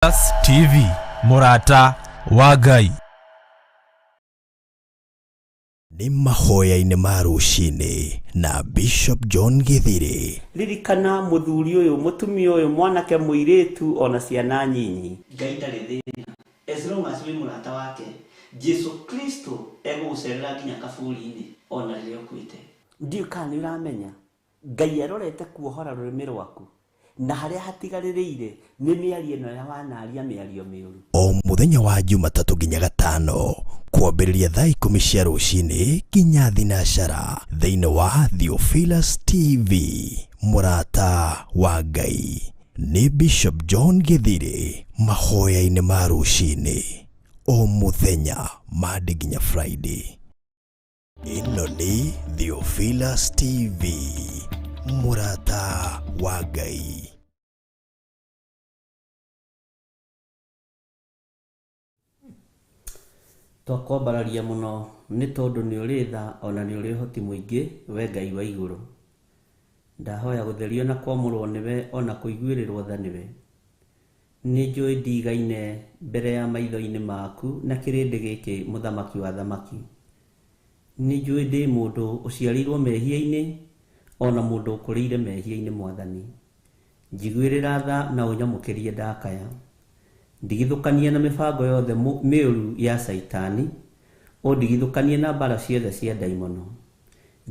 TV, mũrata wa Ngai. Nĩ mahoya-inĩ ma rũcinĩ na Bishop John Githiri. Ririkana mũthuri ũyũ, mũtumia ũyũ, mwanake, mũirĩtu ona ciana nyinyi. Ngai ndarĩ thĩna as long as wĩ mũrata wake. Jesu Kristo egũgũcerera nginya kaburi-inĩ ona rĩrĩa ũkuĩte. Ndiũĩ kana nĩ ũramenya Ngai arorete kuohora rũrĩmĩ rwaku na harĩa hatigarĩrĩire nĩ mĩario ĩno ya wanaria mĩario mĩũru. O mũthenya wa Jumatatũ nginya Gatano kwambĩrĩria thaa 10 cia rũcinĩ nginya thinacara thĩinĩ wa Theophilus TV, mũrata wa Ngai. Nĩ Bishop John Githiri mahoya-inĩ ma rũcinĩ o mũthenya Monday nginya Friday. Ĩno nĩ Theophilus TV, mũrata wa Ngai. Twakwambararia mũno nĩ tondũ nĩ ũrĩ tha ona nĩ ũrĩ ũhoti mũingĩ we Ngai wa igũrũ. Ndahoya gũtherio na kwamũrwo nĩwe ona kũiguĩrĩrwo tha nĩwe. Nĩ njũĩ ndigaine mbere ya maitho-inĩ maku na kĩrĩndĩ gĩkĩ mũthamaki wa thamaki. Nĩ njũĩ ndĩ mũndũ ũciarĩirwo mehia-inĩ ona mũndũ ũkũrĩire mehia-inĩ mwathani. Njiguĩrĩra tha na ũnyamũkĩrie ndakaya. Ndigithũkania na mĩbango yothe mĩũru ya Caitani, ũndigithũkanie na mbara ciothe cia ndaimono.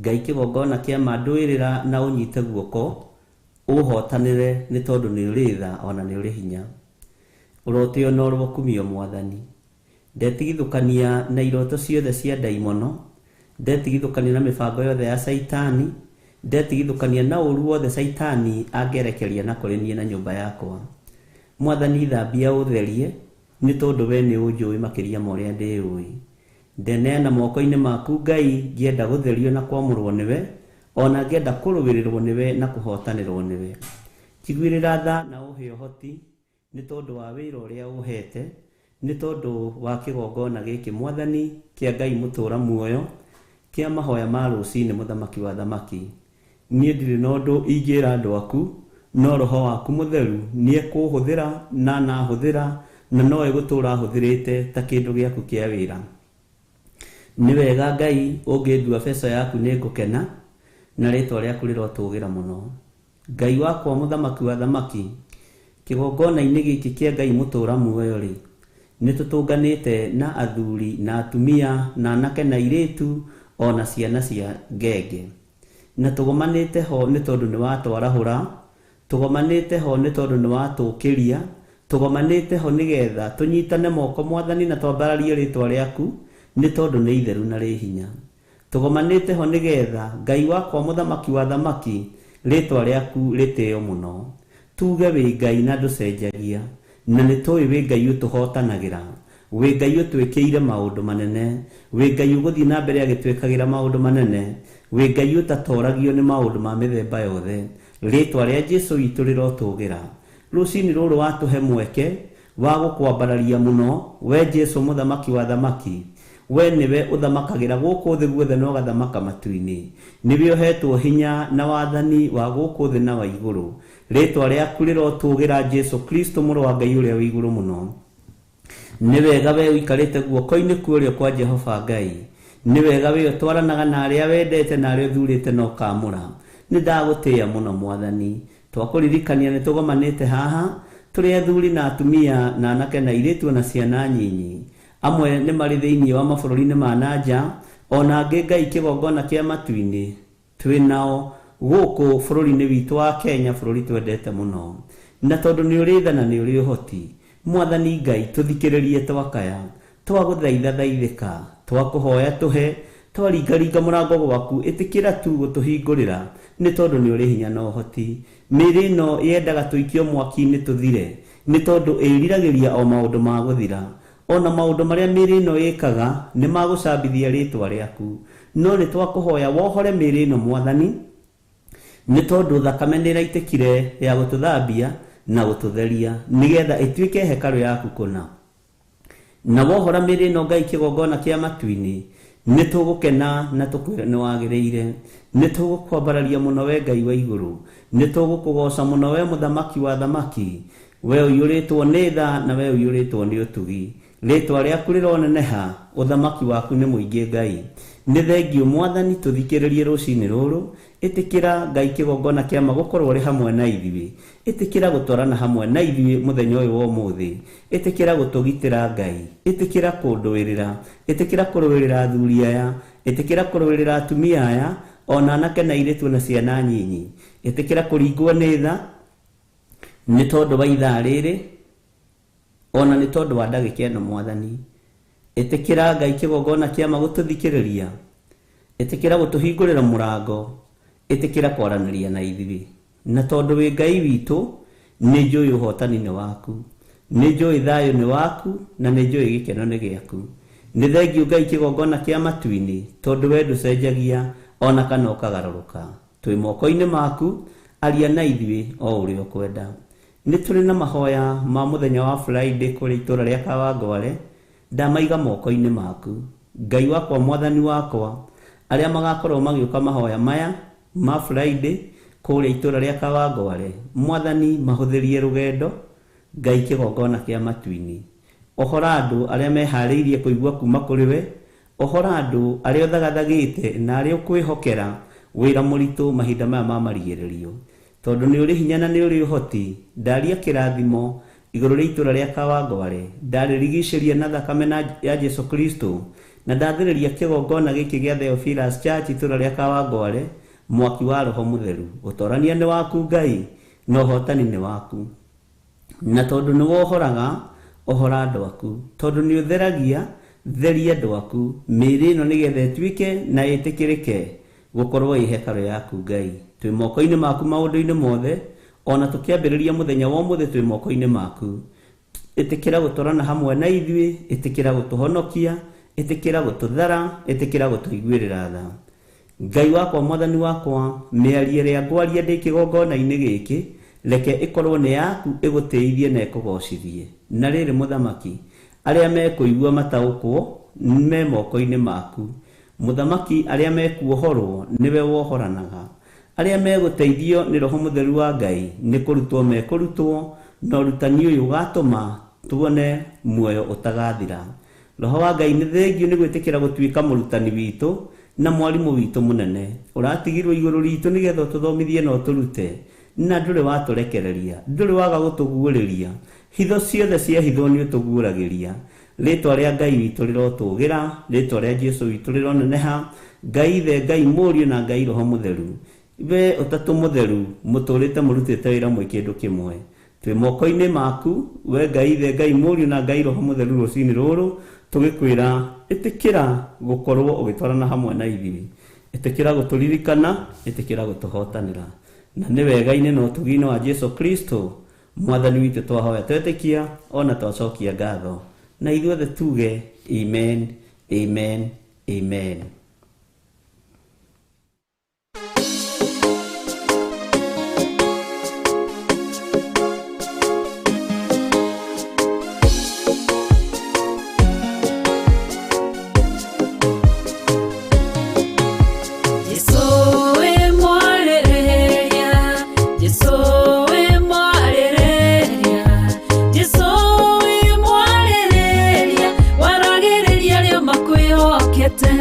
Ngai kĩgongona kĩa ma ndũĩrĩra na ũnyite guoko, ũhotanĩre nĩ tondũ nĩ ũrĩ tha ona nĩ ũrĩ hinya. Ũrotĩo na ũrokumio mwathani. Ndetigithũkania na iroto ciothe cia ndaimono, ndetigithũkania na mĩbango yothe ya Caitani, ndetigithũkania na ũru wothe Caitani angĩerekeria na kũrĩ niĩ na nyũmba yakwa. Mwathani thambia ũtherie nĩ tondũ we nĩ ũnjũĩ makĩria ma ũrĩa ndĩũĩ. Ndeneana moko-inĩ maku Ngai ngĩenda gũtherio na kwamũrwo nĩwe, ona ngĩenda kũrũĩrĩrwo nĩwe na kũhotanĩrwo nĩwe. Njiguĩrĩra tha na ũhe ũhoti nĩ tondũ wa wĩra ũrĩa ũhete, nĩ tondũ wa kĩgongona gĩkĩ mwathani kĩa Ngai mũtũra muoyo, kĩa mahoya ma rũcinĩ mũthamaki wa thamaki. Niĩ ndirĩ na ũndũ ingĩra andũ aku, no roho waku mũtheru nĩekũhũthĩra na anahũthĩra na no egũtũra ahũthĩrĩte ta kĩndũ gĩaku kĩa wĩra. Nĩ wega Ngai ũngĩndua beca yaku nĩ ngũkena na rĩtwa rĩaku rĩrotũgĩra mũno. Ngai wakwa mũthamaki wa thamaki, kĩgongona-inĩ gĩkĩ kĩa Ngai mũtũra muoyo rĩ, nĩ tũtũnganĩte na athuri na atumia na anake na airĩtu ona ciana cia ngenge. Na tũgomanĩte ho nĩ tondũ nĩ watwarahũra, tũgomanĩte ho nĩ tondũ nĩ watũũkĩria, tũgomanĩte ho nĩgetha tũnyitane moko mwathani na twambararie rĩtwa rĩaku nĩ tondũ nĩ itheru na rĩ hinya. Tũgomanĩte ho nĩgetha Ngai wakwa mũthamaki wa thamaki rĩtwa rĩaku rĩtĩo mũno. Tuge wĩ Ngai na ndũcenjagia, na nĩ tũĩ wĩ Ngai ũtũhotanagĩra, wĩ Ngai ũtwĩkĩire maũndũ manene, wĩ Ngai ũgũthiĩ na mbere agĩtwĩkagĩra maũndũ manene, wĩ Ngai ũtatoragio nĩ maũndũ ma mĩthemba yothe. Rĩtwa rĩa Jesu witũ rĩrotũgĩra. Rũcinĩ rũrũ watũhe mweke wa gũkwambararia mũno, we Jesu mũthamaki wa thamaki. We nĩwe ũthamakagĩra gũkũ thĩ guothe na ũgathamaka matu-inĩ. Nĩwe ũhetwo hinya na wathani wa gũkũ thĩ na wa igũrũ. Rĩtwa rĩaku rĩrotũgĩra Jesu Kristo mũrũ wa Ngai ũrĩa wĩ igũrũ mũno. Nĩ wega we ũikarĩte guoko-inĩ kwa ũrĩo kwa Jehova Ngai. Nĩ wega we ũtwaranaga na arĩa wendete na arĩa ũthurĩte na ũkaamũra. Nĩ ndagũtĩĩa mũno mwathani. Twakũririkania nĩ tũgomanĩte haha tũrĩ athuri na atumia na anake na airĩtu na ciana nyinyi. Amwe nĩ marĩ thĩinĩ wa mabũrũri-inĩ ma na nja, ona angĩ Ngai kĩgongona kĩa matu-inĩ twĩ nao gũkũ bũrũri-inĩ witũ wa Kenya, bũrũri twendete mũno. Na tondũ nĩ ũrĩ tha na nĩ ũrĩ ũhoti, mwathani Ngai tũthikĩrĩrie twakaya, twagũthaitha thaithĩka, twakũhoya tũhe, twaringaringa mũrango gwaku, ĩtĩkĩra tu gũtũhingũrĩra nĩ tondũ nĩ ũrĩ hinya na ũhoti. Mĩĩrĩ ĩno yendaga tũikio mwaki-inĩ tũthire nĩ tondũ ĩriragĩria o maũndũ ma gũthira. Ona maũndũ marĩa mĩĩrĩ ĩno ĩkaga nĩ magũcambithia rĩtwa rĩaku. No nĩ twakũhoya wohore mĩĩrĩ ĩno mwathani, nĩ tondũ thakame nĩ ĩraitĩkire ya gũtũthambia na gũtũtheria nĩgetha ĩtuĩke hekarũ yaku kũna. Na wohora mĩĩrĩ ĩno Ngai kĩgongona kĩa matu-inĩ, nĩ tũgũkena na tũkwĩre nĩ wagĩrĩire. Nĩ tũgũkwambararia mũno we Ngai wa igũrũ, nĩ tũgũkũgoca mũno we mũthamaki wa thamaki. We ũiyũrĩtwo nĩ tha na we ũiyũrĩtwo nĩ ũtugi. Rĩtwa rĩaku rĩroneneha, ũthamaki waku nĩ mũingĩ Ngai. Nĩ thengiũ Mwathani, tũthikĩrĩrie rũcinĩ rũrũ. Ĩtĩkĩra Ngai kĩgongona kĩa ma gũkorwo ũrĩ hamwe na ithuĩ. Ĩtĩkĩra gũtwarana hamwe na ithuĩ mũthenya ũyũ wa ũmũthĩ. Ĩtĩkĩra gũtũgitĩra Ngai. Ĩtĩkĩra kũndũĩrĩra. Ĩtĩkĩra kũrũĩrĩra athuri aya. Ĩtĩkĩra kũrũĩrĩra atumia aya, ona anake na airĩtu na ciana nyinyi. Ĩtĩkĩra kũringwo nĩ tha nĩ tondũ wa ithaa rĩrĩ, ona nĩ tondũ wa ndagĩka ĩno Mwathani. Ĩtĩkĩra Ngai kĩgongona kĩa ma gũtũthikĩrĩria. Ĩtĩkĩra gũtũhingũrĩra mũrango. Ĩtĩkĩra kwaranĩria na ithuĩ. Na tondũ wĩ Ngai witũ, nĩ njũĩ ũhotani nĩ waku, nĩ njũĩ thayũ nĩ waku, na nĩ njũĩ gĩkeno nĩ gĩaku. Nĩ thengiũ Ngai kĩgongona kĩa matu-inĩ, tondũ we ndũcenjagia ona kana ũkagarũrũka. Twĩ moko-inĩ maku, aria na ithuĩ o ũrĩa ũkwenda. Nĩ tũrĩ na mahoya ma mũthenya wa Friday kũrĩ itũra rĩa Kawangware, ndamaiga moko-inĩ maku. Ngai wakwa, Mwathani wakwa, arĩa magakorwo magĩũka mahoya maya ma Friday kũrĩa itũra rĩa Kawangware, Mwathani mahũthĩrie rũgendo, Ngai kĩgongona kĩa matu-inĩ. Ohora andũ arĩa meharĩirie kũigua kuma kũrĩ we, ohora andũ arĩa ũthagathagĩte na arĩa ũkwĩhokera wĩra mũritũ mahinda maya ma marigĩrĩrio. Tondũ nĩ ũrĩ hinya na nĩ ũrĩ ũhoti, ndaria kĩrathimo igũrũ rĩa itũra rĩa Kawangware, ndarĩrigicĩria na thakame ya Jesu Kristo, na ndathĩrĩria kĩgongona gĩkĩ gĩa Theophilus Church itũra rĩa Kawangware, mwaki wa Roho Mũtheru. Ũtorania nĩ waku Ngai, na ũhotani nĩ waku. Na tondũ nĩ wohoraga, ohora andũ aku. Tondũ nĩ ũtheragia, theria andũ aku. Mĩĩrĩ ĩno nĩgetha ĩtuĩke na ĩtĩkĩrĩke gũkorwo ĩ hekarũ yaku Ngai. Twĩ moko-inĩ maku maũndũ-inĩ mothe, ona tũkĩambĩrĩria mũthenya wa ũmũthĩ twĩ moko-inĩ maku. Ĩtĩkĩra gũtwarana hamwe na ithuĩ, ĩtĩkĩra gũtũhonokia, ĩtĩkĩra gũtũthara, ĩtĩkĩra gũtũiguĩrĩra tha. Ngai wakwa, Mwathani wakwa, mĩario ĩrĩa ngwaria ndĩ kĩgongona-inĩ gĩkĩ, reke ĩkorwo nĩ yaku ĩgũtĩithie na ĩkũgocithie. Na rĩrĩ Mũthamaki, arĩa mekũigua mataũkwo me moko-inĩ maku. Mũthamaki, arĩa mekuohorwo nĩwe wohoranaga. Arĩa megũteithio nĩ Roho Mũtheru wa Ngai nĩ kũrutwo mekũrutwo, na ũrutani ũyũ ũgatũma tuone muoyo ũtagathira. Roho wa Ngai nĩ thengiũ nĩ gwĩtĩkĩra gũtuĩka mũrutani witũ na mwarimũ witũ mũnene. Ũratigirwo igũrũ ritũ nĩgetha ũtũthomithie na ũtũrute, na ndũrĩ watũrekereria, ndũrĩ waga gũtũguũrĩria. Hitho ciothe cia hitho nĩ ũtũguũragĩria. Rĩtwa rĩa Ngai witũ rĩrotũgĩra, rĩtwa rĩa Jesu witũ rĩroneneha. Ngai Ithe, Ngai Mũriũ na Ngai Roho Mũtheru. We ũtatũ mũtheru, mũtũrĩte mũrutĩte wĩra mwĩ kĩndũ kĩmwe. Twĩ moko-inĩ maku, we Ngai Ithe, Ngai Mũriũ na Ngai Roho Mũtheru rũcinĩ rũrũ, tũgĩkwĩra ĩtĩkĩra gũkorwo ũgĩtwarana hamwe na ithuĩ. Ĩtĩkĩra gũtũririkana, ĩtĩkĩra gũtũhotanĩra. Na nĩ wega-inĩ na ũtugi-inĩ wa Jesu Kristo, Mwathani witũ twahoya twetĩkia ona twacokia ngatho. Na ithuothe tuge amen, amen, amen. Jesu we mwarĩrĩria, Jesu we mwarĩrĩria, Jesu we mwarĩrĩria, waragĩrĩria arĩa makwĩhokete.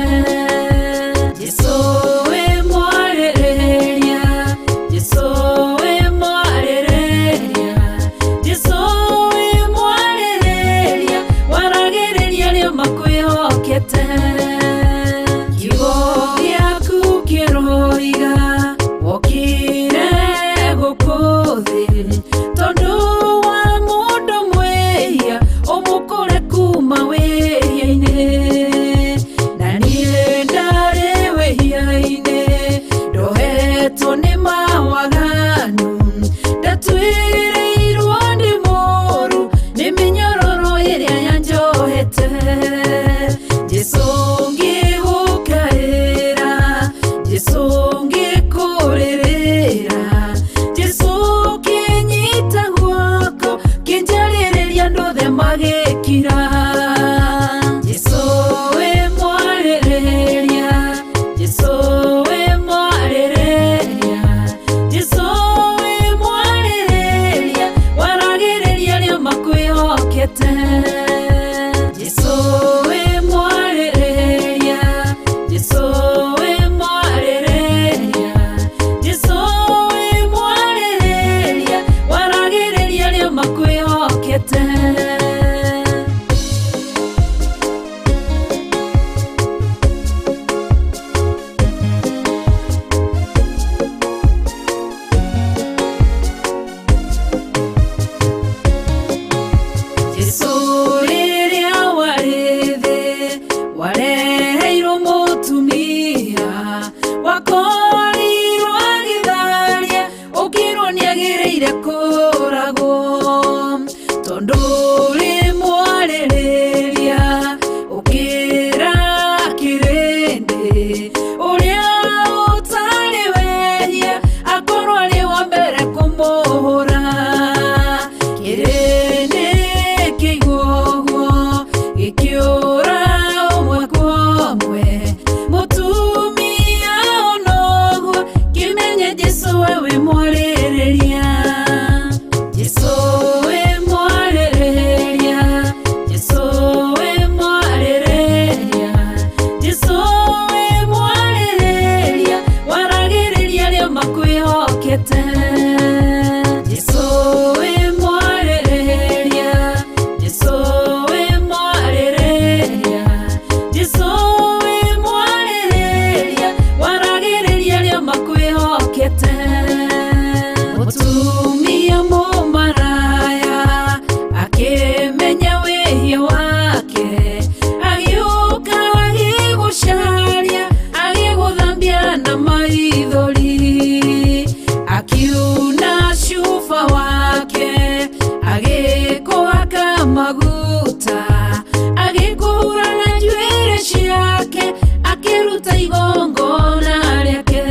makwĩhokete. Jesũ wĩ mwarĩrĩria, Jesũ wĩ mwarĩrĩria, Jesũ wĩ mwarĩrĩria, waragĩrĩria arĩa makwĩhokete. Jesũ rĩrĩa warĩ thĩ, wareheirwo mũtumia, wakorirwo agĩtharia, ũkĩrwo nĩagĩrĩire kũragwo. Tondũ ũrĩ mwarĩrĩria, ũkĩra kĩrĩndĩ, ũrĩa ũtarĩ wehia, akorwo arĩ wa mbere kũmũhũra. Kĩrĩndĩ kĩigua ũguo, gĩkĩũra ũmwe kwa ũmwe. Mũtumia ona ũguo, kĩmenye Jesũ we wĩ mwarĩrĩria. Jesũ wĩ mwarĩrĩria, Jesũ wĩ mwarĩrĩria, Jesũ wĩ mwarĩrĩria, waragĩrĩria arĩa makwĩhokete. Jesũ wĩ mwarĩrĩria, Jesũ wĩ mwarĩrĩria, Jesũ wĩ mwarĩrĩria, waragĩrĩria arĩa makwĩhokete. Mũtumia mũmaraya akĩmenya wĩhia wake, agĩũka agĩgũcaria, agĩgũthambia na maithori, akiuna cuba wake, agĩkũhaka maguta, agĩkũhura na njuĩrĩ ciake, akĩruta igongona rĩake.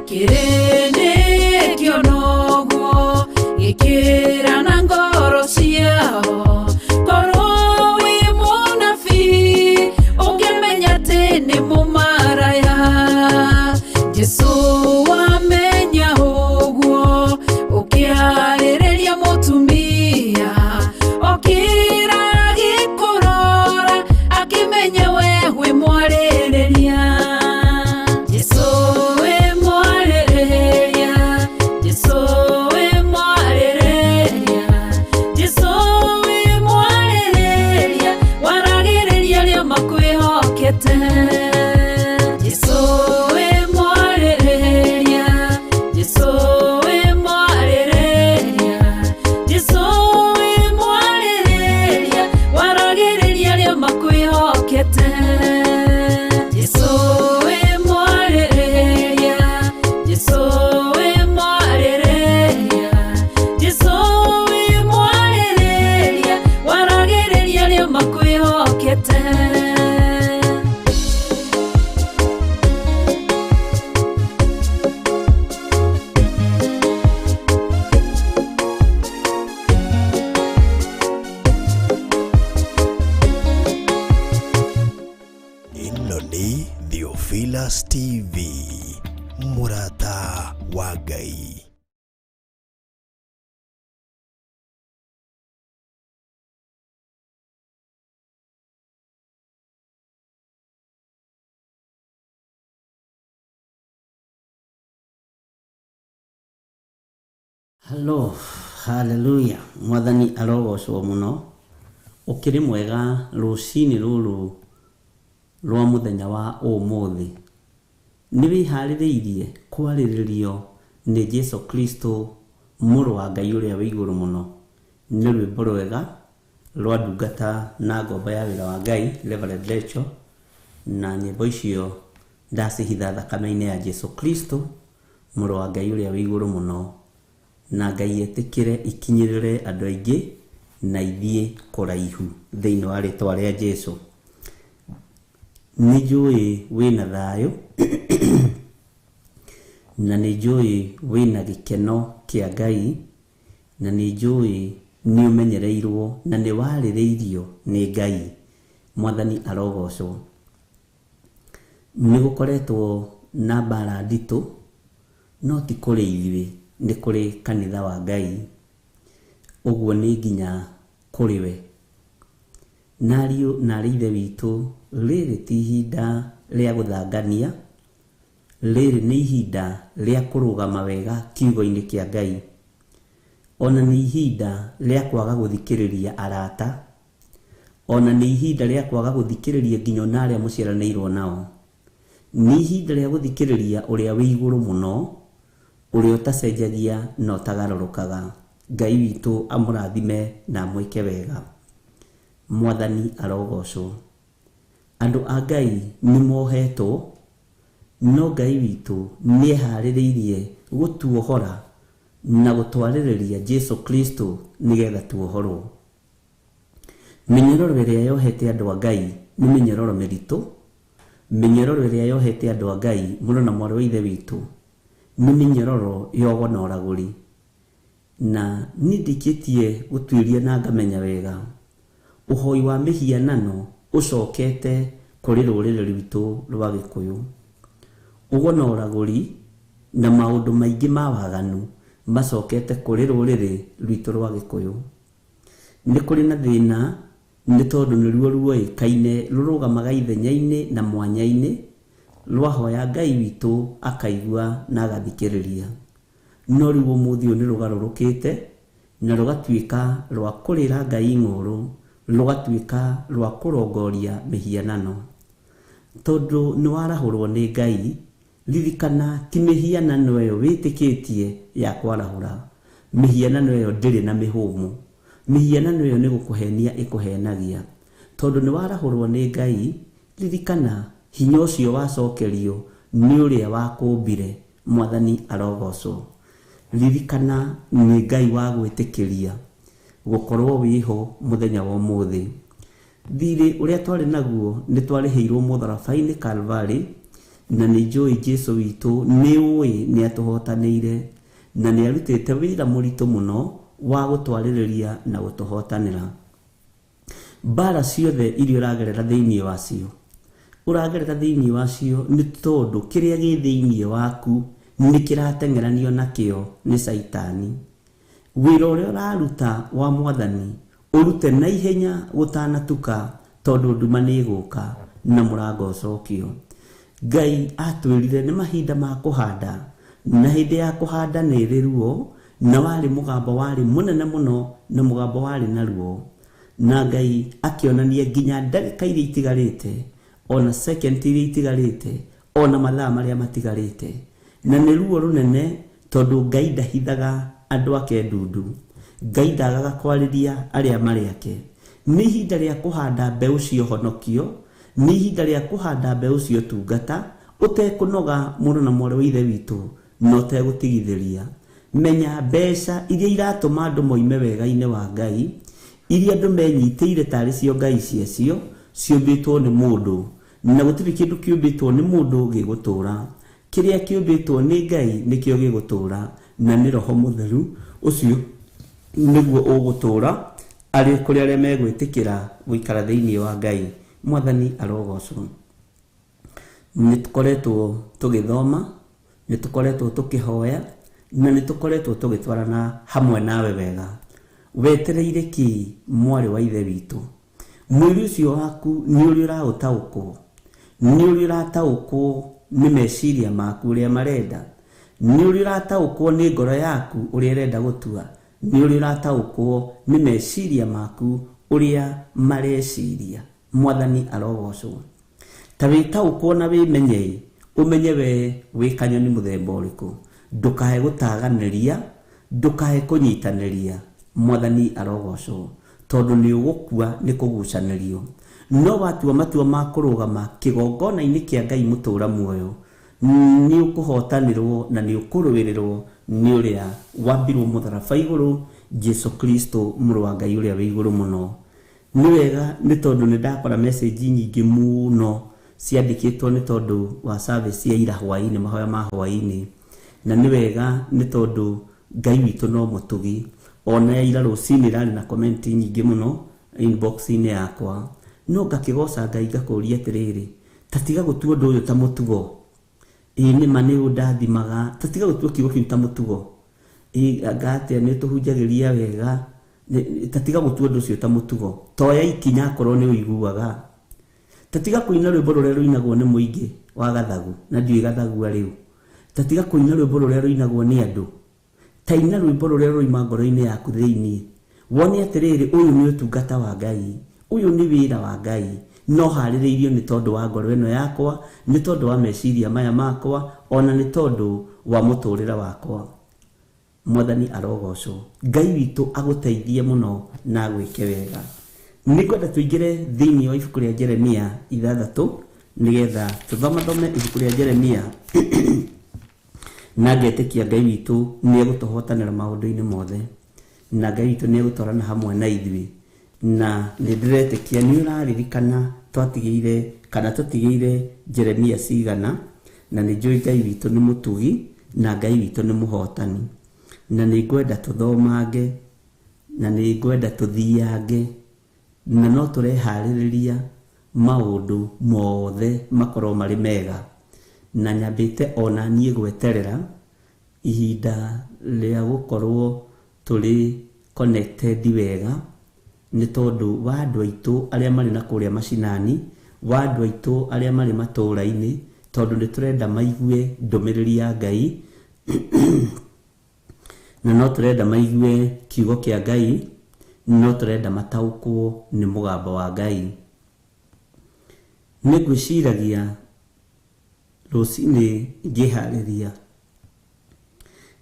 Kĩrĩndĩ kĩona ũguo, gĩkĩra na ngoro ciao, korwo wĩ mũnabii, ũngĩmenya atĩ nĩ mũmaraya. Jesũ wamenya ũguo, ũkĩarĩrĩria mũtumia, okĩra agĩkũrora, akĩmenya we wĩ mwarĩrĩria. Jesũ wĩ mwarĩrĩria, Jesũ wĩ mwarĩrĩria, Jesũ wĩ mwarĩrĩria, waragĩrĩria arĩa makwĩhokete. Jesũ wĩ mwarĩrĩria, Jesũ wĩ mwarĩrĩria, Jesũ wĩ mwarĩrĩria, waragĩrĩria arĩa makwĩhokete. Jesũ wĩ mwarĩrĩria, Jesũ wĩ mwarĩrĩria, Jesũ wĩ mwarĩrĩria, waragĩrĩria arĩa makwĩhokete. Ĩno nĩ Theophilus TV, mũrata wa Ngai. Hello, haleluya. Mwathani arogocwo mũno. Ũkĩrĩ mwega rũcinĩ rũrũ rwa mũthenya wa ũmũthĩ. Nĩ wĩharĩrĩirie kwarĩrĩrio nĩ Jesu Kristo mũrũ wa Ngai ũrĩa wĩ igũrũ mũno. Nĩ rwĩmbo rwega rwa ndungata na ngombo ya wĩra wa Ngai Reverend Rachel, na nyĩmbo icio ndacihitha thakame-inĩ ya Jesu Kristo mũrũ wa Ngai ũrĩa wĩ igũrũ mũno, na Ngai etĩkĩre ikinyĩrĩre andũ aingĩ na ithiĩ kũraihu thĩinĩ wa rĩtwa rĩa Jesu. Nĩ njũĩ wĩna thayũ na nĩ njũĩ wĩna gĩkeno kĩa Ngai, na nĩ njũĩ nĩ ũmenyereirwo na nĩ warĩrĩirio nĩ Ngai. Mwathani arogocwo. Nĩ gũkoretwo na mbara nditũ, no ti kũrĩ ithuĩ, nĩ kũrĩ kanitha wa Ngai. Ũguo nĩ nginya kũrĩ we. Na ariũ na arĩ ithe witũ, rĩrĩ ti ihinda rĩa gũthangania, rĩrĩ nĩ ihinda rĩa kũrũgama wega kiugo-inĩ kĩa Ngai. Ona nĩ ihinda rĩa kwaga gũthikĩrĩria arata, ona nĩ ihinda rĩa kwaga gũthikĩrĩria nginya ona arĩa mũciaranĩirwo nao. Nĩ ihinda rĩa gũthikĩrĩria ũrĩa wĩ igũrũ mũno, ũrĩa ũtacenjagia na ũtagarũrũkaga. Ngai witũ amũrathime na amwĩke wega. Mwathani arogocwo. Andũ a Ngai nĩ mohetwo, no Ngai witũ nĩ eharĩrĩirie gũtuohora na gũtwarĩrĩria Jesu Kristo nĩgetha tuohorwo. Mĩnyororo ĩrĩa yohete andũ a Ngai nĩ mĩnyororo mĩritũ. Mĩnyororo ĩrĩa yohete andũ a Ngai mũno na mwarĩ wa ithe witũ nĩ mĩnyororo ya ũgo na ũragũri. Na niĩ ndĩkĩtie gũtuĩria na ngamenya wega ũhoi wa mĩhianano ũcokete kũrĩ rũrĩrĩ rwitũ rwa Gĩkũyũ. Ũgo na ũragũri na maũndũ maingĩ ma waganu macokete kũrĩ rũrĩrĩ rwitũ rwa Gĩkũyũ. Nĩ kũrĩ na thĩna nĩ tondũ nĩruo ruoĩkaine rũrũgamaga ithenya-inĩ na mwanya-inĩ, rwahoya Ngai witũ akaigua na agathikĩrĩria. No rĩu ũmũthĩ ũyũ nĩ rũgarũrũkĩte na rũgatuĩka rwa kũrĩra Ngai ng'ũrũ, rũgatuĩka rwa kũrongoria mĩhianano. Tondũ nĩ warahũrwo nĩ Ngai, ririkana ti mĩhianano ĩyo wĩtĩkĩtie ya kwarahũra. Mĩhianano ĩyo ndĩrĩ na mĩhũmũ. Mĩhianano ĩyo nĩ gũkũhenia ĩkũhenagia. Tondũ nĩ warahũrwo nĩ Ngai, ririkana hinya ũcio wacokerio nĩ ũrĩa wakũmbire. Mwathani arogocwo. Ririkana nĩ Ngai wa gwĩtĩkĩria gũkorwo wĩho mũthenya wa ũmũthĩ. Thirĩ ũrĩa twarĩ naguo nĩ twarĩhĩirwo mũtharaba-inĩ Calvary, na nĩ njũĩ Jesu witũ nĩ ũĩ nĩ atũhotanĩire na nĩ arutĩte wĩra mũritũ mũno wa gũtwarĩrĩria na gũtũhotanĩra. Mbara ciothe iria ũragerera thĩinĩ wacio, ũragerera thĩinĩ wacio nĩ tondũ kĩrĩa gĩ thĩinĩ waku nĩ kĩrateng'eranio nakĩo nĩ Caitani. Wĩra ũrĩa ũraruta wa Mwathani ũrute na ihenya gũtanatuka, tondũ nduma nĩ ĩgũka na mũrango ũcokio. Ngai atwĩrire nĩ mahinda ma kũhanda, na hĩndĩ ya kũhanda nĩ ĩrĩ ruo, na warĩ mũgambo warĩ mũnene mũno na mũgambo warĩ na ruo. Na Ngai akĩonania nginya ndagĩka iria itigarĩte, ona second iria itigarĩte, ona mathaa marĩa matigarĩte. Na nĩ ruo rũnene tondũ Ngai ndahithaga andũ ake ndundu. Ngai ndagaga kwarĩria arĩa marĩ ake. Nĩ ihinda rĩa kũhanda mbeũ cia ũhonokio, nĩ ihinda rĩa kũhanda mbeũ cia ũtungata, ũtekũnoga mũno na mwarĩ wa ithe witũ, na ũtegũtigithĩria. Menya mbeca iria iratũma andũ moime wega-inĩ wa Ngai, iria andũ menyitĩire tarĩ cio ngai ciacio, ciũmbĩtwo nĩ mũndũ, na gũtirĩ kĩndũ kĩũmbĩtwo nĩ mũndũ gĩgũtũra. Kĩrĩa kĩũmbĩtwo nĩ Ngai nĩkĩo gĩgũtũra, na nĩ Roho Mũtheru ũcio nĩguo ũgũtũra arĩ kũrĩ arĩa megwĩtĩkĩra gũikara thĩinĩ wa Ngai. Mwathani arogocwo. Nĩ tũkoretwo tũgĩthoma, nĩ tũkoretwo tũkĩhoya, na nĩ tũkoretwo tũgĩtwarana hamwe nawe wega. Wetereire kĩ mwarĩ wa ithe witũ? Mwĩrĩ ũcio waku nĩ ũrĩ ũraũtaũkwo, nĩ ũrĩ ũrataũkwo nĩ meciria maku ũrĩa marenda, nĩ ũrĩ ũrataũkwo nĩ ngoro yaku ũrĩa ĩrenda gũtua, nĩ ũrĩ ũrataũkwo nĩ meciria maku ũrĩa mareciria. Mwathani arogocwo. Ta wĩtaũkwo na wĩmenye, ũmenye we wĩ kanyoni mũthemba ũrĩkũ. Ndũkae gũtaganĩria, ndũkae kũnyitanĩria. Mwathani arogocwo, tondũ nĩ ũgũkua nĩ kũgucanĩrio. No watua matua ma kũrũgama kĩgongona-inĩ kĩa Ngai mũtũra muoyo, nĩ ũkũhotanĩrwo na nĩ ũkũrũĩrĩrwo nĩ ũrĩa wambirwo mũtharaba igũrũ, Jesu Kristo mũrũ wa Ngai ũrĩa wĩ igũrũ mũno. Nĩ wega nĩ tondũ nĩ ndakora message nyingĩ mũno ciandĩkĩtwo nĩ tondũ wa service ya ira hwaĩ-inĩ, mahoya ma hwaĩ-inĩ. Na nĩ wega nĩ tondũ Ngai witũ no mũtugi. Ona ya ira rũcinĩ ĩrarĩ na comment nyingĩ mũno inbox-inĩ yakwa. No ngakĩgoca Ngai ngakũria atĩrĩrĩ, ta tiga gũtua ũndũ ũyũ ta mũtugo. Ĩĩ nĩ ma nĩ ũndathimaga, ta tiga gũtua kiugo kĩu ta mũtugo. Ĩĩ anga atĩa nĩ ũtũhunjagĩria wega, Tatiga gũtua ũndũ ũcio ta mũtugo. Toya ikinya akorwo nĩ ũiguaga. Tatiga kũina rwĩmbo rũrĩa rũinagwo nĩ mũingĩ wa gathagu, na ndiũĩ gathagua rĩu. Tatiga kũina rwĩmbo rũrĩa rũinagwo nĩ andũ. Taina rwĩmbo rũrĩa rũima ngoro-inĩ yaku thĩinĩ. Wone atĩrĩrĩ, ũyũ nĩ ũtungata wa Ngai, ũyũ nĩ wĩra wa Ngai, no harĩrĩirio nĩ tondũ wa ngoro ĩno yakwa, nĩ tondũ wa meciria maya makwa, ona nĩ tondũ wa mũtũrĩre wakwa. Mwathani arogocwo. Ngai witũ agũteithie mũno na agwĩke wega. Nĩngwenda tũingĩre thĩinĩ wa ibuku rĩa Jeremia 6 nĩgetha tũthomathome ibuku rĩa Jeremia na ngetĩkia Ngai witũ nĩ egũtũhotanĩra maũndũ-inĩ mothe, na Ngai witũ nĩ egũtwarana hamwe na ithuĩ. Na nĩ ndĩretĩkia nĩ ũraririkana twatigĩire kana tũtigĩire Jeremia cigana, na nĩ njũĩ Ngai witũ nĩ mũtugi na Ngai witũ nĩ mũhotani. Na nĩ ngwenda tũthomange, na nĩ ngwenda tũthiange, na no tũreharĩrĩria maũndũ mothe makorwo marĩ mega. Na nyambĩte ona niĩ gweterera ihinda rĩa gũkorwo tũrĩ connected wega, nĩ tondũ wa andũ aitũ arĩa marĩ na kũrĩa macinani, wa andũ aitũ arĩa marĩ matũũra-inĩ, tondũ nĩ tũrenda maigue ndũmĩrĩri ya Ngai na no tũrenda maigue kiugo kĩa Ngai, no tũrenda mataũkwo nĩ mũgambo wa Ngai. Nĩ ngwĩciragia rũcinĩ ngĩharĩria,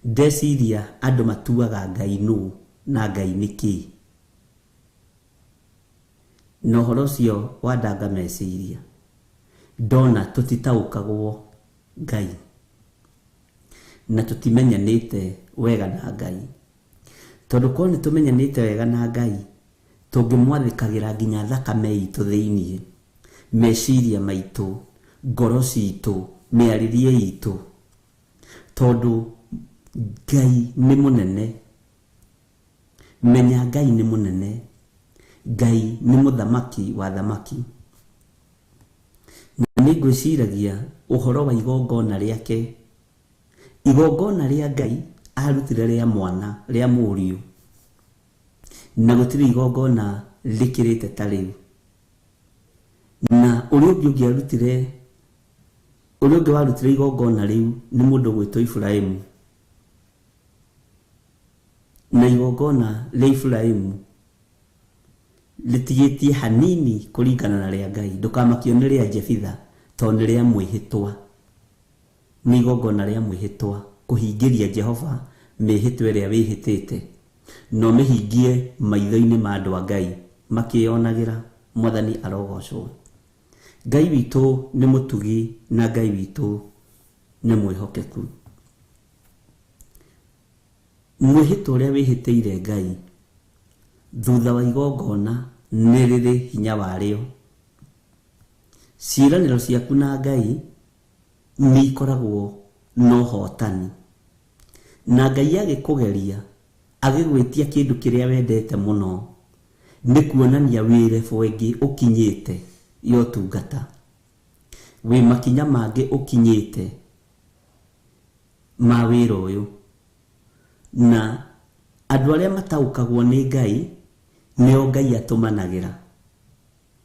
ndeciria andũ matuaga Ngai nũ na Ngai nĩ kĩĩ, na ũhoro ũcio wandanga meciria, ndona tũtitaũkagwo Ngai na tũtimenyanĩte wega na Ngai. Tondũ korwo nĩ tũmenyanĩte wega na Ngai, tũngĩmwathĩkagĩra nginya thakame itũ thĩinĩ, meciria maitũ, ngoro citũ, mĩarĩrie itũ, tondũ Ngai nĩ mũnene. Menya Ngai nĩ mũnene, Ngai nĩ mũthamaki wa thamaki. Na nĩ ngwĩciragia ũhoro wa igongona rĩake. Igongona rĩa Ngai arutire rĩa mwana, rĩa mũriũ, na gũtirĩ igongona rĩkĩrĩte ta rĩu. Na ũrĩa ũngĩ ũngĩarutire, ũrĩa ũngĩ warutire igongona rĩu nĩ mũndũ ũgwĩtwo Iburahĩmu. Na igongona rĩa Iburahĩmu rĩtigĩtie hanini kũringana na rĩa Ngai. Ndũkamakio nĩ rĩa Jefitha tondũ nĩ rĩa mwĩhĩtwa, nĩ igongona rĩa mwĩhĩtwa kũhingĩria Jehova mĩhĩtwa ĩrĩa wĩhĩtĩte, na ũmĩhingie maitho-inĩ ma andũ a Ngai makĩyonagĩra. Mwathani arogocwo. Ngai witũ nĩ mũtugi na Ngai witũ nĩ mwĩhokeku. Mwĩhĩtwa ũrĩa wĩhĩtĩire Ngai thutha wa igongona nĩ rĩrĩ hinya warĩo. Ciĩranĩro ciaku na Ngai nĩ ikoragwo na ũhotani, na Ngai agĩkũgeria agĩgwĩtia kĩndũ kĩrĩa wendete mũno, nĩ kuonania wĩ level ĩngĩ ũkinyĩte ya ũtungata, wĩ makinya mangĩ ũkinyĩte ma wĩra ũyũ. Na andũ arĩa mataũkagwo nĩ Ngai nĩo Ngai atũmanagĩra.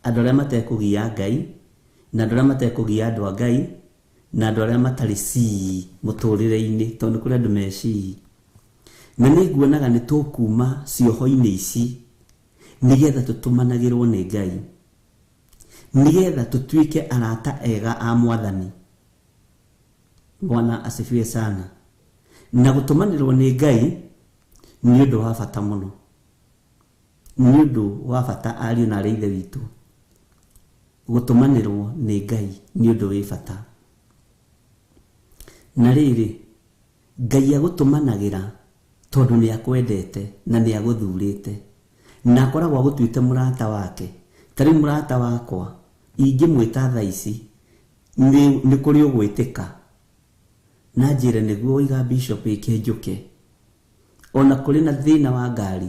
Andũ arĩa matekũgia Ngai, na andũ arĩa matekũgia andũ a Ngai, na andũ arĩa matarĩ cii mũtũrĩre-inĩ, tondũ nĩ kũrĩ andũ me cii. Na nĩ nguonaga nĩ tũkuma cioho-inĩ ici nĩgetha tũtũmanagĩrwo nĩ Ngai, nĩgetha tũtuĩke arata ega a Mwathani. Bwana asifiwe sana. Na gũtũmanĩrwo nĩ Ngai nĩ ũndũ wa bata mũno, nĩ ũndũ wa bata ariũ na arĩ ithe witũ. Gũtũmanĩrwo nĩ Ngai nĩ ũndũ wĩ bata. Na rĩrĩ, Ngai agũtũmanagĩra tondũ nĩ akwendete na nĩ agũthurĩte, na akoragwo agũtuĩte mũrata wake. Ta rĩu mũrata wakwa ingĩmwĩta thaa ici nĩ kũrĩ ũgwĩtĩka na njĩre nĩguo waiga bishop ĩke njũke, ona kũrĩ na thĩna wa ngari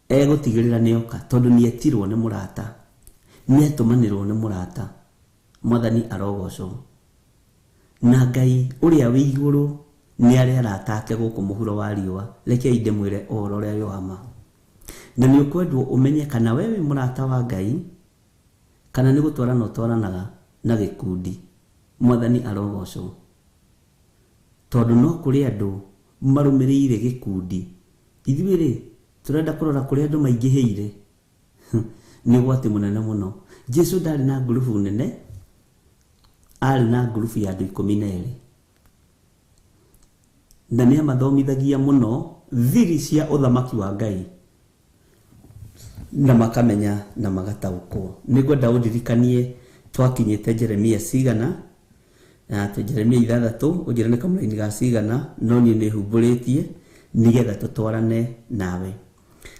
egũtigĩrĩra nĩoka, tondũ nĩetirwo nĩ mũrata, nĩatũmanĩrwo nĩ mũrata. Mwathani arogocwo. Na Ngai ũrĩa wĩ igũrũ nĩ arĩ arata ake gũkũ mũhuro wa riũa. Rekei ndĩmwĩre ũhoro ũrĩa wĩ wa ma. Na nĩ ũkwendwo ũmenye kana we wĩ mũrata wa Ngai kana nĩ gũtwarana ũtwaranaga na gĩkundi. Mwathani arogocwo. Tondũ no kũrĩ andũ marũmĩrĩire gĩkundi. Ithuĩ rĩ, tũrenda kũrora kũrĩa andũ maingĩhĩire. Nĩ ũgwati mũnene mũno. Jesu ndarĩ na ngurubu nene, arĩ na ngurubu ya andũ 12. Na nĩ amathomithagia mũno thiri cia ũthamaki wa Ngai, na makamenya na magataũkwo. Nĩngwenda ũndirikanie twakinyĩte Jeremia cigana, na Jeremia 6, ũnjĩre nĩ kamũraini ga cigana, no niĩ nĩ humbũrĩtie nĩgetha tũtwarane nawe.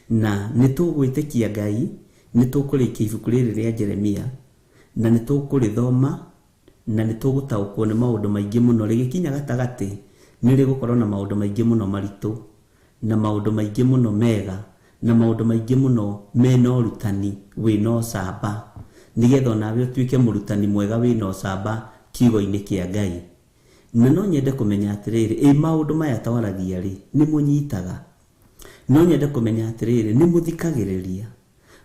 Na nĩ tũgwĩtĩkia Ngai, nĩ tũkũrĩkia ibuku rĩrĩ rĩa Jeremia, na nĩ tũkũrĩthoma, na nĩ tũgũtaũkwo nĩ maũndũ maingĩ mũno. Rĩgĩkinya gatagatĩ nĩ rĩgũkorwo na maũndũ maingĩ mũno maritũ, na maũndũ maingĩ mũno mega, na maũndũ maingĩ mũno mena ũrutani wĩna ũcamba, nĩgetha onawe ũtuĩke mũrutani mwega wĩna ũcamba kiugo-inĩ kĩa Ngai. Na no nyende kũmenya atĩrĩrĩ, ĩ maũndũ maya twaragia rĩ, nĩ mũnyitaga? No nyende kũmenya atĩrĩrĩ, nĩ mũthikagĩrĩria?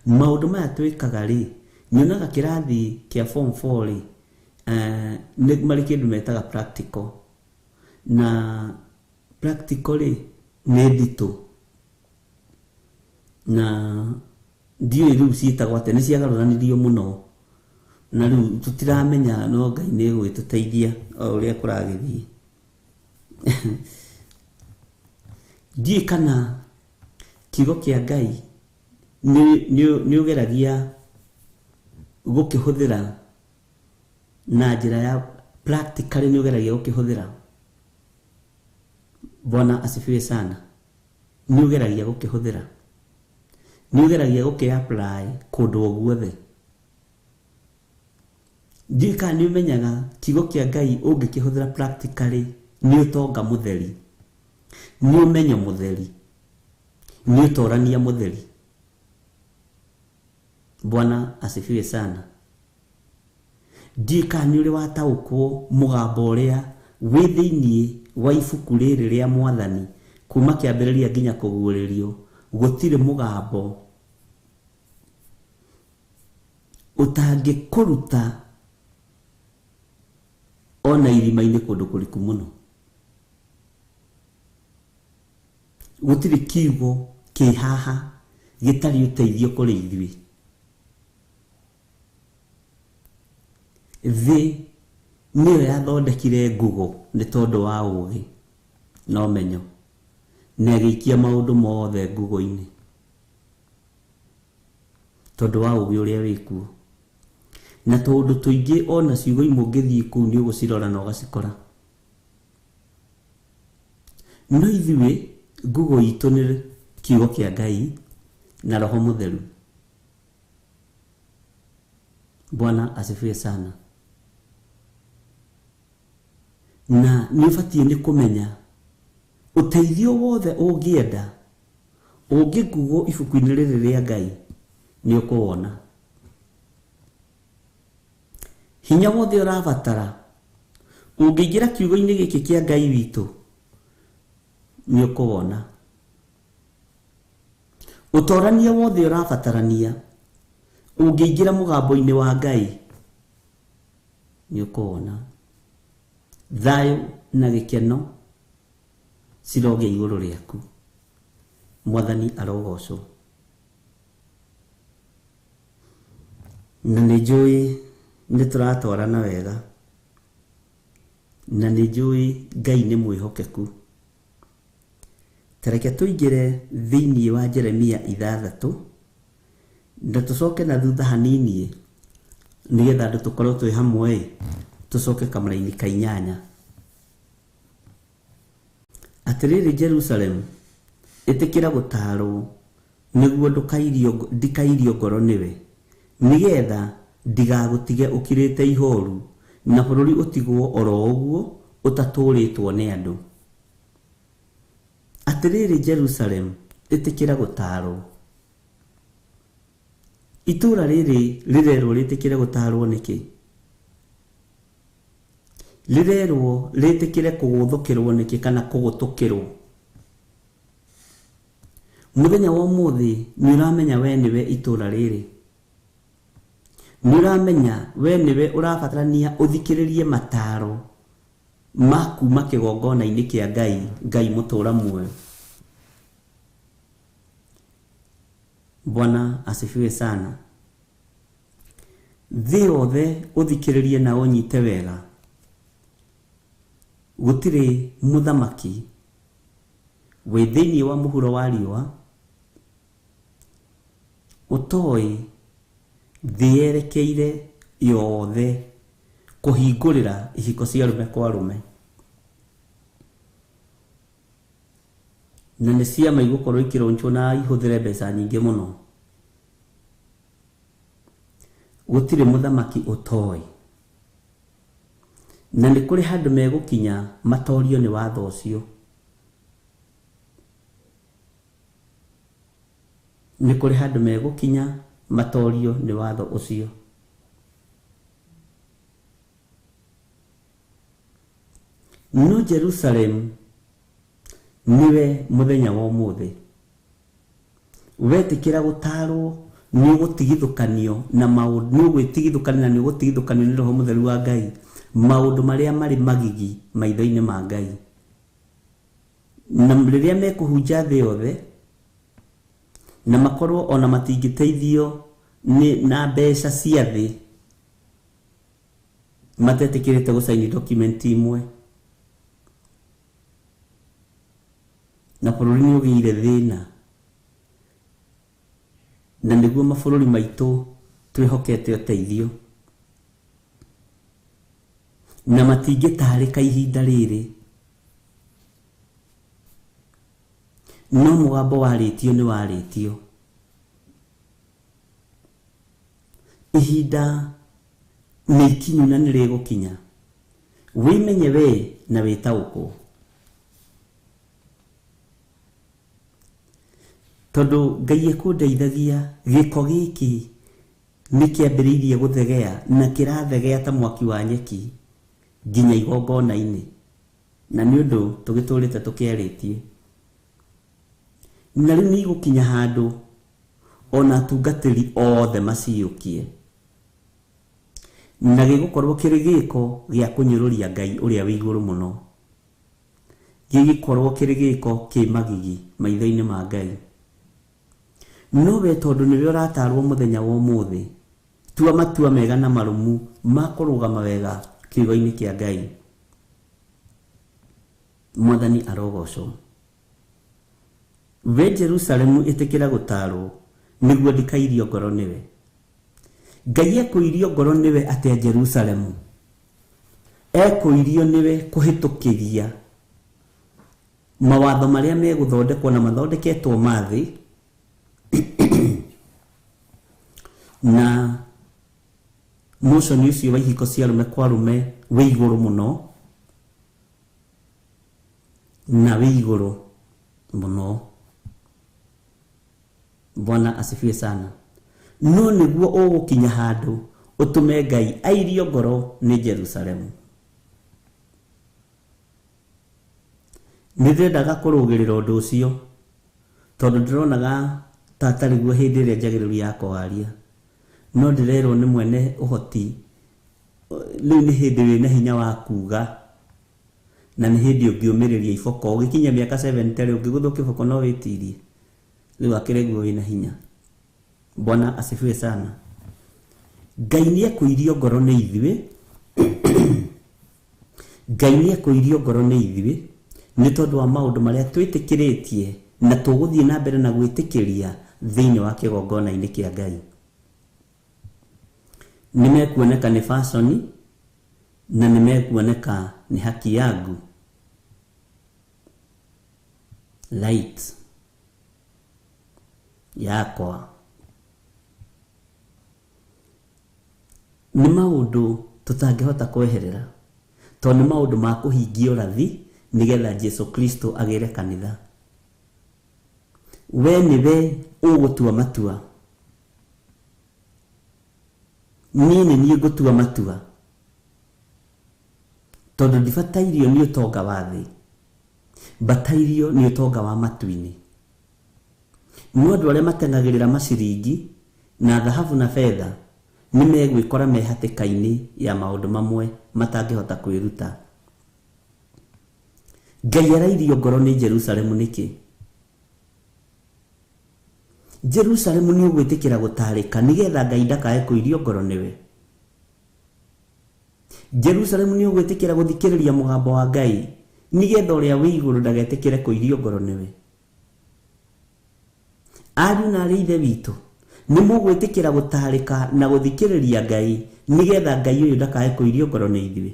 Maũndũ maya twĩkaga rĩ, nyonaga kĩrathi kĩa form 4 rĩ, nĩ marĩ kĩndũ metaga practical. Na practical rĩ, nĩ nditũ. Na ndiũĩ rĩu ciĩtagwo atĩa, nĩ ciagarũranirio mũno. Na rĩu tũtiramenya, no Ngai nĩ egũgĩtũteithia o ũrĩa kũragĩthiĩ. Ndiũĩ kana kiugo kĩa Ngai nĩ ũgeragia gũkĩhũthĩra na njĩra ya practically, nĩ ũgeragia gũkĩhũthĩra. Bwana asifiwe sana. Nĩ ũgeragia gũkĩhũthĩra, nĩ ũgeragia gũkĩ-apply kũndũ o guothe. Ndiũĩ kana nĩ ũmenyaga kiugo kĩa Ngai ũngĩkĩhũthĩra practically nĩ ũtonga mũtheri, nĩ ũmenyo mũtheri, nĩ ũtorania mũtheri. Bwana asifiwe sana. Ndiũĩ kana nĩ ũrĩ wataũkwo mũgambo ũrĩa wĩ thĩinĩ wa ibuku rĩrĩ rĩa Mwathani kuma kĩambĩrĩria nginya kũguũrĩrio. Gũtirĩ mũgambo ũtangĩkũruta ona irima-inĩ kũndũ kũriku mũno. Gũtirĩ kiugo kĩ haha gĩtarĩ ũteithio kũrĩ ithuĩ. Thĩ nĩyo yathondekire ngugo nĩ tondũ wa ũũgĩ na ũmenyo, na ĩgĩikia maũndũ mothe ngugo-inĩ tondũ wa ũũgĩ ũrĩa wĩkuo. Na tũũndũ tũingĩ ona ciugo imwe ũngĩthiĩ kũu nĩ ũgũcirora na ũgacikora. No ithuĩ ngugo itũ nĩ kiugo kĩa Ngai na Roho Mũtheru. Bwana asifiwe sana. Na nĩ ũbatiĩ nĩ kũmenya ũteithio wothe ũngĩenda ũngĩngugwo ibuku-inĩ rĩrĩ rĩa Ngai nĩ ũkũwona. Hinya wothe ũrabatara ũngĩingĩra kiugo-inĩ gĩkĩ kĩa Ngai witũ nĩ ũkũwona. Ũtorania wothe ũrabatarania ũngĩingĩra mũgambo-inĩ wa Ngai nĩ ũkũwona. Thayũ na gĩkeno cirogĩa igũrũ rĩaku. Mwathani arogocwo. Na nĩ njũĩ nĩ tũratwarana wega, na nĩ njũĩ Ngai nĩ mwĩhokeku. Ta reke tũingĩre thĩinĩ wa Jeremia 6 na tũcoke na thutha hanini nĩgetha andũ tũkorwo twĩ hamwe, tũcoke kamũraini ka 8. Atĩrĩrĩ Jerusalemu, ĩtĩkĩra gũtaarwo nĩguo ndikairio ngoro nĩwe, nĩgetha ndigagũtige ũkirĩte ihoru na bũrũri ũtigwo oro ũguo ũtatũũrĩtwo nĩ andũ. Atĩrĩrĩ Jerusalemu, ĩtĩkĩra gũtaarwo. Itũũra rĩrĩ rĩrerwo rĩtĩkĩre gũtaarwo nĩkĩ? Rĩrerwo rĩtĩkĩre kũgũthũkĩrwo nĩkĩ kana kũgũtũkĩrwo? Mũthenya wa ũmũthĩ nĩ ũramenya we nĩwe itũra rĩrĩ, nĩ ũramenya we nĩwe ũrabatarania ũthikĩrĩrie mataro ma kuma kĩgongona-inĩ kĩa Ngai, Ngai mũtũra muoyo. Bwana asifiwe sana. Thĩ yothe ũthikĩrĩrie na ũnyite wega, gũtirĩ mũthamaki wĩ thĩinĩ wa mũhuro wa riũa ũtoĩ thĩ yerekeire yothe kũhingũrĩra ihiko cia arũme kwa arũme, na nĩ ciama igũkorwo ikĩronchwo na ihũthĩre mbeca nyingĩ mũno. Gũtirĩ mũthamaki ũtoĩ, na nĩ kũrĩ handũ megũkinya matorio nĩ watho ũcio. Nĩ kũrĩ handũ megũkinya matorio nĩ watho ũcio. No Jerusalem niwe mũthenya wa ũmũthĩ wetĩkĩra gũtarwo nĩ ũgũtigithũkanio na maũndũ, nĩ ũgwĩtigithũkanio na nĩ ũgũtigithũkanio nĩ Roho Mũtheru wa Ngai maũndũ marĩa marĩ magigi maitho-inĩ ma Ngai. Na rĩrĩa mekũhunja thĩ yothe na makorwo ona matingĩteithio nĩ na mbeca cia thĩ, matetĩkĩrĩte gũcaini document imwe, na bũrũri nĩ ũgĩire thĩna, na nĩguo mabũrũri maitũ twĩhokete ũteithio, na matingĩtarĩka ihinda rĩrĩ. No mũgambo warĩtio nĩ warĩtio. Ihinda nĩ ikinyu na nĩ rĩgũkinya, wĩmenye we na wĩtaũkwo, tondũ Ngai ekũndeithagia. Gĩko gĩkĩ nĩ kĩambĩrĩirie gũthegea na kĩrathegea ta mwaki wa nyeki nginya igongona-inĩ, na nĩ ũndũ tũgĩtũrĩte tũkĩarĩtie. Na rĩu nĩ igũkinya handũ ona atungatĩri othe maciyũkie, na gĩgũkorwo kĩrĩ gĩko gĩa kũnyũrũria Ngai ũrĩa wĩ igũrũ mũno, gĩgĩkorwo kĩrĩ gĩko kĩ magigi maitho-inĩ ma Ngai. No we tondũ nĩwe ũratarwo mũthenya wa ũmũthĩ, tua matua mega na marũmu ma kũrũgama wega kiugo-inĩ kĩa Ngai. Mwathani arogocwo. We Jerusalemu ĩtĩkĩra gũtarwo nĩguo ndikairio ngoro nĩwe. Ngai ekũirio ngoro nĩwe atĩa Jerusalemu? Ekũirio nĩwe kũhĩtũkĩria mawatho marĩa megũthondekwo na mathondeketwo ma thĩ, na motion ũcio wa ihiko cia arũme kwa arũme wĩ igũrũ mũno, na wĩ igũrũ mũno. Bwana asifiwe sana. No nĩguo ũgũkinya handũ ũtũme Ngai airio ngoro nĩ Jerusalemu. Nĩ ndĩrendaga kũrũgĩrĩra ũndũ ũcio tondũ ndĩronaga ta atarĩ guo hĩndĩ ĩrĩa njagĩrĩru ya kwaria, no ndĩrerwo nĩ mwene ũhoti rĩu nĩ hĩndĩ wĩna hinya wa kuga, na nĩ hĩndĩ ũngĩũmĩrĩria iboko. Ũgĩkinya mĩaka 70 rĩ, ũngĩgũthwo kĩboko no wĩtirie, rĩu akĩrĩ guo wĩna hinya. Bwana asifiwe sana. Ngai nĩ ekũirio ngoro nĩ ithuĩ, Ngai nĩ ekũirio ngoro nĩ ithuĩ nĩ tondũ wa maũndũ marĩa twĩtĩkĩrĩtie na tũgũthiĩ na mbere na gwĩtĩkĩria thĩinĩ wa kĩgongona-inĩ kĩa Ngai. Nĩ mekuoneka nĩ fashion na nĩ mekuoneka nĩ haki yangu light yakwa. Nĩ maũndũ tũtangĩhota kweherera tondũ nĩ maũndũ ma kũhingia ũrathi nĩgetha Jesu Kristo agĩre kanitha. We nĩwe ũgũtua matua, niĩ nĩ niĩ ngũtua matua, tondũ ndibatairio nĩ ũtonga wa thĩ, mbatairio nĩ ũtonga wa matu-inĩ. No andũ arĩa mateng'agĩrĩra maciringi na thahabu na betha nĩ megwĩkora me hatĩka-inĩ ya maũndũ mamwe matangĩhota kwĩruta. Ngai arairio ngoro nĩ Jerusalemu nĩkĩ? Jerusalemu nĩ ũgwĩtĩkĩra gũtarĩka nĩgetha Ngai ndakae kũirio ngoro nĩwe. Jerusalemu nĩ ũgwĩtĩkĩra gũthikĩrĩria mũgambo wa Ngai nĩgetha ũrĩa wĩ igũrũ ndagetĩkĩre kũirio ngoro nĩwe. Ariũ na arĩ ithe witũ, nĩ mũgwĩtĩkĩra gũtarĩka na gũthikĩrĩria Ngai nĩgetha Ngai ũyũ ndakae kũirio ngoro nĩ ithuĩ.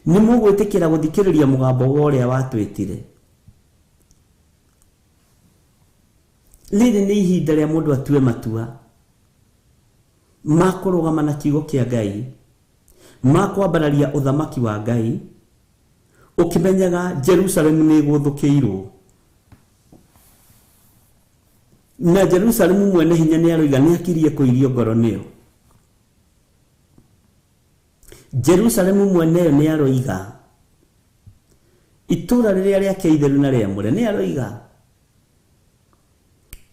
Nĩ mũgwĩtĩkĩra gũthikĩrĩria mũgambo wa ũrĩa watwĩtire. Rĩrĩ nĩ ihinda rĩa mũndũ atue matua ma kũrũgama na kiugo kĩa Ngai, ma kwambararia ũthamaki wa Ngai, ũkĩmenyaga Jerusalemu nĩ ĩgũthũkĩirwo. Na Jerusalemu mwene hinya nĩ aroiga nĩ akirie kũirio ngoro nĩyo. Jerusalemu mweneyo nĩ aroiga itũũra rĩrĩa rĩake itheru na rĩamũre nĩ aroiga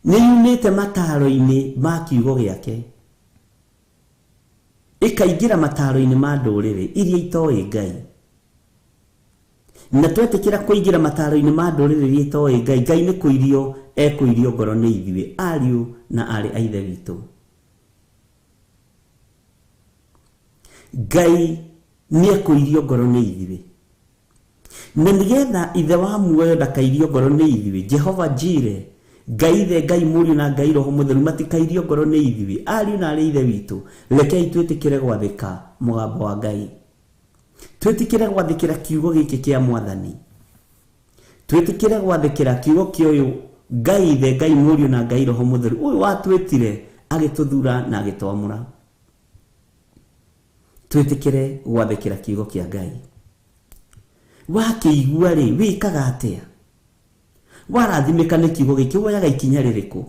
nĩ yumĩte mataro-inĩ ma kiugo gĩake, ĩkaingĩra mataro-inĩ ma ndũrĩrĩ iria itoĩ Ngai. Na twetĩkĩra kũingĩra mataro-inĩ ma ndũrĩrĩ iria itoĩ Ngai, Ngai nĩ kũirio ekũirio ngoro nĩ ithuĩ ariũ na aarĩ a ithe witũ. Ngai nĩ ekũirio ngoro nĩ ithuĩ. Na nĩgetha ithe wa muoyo ndakairio ngoro nĩ ithuĩ, Jehova Jire, Ngai ithe, Ngai mũriũ na Ngai Roho Mũtheru matikairio ngoro nĩ ithuĩ ariũ na arĩ ithe witũ. Rekei twĩtĩkĩre gwathĩka mũgambo wa Ngai, twĩtĩkĩre gwathĩkĩra kiugo gĩkĩ kĩa Mwathani, twĩtĩkĩre gwathĩkĩra kiugo kĩa ũyũ Ngai ithe, Ngai mũriũ na Ngai Roho Mũtheru, ũyũ watwĩtire agĩtũthura na agĩtwamũra. Twĩtĩkĩre gwathĩkĩra kiugo kĩa Ngai. Wakĩigua rĩ, wĩkaga atĩa? Warathimĩka nĩ kiugo gĩkĩ, woyaga ikinya rĩrĩkũ?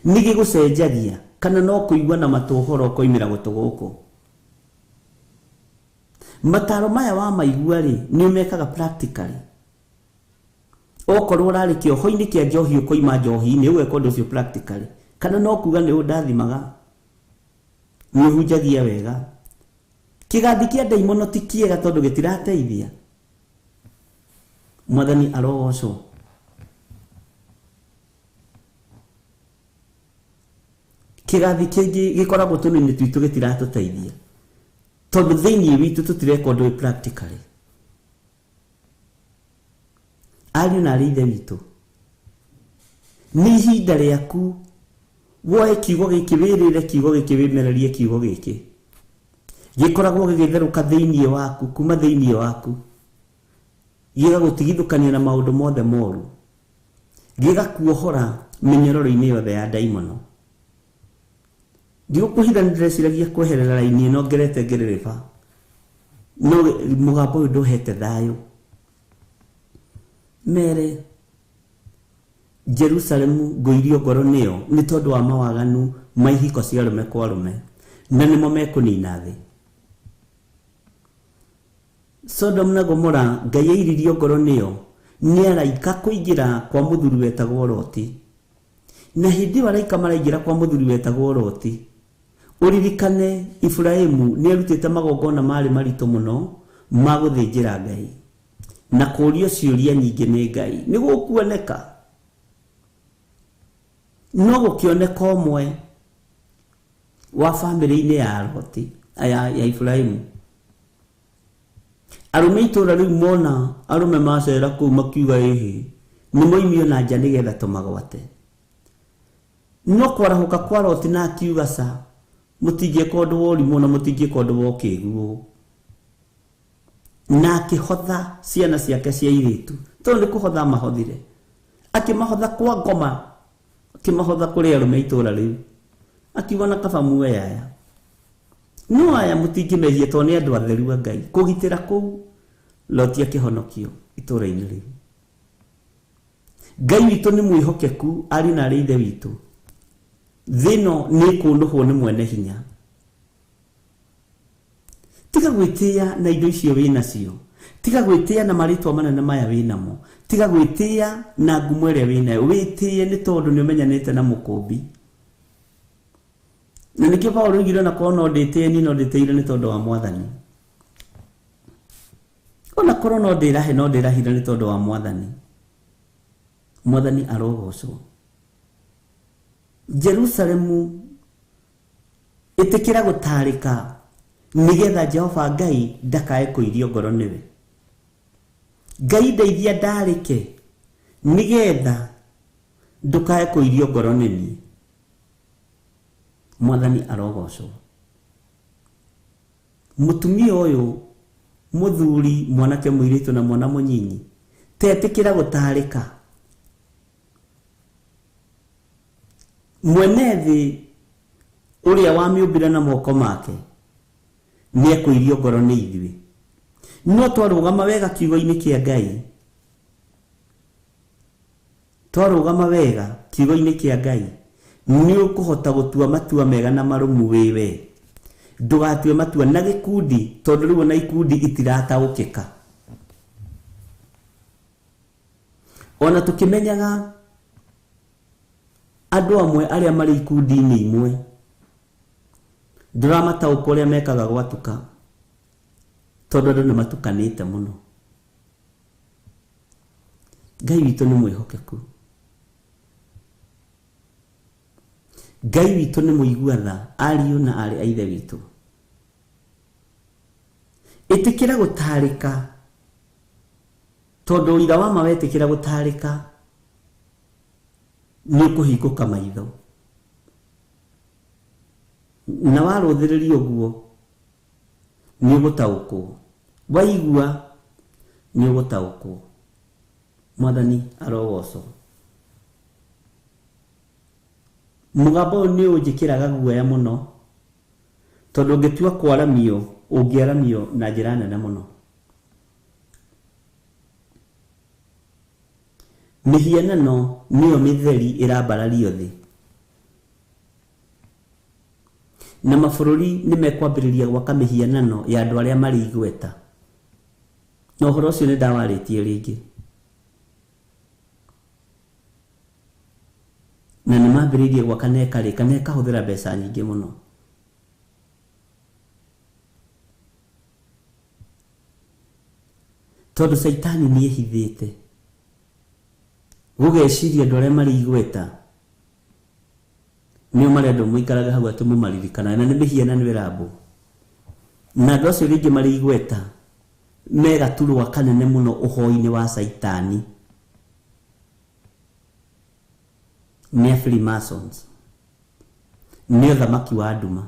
Nĩ gĩgũcenjagia kana no kũigua na matũ ũhoro ũkoimĩra gũtũ gũkũ? Mataro maya wamaigua rĩ, nĩ ũmekaga practically? Okorwo ũrarĩ kĩoho-inĩ kĩa njohi ũkoima njohi-inĩ, ũgeka ũndũ ũcio practically? Kana no kuga nĩ ũndathimaga, nĩ ũhunjagia wega? Kĩgathi kĩa ndaimono ti kĩega tondũ gĩtirateithia. Mwathani arogocwo. Kĩgathi kĩngĩ gĩkoragwo tũnini twitũ gĩtiratũteithia tondũ thĩinĩ witũ tũtireka ũndũ ũyũ practically. Ariũ na arĩ ithe witũ, nĩ ihinda rĩaku woe kiugo gĩkĩ, wĩrĩre kiugo gĩkĩ, wĩmererie kiugo gĩkĩ. Gĩkoragwo gĩgĩtherũka thĩinĩ waku, kuma thĩinĩ waku, gĩgagũtigithũkania na maũndũ mothe moru, gĩgakuohora mĩnyororo-inĩ yothe ya ndaimono. Ndigũkũhitha nĩ ndĩreciragia kweherera raini ĩno ngerete ngĩrĩrĩba, no mũgambo ũyũ ndũhete thayũ. Mere Jerusalemu ngũirio ngoro nĩyo nĩ tondũ wa mawaganu ma ihiko cia arũme kwa arũme, na nĩmo mekũnina thĩ. Sodom na Gomora Ngai airirio ngoro nĩyo nĩ araika kũingĩra kwa mũthuri wetagwo Loti. Na hĩndĩ ĩyo araika maraingĩra kwa mũthuri wetagwo Loti, ũririkane Iburahĩmu nĩ arutĩte magongona marĩ maritũ mũno ma gũthĩnjĩra Ngai na kũũrio ciũria nyingĩ nĩ Ngai nĩ gũkuoneka. No gũkĩoneka ũmwe wa bamĩrĩ-inĩ ya Loti, ya Iburahĩmu. Arũme itũũra rĩu mona arũme macera kũu makiuga ĩhĩ, nĩ moimio na nja nĩgetha tũmagwate. No kwarahũka kwa Loti na akiuga ca, mũtingĩka ũndũ wa ũrimũ na mũtingĩka ũndũ wa ũkĩgu. Na akĩhotha ciana ciake cia airĩtu, tondũ nĩ kũhotha mahothire. Akĩmahotha kwa ngoma, akĩmahotha kũrĩ arũme itũũra rĩu. Akiuga na kaba muoe aya. No aya mũtingĩmehia tondũ nĩ andũ atheru a Ngai. Kũgitĩra kũu Loti akĩhonokio itũũra-inĩ rĩu. Ngai witũ nĩ mwĩhokeku, ariũ na arĩ ithe witũ. Thĩ ĩno nĩ ĩkũnũhwo nĩ mwene hinya. Tiga gwĩtĩa na indo icio wĩ nacio, tiga gwĩtĩa na marĩtwa manene maya wĩ namo, Tiga gwĩtĩĩa na ngumo ĩrĩa wĩnayo, wĩtĩĩe nĩ tondũ nĩ ũmenyanĩte na mũkũmbi. Na nĩkĩo Paulo oigire ona korwo no ndĩtĩĩe niĩ no ndĩtĩire nĩ tondũ wa Mwathani. Ona korwo no ndĩrahe no ndĩrahire nĩ tondũ wa Mwathani. Mwathani arogocwo. Jerusalemu ĩtĩkĩra gũtarĩka nĩgetha Jehova Ngai ndakae kũirio ngoro nĩwe. Ngai ndeithia ndarĩke nĩgetha ndũkae kũirio ngoro nĩ niĩ. Mwathani arogocwo. Mũtumia ũyũ, mũthuri, mwanake mũirĩtu na mwana mũnyinyi, tetĩkĩra gũtarĩka. Mwene thĩ ũrĩa wamĩũmbire na moko make nĩekũirio ngoro nĩ ithuĩ. No twarũgama wega kiugo-inĩ kĩa Ngai, twarũgama wega kiugo-inĩ kĩa Ngai, nĩ ũkũhota gũtua matua mega na marũmu wĩwe. Ndũgatue matua na gĩkundi, tondũ rĩu ona ikundi itirataũkĩka. Ona tũkĩmenyaga andũ amwe arĩa marĩ ikundi-inĩ imwe, ndũramataũka ũrĩa mekaga gwatuka, tondũ andũ nĩ matukanĩte mũno. Ngai witũ nĩ mwĩhokeku. Ngai witũ nĩ mũigua tha, ariũ na aarĩ a Ithe witũ. Ĩtĩkĩra gũtarĩka, tondũ ũira wa ma wetĩkĩra gũtarĩka nĩ ũkũhingũka maitho. Na warũthĩrĩria ũguo nĩ ũgũtaũkwo, waigua nĩ ũgũtaũkwo. Mwathani arogocwo. Mũgambo ũyũ nĩ ũnjĩkĩraga guoya mũno, tondũ ũngĩtua kwaramio, ũngĩaramio na njĩra nene mũno. Mĩhianano nĩyo mĩtheri ĩrambarario thĩ, na mabũrũri nĩ mekwambĩrĩria gwaka mĩhianano ya andũ arĩa marĩ igweta. Na ũhoro ũcio nĩ ndawarĩtie rĩngĩ. Na nĩ mambĩrĩirie gwaka na ĩkarĩka na ĩkahũthĩra mbeca nyingĩ mũno. Tondũ Caitani nĩ ehithĩte gũgeciria andũ arĩa marĩ igweta nĩo marendwo mũikarage hau atĩ mũmaririkanaga, na nĩ mĩhianano ĩrambwo. Na andũ acio rĩngĩ marĩ igweta me gaturwa kanene mũno ũhoi-inĩ wa Caitani. Nĩ a Freemasons, nĩ ũthamaki wa nduma,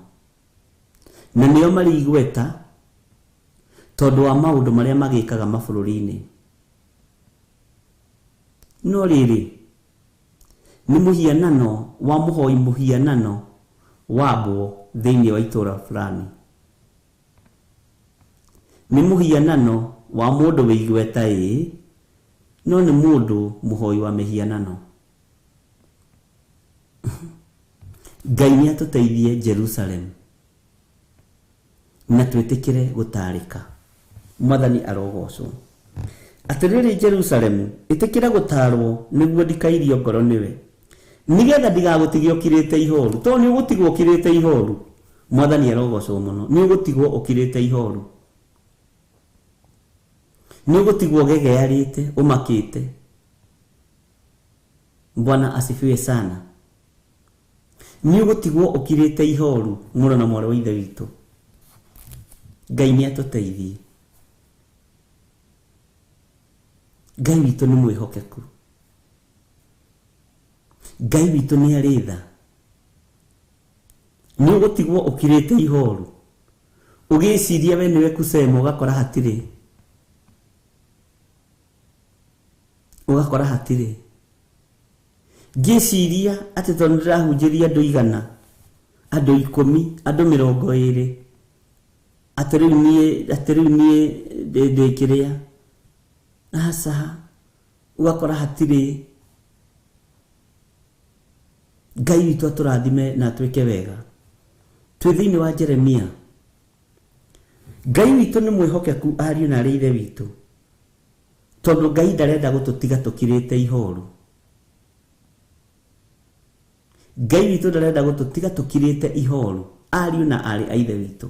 na nĩo marĩ igweta tondũ wa maũndũ marĩa magĩkaga mabũrũri-inĩ. No rĩrĩ, nĩ mũhianano wa mũhoi mũhianano wambwo thĩinĩ wa itũũra fulani. Nĩ mũhianano wa mũndũ wĩ igweta ĩĩ, no nĩ mũndũ mũhoi wa mĩhianano. Ngai nĩ atũteithie Jerusalem na twĩtĩkĩre gũtarĩka. Mwathani arogocwo. Atĩrĩrĩ Jerusalemu, ĩtĩkĩra gũtarwo nĩguo ndikairio ngoro nĩwe, nĩgetha ndigagũtige ũkirĩte ihoru. Tondũ nĩ ũgũtigwo ũkirĩte ihoru. Mwathani arogocwo mũno. Nĩ ũgũtigwo ũkirĩte ihoru, nĩ ũgũtigwo ũgegearĩte, ũmakĩte. Bwana asifiwe sana. Nĩ ũgũtigwo ũkirĩte ihoru, mũrũ na mwarĩ wa Ithe witũ. Ngai nĩ atũteithie. Ngai witũ nĩ mwĩhokeku. Ngai witũ nĩ arĩ tha. Nĩ ũgũtigwo ũkirĩte ihoru, ũgĩciria we nĩwe kusema, ũgakora hatirĩ, ũgakora hatirĩ. Ngĩciria atĩ tondũ ndĩrahunjĩria andũ 100, andũ 10, andũ 20, atĩ rĩu niĩ ndĩ kĩrĩa. Aca, ũgakora hatirĩ. Ngai witũ atũrathime na atwĩke wega. Twĩ thĩinĩ wa Jeremia. Ngai witũ nĩ mwĩhokeku, ariũ na arĩ Ithe witũ. Tondu Ngai ndarenda gũtũtiga tũkirĩte ihoru. Ngai witũ ndarenda gũtũtiga tũkirĩte ihoru, ariũ na aarĩ a Ithe witũ.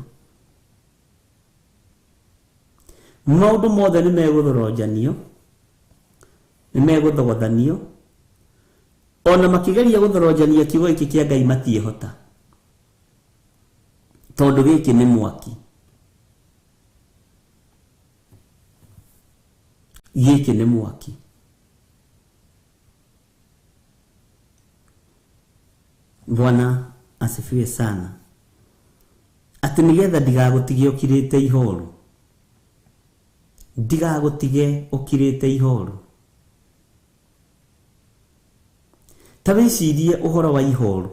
Maũndũ mothe nĩ megũthoronjanio, nĩ megũthogothanio, ona makĩgeria gũthoronjania kiugo gĩkĩ kĩa Ngai matiĩhota, tondũ gĩkĩ nĩ mwaki. Gĩkĩ nĩ mwaki. Bwana asifiwe sana. Atĩ nĩgetha ndigagũtige ũkirĩte ihoru, ndigagũtige ũkirĩte ihoru. Ta wĩcirie ũhoro wa ihoru.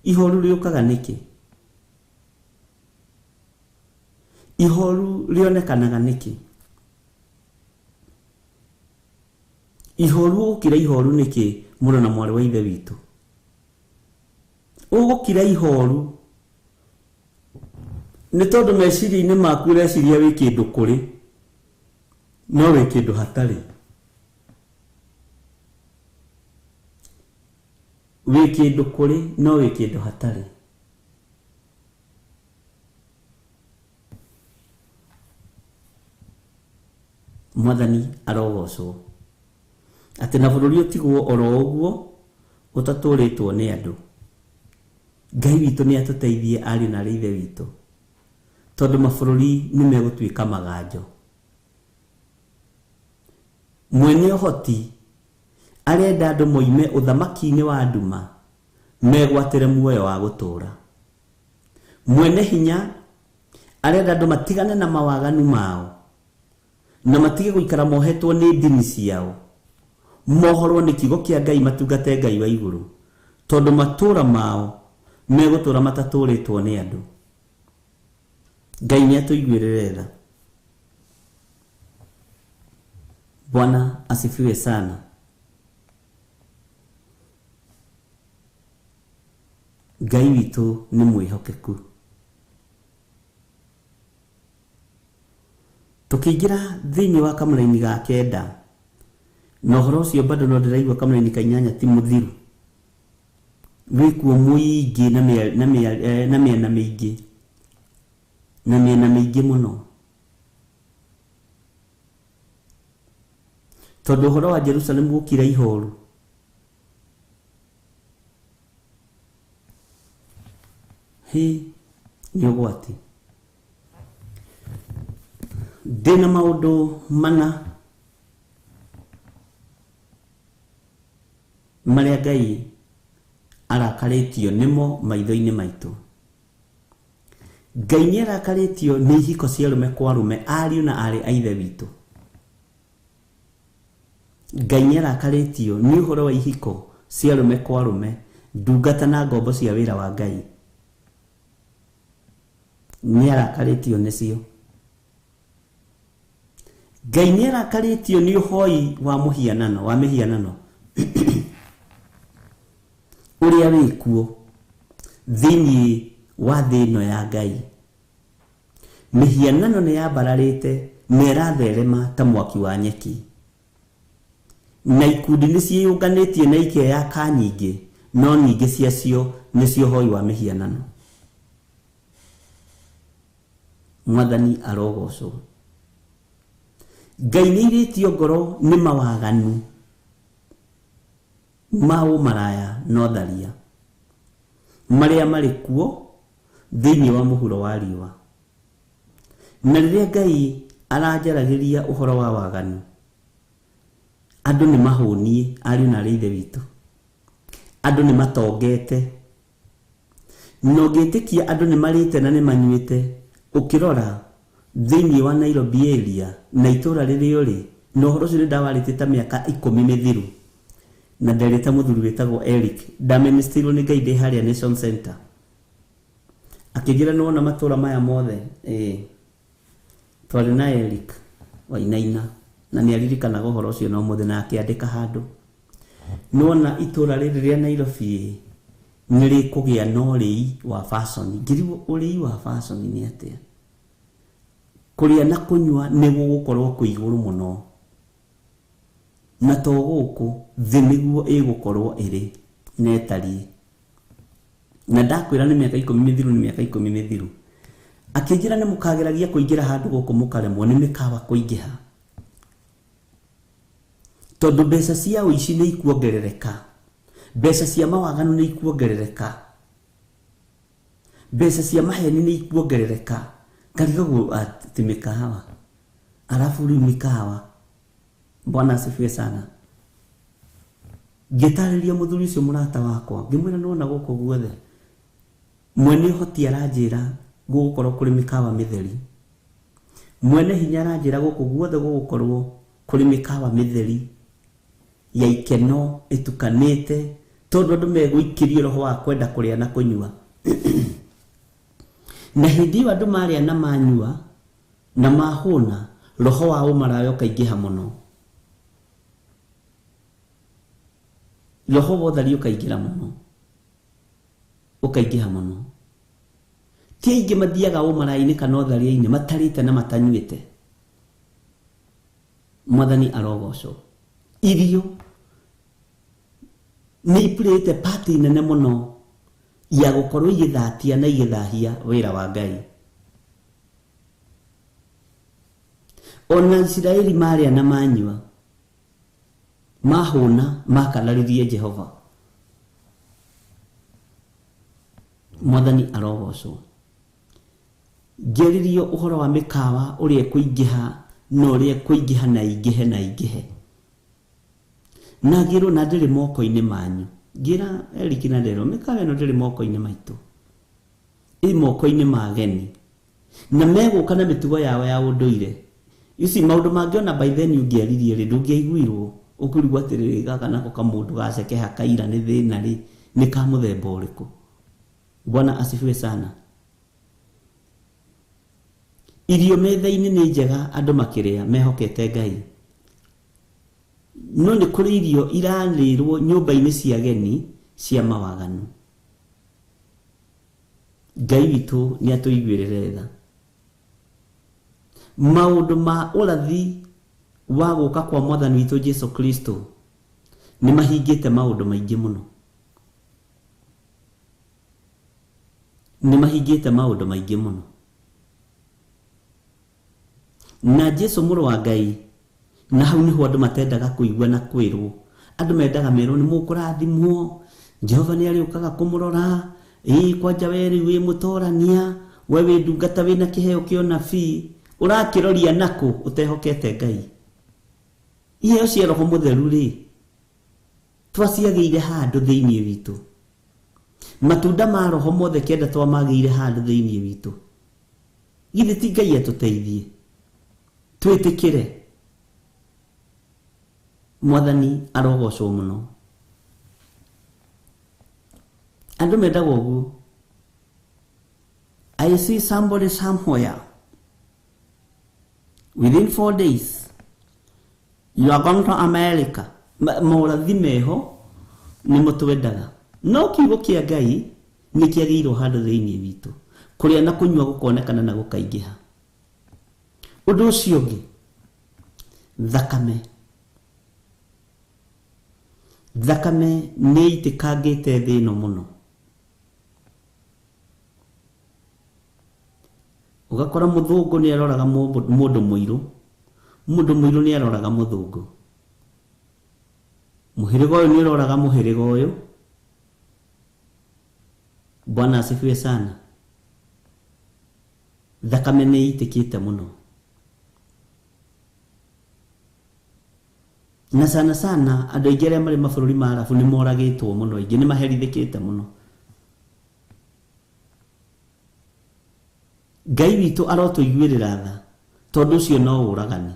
Ihoru rĩũkaga nĩkĩ? Ihoru rĩonekanaga nĩkĩ? Ihoru ũgũkira ihoru nĩkĩ mũrũ na mwarĩ wa Ithe witũ? Ũgũkira ihoru nĩ tondũ meciria-inĩ maku ũreciria wĩ kĩndũ kũrĩ, no wĩ kĩndũ hatarĩ. Wĩ kĩndũ kũrĩ, no wĩ kĩndũ hatarĩ. Mwathani arogocwo. Atĩ na bũrũri ũtigwo oro ũguo ũtatũrĩtwo nĩ andũ. Ngai witũ nĩ atũteithie ariũ na aarĩ a Ithe witũ, tondũ mabũrũri nĩ megũtuĩka maganjo. Mwene ũhoti arenda andũ moime ũthamaki-inĩ wa nduma megwatĩre muoyo wa gũtũũra. Mwene hinya arenda andũ matigane na mawaganu mao na matige gũikara mohetwo nĩ ndini ciao, mohorwo nĩ kiugo kĩa Ngai, matungate Ngai wa igũrũ, tondũ matũũra mao megũtũũra matatũũrĩtwo nĩ andũ. Ngai nĩ atũiguĩrĩre tha. Bwana asifiwe sana. Ngai witũ nĩ mwĩhokeku. Tũkĩingĩra thĩinĩ wa kamũraini ga kenda, na ũhoro ũcio bado no ndĩraigua kamũraini ka inyanya ti mũthiru, wĩkuo mũingĩ na mĩena mĩingĩ, na mĩena mĩingĩ mũno, tondũ ũhoro wa Jerusalemu gũkira ihoru. Hĩ, nĩ ũgwati. Ndĩna maũndũ mana marĩa Ngai arakarĩtio nĩmo maitho-inĩ maitũ. Ngai nĩ arakarĩtio nĩ ihiko cia arũme kwa arũme, ariũ na aarĩ a Ithe witũ. Ngai nĩ arakarĩtio nĩ ũhoro wa ihiko cia arũme kwa arũme, ndungata na ngombo cia wĩra wa Ngai. Nĩ arakarĩtio nĩcio. Ngai nĩ arakarĩtio nĩ ũhoi wa mũhianano, wa mĩhianano ũrĩa wĩkuo thĩinĩ wa thĩ ĩno ya Ngai. Mĩhianano nĩ yambararĩte na ĩratherema ta mwaki wa nyeki, na ikundi nĩ ciĩyũnganĩtie na ikeyaka nyingĩ, no nyingĩ ciacio nĩcio ũhoi wa mĩhianano. Mwathani arogocwo. Ngai nĩ airĩtio ngoro nĩ mawaganu ma ũmaraya na ũtharia marĩa marĩ kuo thĩinĩ wa mũhuro wa riũa. Na rĩrĩa Ngai aranjaragĩria ũhoro wa waganu, andũ nĩ mahũniĩ, ariũ na aarĩ a Ithe witũ. Andũ nĩ matongete, na ũngĩtĩkia andũ nĩ marĩte na nĩ manyuĩte. Ũkĩrora thĩinĩ wa Nairobi area na itũũra rĩrĩa ũrĩ, na ũhoro ũcio nĩ ndawarĩtie ta mĩaka 10 mĩthiru, na nderĩte mũthuri wĩtagwo Eric, ndaministirwo nĩ Ngai ndĩ harĩa Nation Center, akĩnjĩra nĩwona matũũra maya mothe. Ĩĩ, twarĩ na Eric Wainaina, na nĩ aririkanaga ũhoro ũcio na ũmũthĩ, na akĩandĩka handũ. Nĩwona itũũra rĩrĩ rĩa Nairobi nĩ rĩkũgĩa na ũrĩi wa fashion. Ngĩrigwo ũrĩi wa fashion nĩ atĩa? Kũrĩa na kũnyua nĩ gũgũkorwo kwĩ igũrũ mũno. Na to gũkũ thĩ nĩguo ĩgũkorwo ĩrĩ na ĩtariĩ. Na ndakwĩra nĩ mĩaka 10 mĩthiru, nĩ mĩaka 10 mĩthiru. Akĩnjĩra nĩ mũkageragia kũingĩra handũ gũkũ mũkaremwo nĩ mĩkawa kũingĩha. Tondũ mbeca cia ũici nĩ ikuongerereka, mbeca cia mawaganu nĩ ikuongerereka, mbeca cia maheni nĩ ikuongerereka. Ngarigagwo atĩ mĩkawa, arabu rĩu mĩkawa. Bwana asifiwe sana. Ngĩtarĩria mũthuri ũcio mũrata wakwa, ngĩmwĩra nĩwona gũkũ guothe mwene ũhoti aranjĩra gũgũkorwo kũrĩ mĩkawa mĩtheri, mwene hinya aranjĩra gũkũ guothe gũgũkorwo kũrĩ mĩkawa mĩtheri ya ikeno ĩtukanĩte, tondũ andũ megũikĩrio roho wa kwenda kũrĩa na kũnyua. Na hĩndĩ ĩyo andũ marĩa na manyua na mahũna, roho wa ũmaraya ũkaingĩha mũno, roho wa ũtheri ũkaingĩra mũno, ũkaingĩha mũno. Ti aingĩ mathiaga ũmaraya-inĩ kana ũtharia-inĩ matarĩte na matanyuĩte. Mwathani arogocwo. Irio nĩ ipurĩte pati nene mũno ya gũkorwo igĩthatia na igĩthahia wĩra wa Ngai. Ona Isiraeli marĩa na manyua mahũna makanaririe Jehova. Mwathani arogocwo. Ngĩarĩrio ũhoro wa mĩkawa ũrĩa ĩkũingĩha na ũrĩa ĩkũingĩha na ingĩhe na ingĩhe. Na ngĩrwo na ndĩrĩ moko-inĩ manyu. Ngĩra Eric na Ndero, mĩkawa ĩno ndĩrĩ moko-inĩ maitũ, ĩ moko-inĩ ma ageni, na megũka na mĩtugo yao ya ũndũire. Ici maũndũ mangĩona by then ũngĩaririe rĩ, ndũngĩaiguirwo ũkũrigwo atĩrĩrĩ, gaka nako kamũndũ gacekeha kaira nĩ thĩna rĩ, nĩ ka mũthemba ũrĩkũ? Bwana asifiwe sana. Irio metha-inĩ nĩ njega andũ makĩrĩa mehokete Ngai, no nĩ kũrĩ irio irarĩrwo nyũmba-inĩ cia ageni cia mawaganu. Ngai witũ nĩ atũiguĩrĩre tha. Maũndũ ma ũrathi wa gũka kwa Mwathani witũ Jesu Kristo nĩ mahingĩte maũndũ maingĩ mũno, nĩ mahingĩte maũndũ maingĩ mũno. Na Jesu mũrũ wa Ngai, na hau nĩho andũ matendaga kũigua na kwĩrwo. Andũ mendaga merwo nĩ mũkũrathimwo, Jehova nĩ arĩũkaga kũmũrora, ĩĩ kwanja we rĩu wĩ mũtorania, we wĩ ndungata wĩna kĩheo kĩa ũnabii, ũrakĩroria nakũ ũtehokete Ngai. Iheo cia Roho Mũtheru rĩ, twaciagĩire handũ thĩinĩ witũ. Matunda ma Roho mothe kenda twamagĩire handũ thĩinĩ witũ. Githĩ ti Ngai atũteithie twĩtĩkĩre? Mwathani arogocwo mũno. Andũ mendaga ũguo. I see somebody somewhere within 4 days you are going to America. Morathi meho nĩ mũtwendaga, no kiugo kĩa Ngai nĩ kĩagĩirwo handũ thĩinĩ witũ. Kũrĩa na kũnyua gũkonekana na gũkaingĩha. Ũndũ ũcio ũngĩ, thakame. Thakame nĩ ĩitĩkangĩte thĩ ĩno mũno. Ũgakora mũthũngũ nĩ aroraga mũndũ mũirũ, mũndũ mũirũ nĩ aroraga mũthũngũ, mũhĩrĩga ũyũ nĩ ũroraga mũhĩrĩga ũyũ. Bwana asifiwe sana. Thakame nĩ ĩitĩkĩte mũno, na sana sana andũ aingĩ arĩa marĩ mabũrũri ma Arabu nĩ moragĩtwo mũno, aingĩ nĩ maherithĩkĩte mũno. Ngai witũ arotũiguĩrĩra tha, tondũ ũcio no ũragani.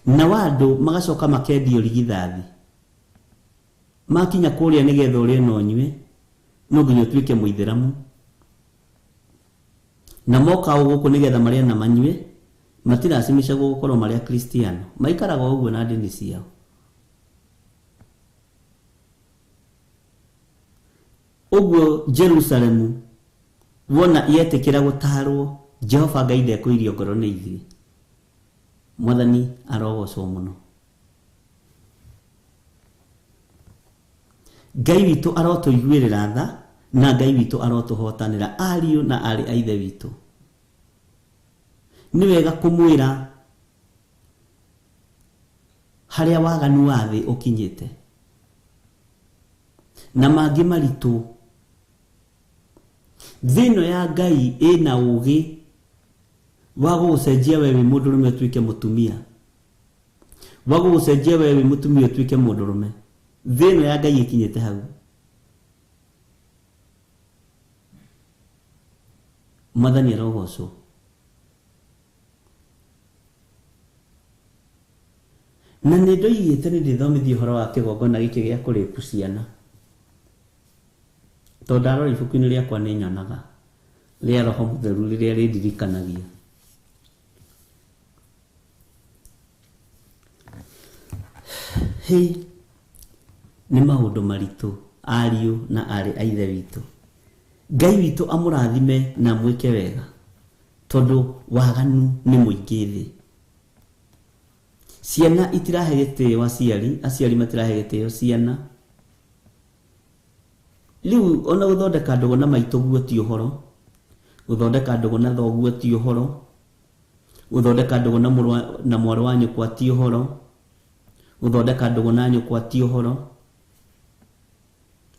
Na andũ magacoka makendio rigithathi, makinya kũrĩa nĩgetha ũrĩe na ũnyue no nginya ũtuĩke mũithĩramu, na moka o gũkũ nĩgetha marĩe na manyue, matiracimicagwo gũkorwo marĩ Akristiano, maikaraga o ũguo na ndini ciao. Ũguo Jerusalemu wona yetĩkĩra gũtarwo, Jehova Ngai ndekũirio ngoro nĩ ithuĩ. Mwathani arogocwo mũno. Ngai witũ arotũiguĩrĩra tha na Ngai witũ arotũhotanĩra ariũ na aarĩ a Ithe witũ. Nĩ wega kũmwĩra harĩa waganu wa thĩ ũkinyĩte na mangĩ maritũ. Thĩ ĩno ya Ngai ĩna ũgĩ wa gũgũcenjia we wĩ mũndũrũme ũtuĩke mũtumia, wa gũgũcenjia we wĩ mũtumia ũtuĩke mũndũrũme. Thĩ ĩno ya Ngai ĩkinyĩte hau. Mwathani arogocwo. Na nĩ ndoigĩte nĩ ndĩthomithia ũhoro wa kĩgongona gĩkĩ gĩa kũrĩpu ciana. Tondũ ndarora ibuku-inĩ rĩakwa nĩ nyonaga rĩa Roho Mũtheru rĩrĩa rĩndirikanagia. Hĩ, nĩ maũndũ maritũ ariũ na aarĩ a Ithe witũ. Ngai witũ amũrathime na amwĩke wega, tondũ waganu nĩ mũingĩ thĩ. Ciana itirahe gĩtĩo aciari, aciari matirahe gĩtĩo ciana. Rĩu ona gũthondeka ndũgũ na maitũguo ti ũhoro, gũthondeka ndũgũ na thoguo ti ũhoro, gũthondeka ndũgũ na mũrũ na mwarĩ wa nyũkwa ti ũhoro, gũthondeka ndũgũ na nyũkwa ti ũhoro.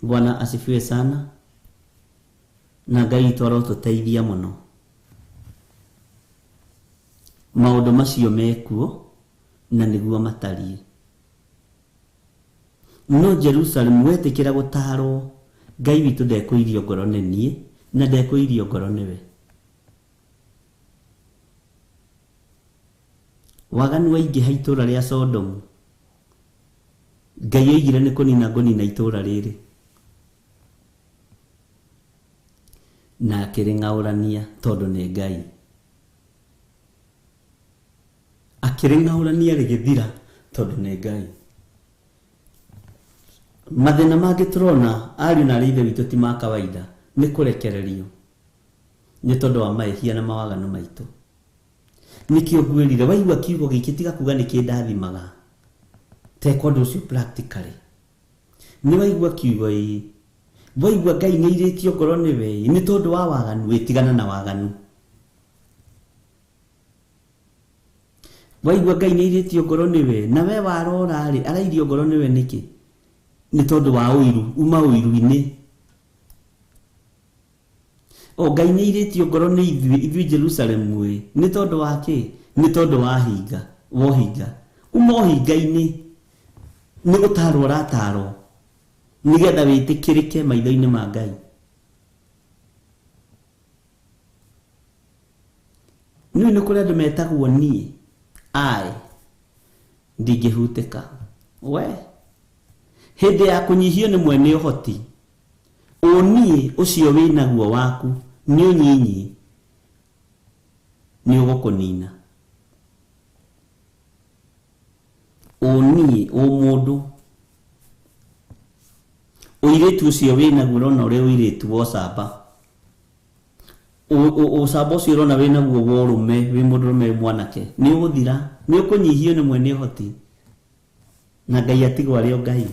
Bwana asifiwe sana. Na Ngai witũ arotũteithia mũno. Maũndũ macio mekuo na nĩguo matariĩ. No Jerusalemu wetĩkĩra gũtaarwo, Ngai witũ ndekũirio ngoro nĩ niĩ na ndekũirio ngoro nĩwe. Waganu waingĩha itũũra rĩa Sodomu, Ngai oigire nĩ kũnina ngũnina itũũra rĩrĩ. Na akĩrĩng'aũrania tondũ nĩ Ngai. Akĩrĩng'aũrania rĩgĩthira tondũ nĩ Ngai. Mathĩna mangĩ tũrona ariũ na arĩ ithe witũ ti ma kawaida, nĩ kũrekererio nĩ tondũ wa mahĩtia na mawaganu maitũ. Nĩkĩo ngwĩrire waigua kiugo gĩkĩ tiga kuga nĩ kĩndathimaga, teka ũndũ ũcio practically. Nĩ waigua kiugo ĩĩ, waigua Ngai nĩ airĩtio ngoro nĩwe ĩĩ, nĩ tondũ wa waganu ĩĩ, tigana na waganu. Waigua Ngai nĩ airĩtio ngoro nĩwe, na we warora rĩ, arairio ngoro nĩwe nĩkĩ? Nĩ tondũ wa ũiru, uma ũiru-inĩ. O Ngai nĩ airĩtio ngoro nĩ ithuĩ, ithuĩ Jerusalemu ĩ, nĩ tondũ wa kĩ? Nĩ tondũ wa hinga, wa ũhinga. Uma ũhinga-inĩ, nĩ gũtarwo ũratarwo, nĩgetha wĩtĩkĩrĩke maitho-inĩ ma Ngai. Nĩũĩ nĩ kũrĩ andũ metagwo niĩ, I, ndingĩhutĩka. We, hĩndĩ ya kũnyihio nĩ mwene ũhoti, ũniĩ ũcio wĩnaguo waku nĩ ũnyinyi, nĩ ũgũkũnina. Ũniĩ, ũmũndũ, ũirĩtu ũcio wĩnaguo ũrona ũrĩ ũirĩtu wa ũcamba. Ũcamba ũcio ũrona wĩ naguo wa ũrũme, wĩ mũndũrũme wĩ mwanake, nĩ ũgũthira, nĩ ũkũnyihio nĩ mwene ũhoti, na Ngai atigwo arĩ o Ngai.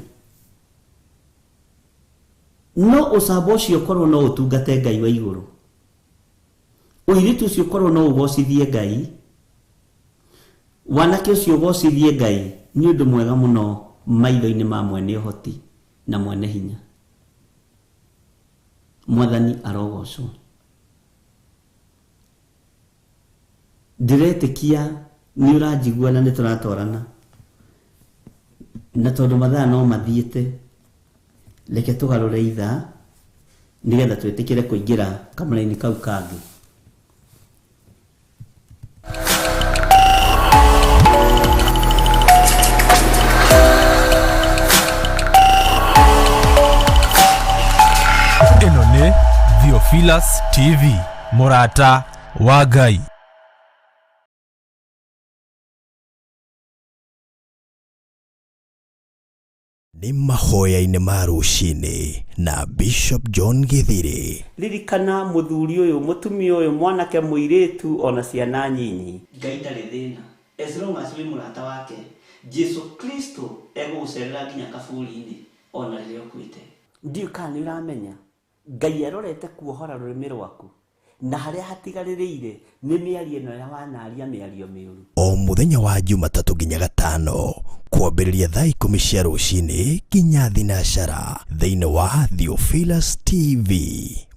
No ũcamba ũcio ũkorwo no ũtungate Ngai wa igũrũ, ũirĩtu ũcio ũkorwo no ũgocithie Ngai, wanake ũcio ũgocithie Ngai, nĩ ũndũ mwega mũno maitho-inĩ ma mwene ũhoti na mwene hinya. Mwathani arogocwo. Ndĩretĩkia nĩ ũranjigua na nĩ tũratwarana, na tondũ mathaa no mathiĩte, reke tũgarũre ithaa nĩgetha twĩtĩkĩre kũingĩra kamũraini kau kangĩ. Ĩno nĩ Theophilus TV, mũrata wa Ngai. Nĩ mahoya-inĩ ma rũcinĩ na Bishop John Githiri. Ririkana mũthuri ũyũ, mũtumia ũyũ, mwanake, mũirĩtu, ona ciana nyinyi. Ngai ndarĩ thĩna. As long as wĩ mũrata wake, Jesu Kristo egũgũcerera nginya kaburi-inĩ ona rĩrĩa ũkuĩte. Ndiũĩ kana nĩ ũramenya Ngai arorete kuohora rũrĩmĩ rwaku na harĩa hatigarĩrĩire nĩ mĩario ĩno ya wanaria mĩario mĩũru. O mũthenya wa Jumatatũ nginya Gatano kwambĩrĩria thaa 10 cia rũcinĩ nginya thinacara thĩinĩ wa Theophilus TV,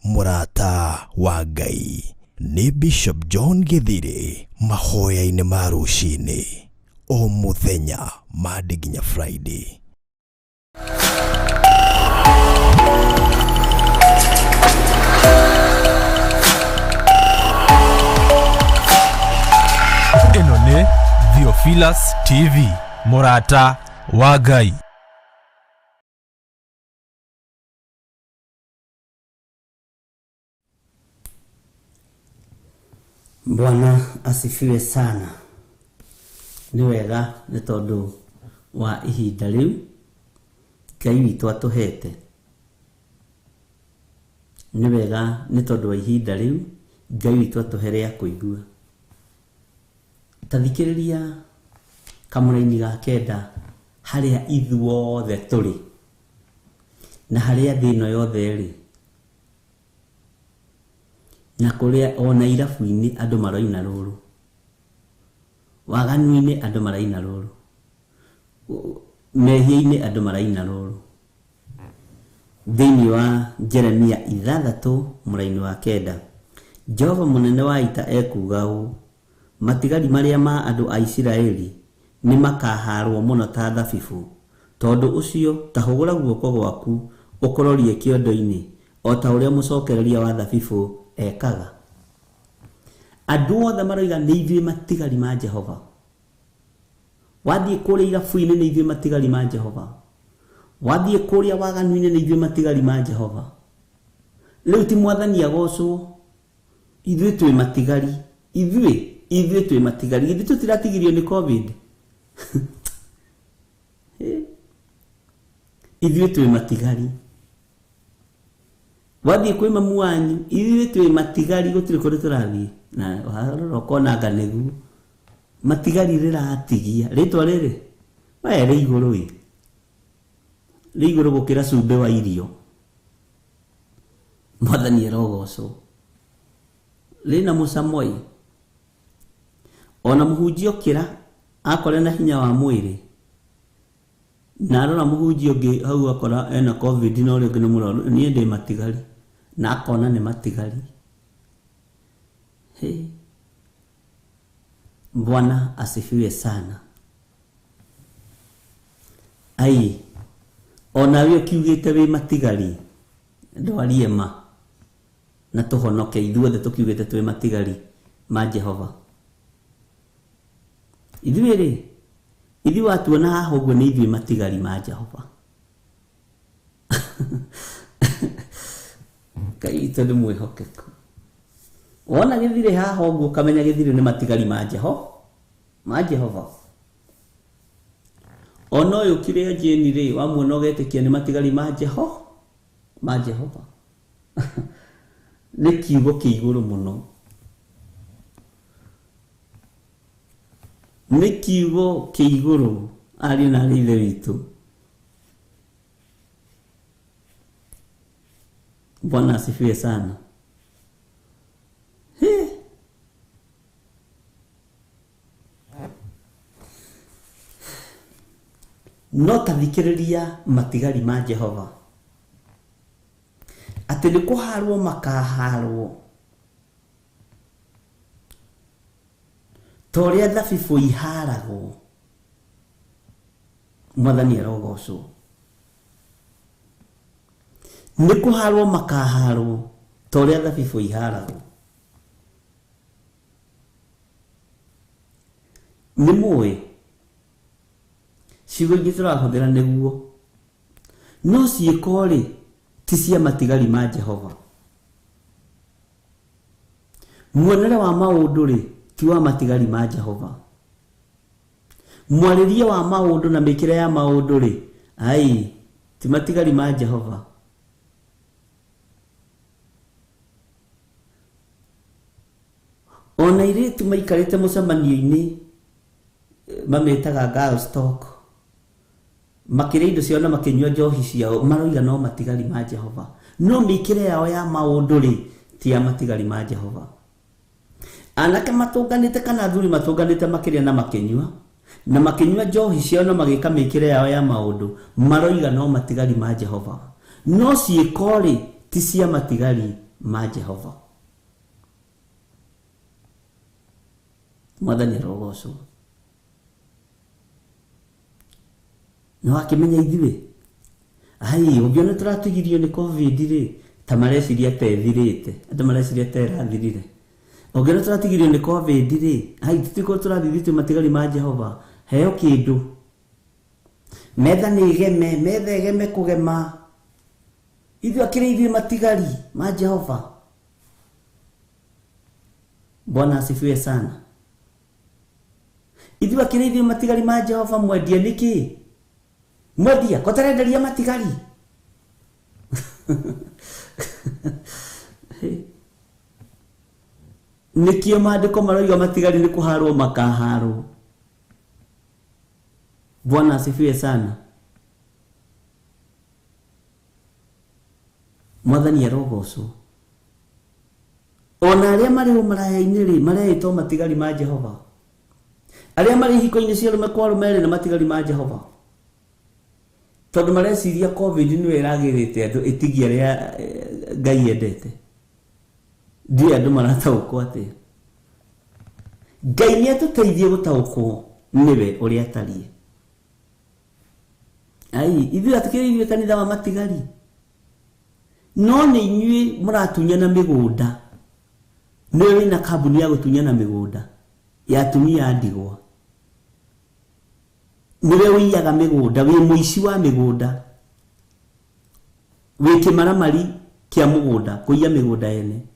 mũrata wa Ngai. Nĩ Bishop John Githiri mahoya-inĩ ma rũcinĩ o mũthenya Monday nginya Friday. Ĩno nĩ Theophilus TV, mũrata wa Ngai. Bwana asifiwe sana. Nĩ wega nĩ tondũ wa ihinda rĩu Ngai witũ atũhete. Nĩ wega nĩ tondũ wa ihinda rĩu Ngai witũ atũhe rĩa kũigua. Ta thikĩrĩria kamũraini ga kenda harĩa ithuothe tũrĩ na harĩa thĩ ĩno yothe ĩrĩ na kũrĩa ona irabu-inĩ andũ maroina rũrũ, waganu-inĩ andũ maraina rũrũ, mehia-inĩ andũ maraina rũrũ. Thĩinĩ wa Jeremia 6 mũraini wa 9, Jehova mũnene wa ita ekuuga ũũ, matigari marĩa ma andũ a Isiraeli nĩ makahaarwo mũno ta thabibũ. Tondũ ũcio ta hũgũra guoko gwaku ũkũrorie kĩondo-inĩ o ta ũrĩa mũcokereria wa thabibũ ekaga. Andũ othe maroiga nĩ ithuĩ matigari ma Jehova. Wathiĩ kũrĩa irabu-inĩ nĩ ithuĩ matigari ma Jehova. Wathiĩ kũrĩa waganu-inĩ nĩ ithuĩ matigari ma Jehova. Rĩu ti mwathani agocwo, ithuĩ twĩ matigari, ithuĩ twĩ matigari. Ithuĩ tũtiratigirio nĩ COVID. Ithuĩ twĩ matigari. Wathiĩ kwĩ mamu wanyu, ithuĩ twĩ matigari, gũtirĩ kũndũ tũrathiĩ. Na warora ũkona anga nĩguo matigari rĩratigia. Rĩtwa rĩrĩ we rĩ igũrũ ĩ, rĩ igũrũ gũkĩra cumbĩ wa irio. Mwathani arogocwo. Rĩna mũcamo ĩ, ona mũhunjia okĩra akore na hinya wa mwĩrĩ, na arora mũhunjia ũngĩ hau akora ena COVID na ũrĩa ũngĩ nĩ mũrwaru, niĩ ndĩ matigari, na akona nĩ matigari. Hey. Bwana asifiwe sana. Ai, onawe ũkiugĩte wĩ matigari, ndwarie ma na tũhonoke ithuothe tũkiugĩte twĩ matigari ma Jehova. Ithuĩ rĩ, ithuĩ watuona haha ũguo nĩ ithuĩ matigari ma Jehova. Ngai witũ nĩ mwĩhokeku. Wona gĩthirĩ haha ũguo ũkamenya gĩthirĩ nĩ matigari ma Jehova, ma Jehova. Ona ũyũ kĩrĩa Jane rĩ, wamuona ũgetĩkia nĩ matigari ma Jehova, ma Jehova. Nĩ kiugo kĩ igũrũ mũno. Nĩ kiugo kĩ igũrũ, ariũ na aarĩ a Ithe witũ. Bwana asifiwe sana. He. No ta thikĩrĩria matigari ma Jehova, atĩ nĩ kũharwo makaharwo ta ũrĩa thabibũ iharagwo. Mwathani arogocwo. Nĩ kũharwo makaharwo ta ũrĩa thabibũ iharagwo. Nĩ mũĩ ciugo ingĩ tũrahũthĩra nĩguo, no ciĩko rĩ ti cia matigari ma Jehova. Muonere wa maũndũ rĩ ti wa matigari ma Jehova. Mwarĩrie wa maũndũ na mĩkĩre ya maũndũ rĩ, ai, ti matigari ma Jehova. Ona airĩtu maikarĩte mũcemanio-inĩ Mamĩtaga girls talk. Makĩrĩa indo ciao na makĩnyua njohi ciao maroiga no matigari ma Jehova. No mĩkĩre yao ya maũndũ rĩ ti ya matigari ma Jehova. Anake matũnganĩte kana athuri matũnganĩte makĩrĩa na makĩnyua na makĩnyua njohi ciao na magĩka mĩkĩre yao ya maũndũ maroiga no matigari ma Jehova. No ciĩko rĩ ti cia matigari ma Jehova. Mwathani arogocwo. Nĩ wakĩmenya ithuĩ ai ũngĩona tũratigirio nĩ COVID rĩ ta mareciria ta ĩthirĩte, andũ mareciria ta ĩrathirire. Ũngĩona tũratigirio nĩ COVID rĩ ai tũtikorwo tũrathiĩ twĩ matigari ma Jehova. Heo kĩndũ metha nĩ ĩgeme, metha ĩgeme kũgema. Ithuĩ akĩrĩ ithuĩ matigari ma Jehova. Bwana asifiwe sana. Ithuĩ akĩrĩ ithuĩ matigari ma Jehova. Mwendia nĩkĩ? Mwendia ko tarenderia matigari? Nĩkĩo maandĩko maroiga matigari nĩ kũharwo makaharwo. Bwana asifiwe sana. Mwathani arogocwo. Ona arĩa marĩ ũmaraya-inĩ rĩ mareĩtwo matigari ma Jehova. Arĩa marĩ ihiko-inĩ cia arũme kwa arũme rĩ nĩ matigari ma Jehova. Tondũ mareciria COVID nĩyo ĩragĩrĩte andũ ĩtigie arĩa Ngai endete. Ndiũĩ andũ marataũkwo atĩa. Ngai nĩ atũteithie gũtaũkwo nĩwe ũrĩa atariĩ. Ai ithuĩ atikĩrĩ ithuĩ kanitha wa matigari. No nĩ inyuĩ mũratunyana mĩgũnda. Nĩwe wĩna kambuni ya gũtunyana mĩgũnda ya atumia a ndigwa. Nĩwe ũiyaga mĩgũnda, wĩ mũici wa mĩgũnda, wĩ kĩmaramari kĩa mũgũnda, kũiya mĩgũnda ene.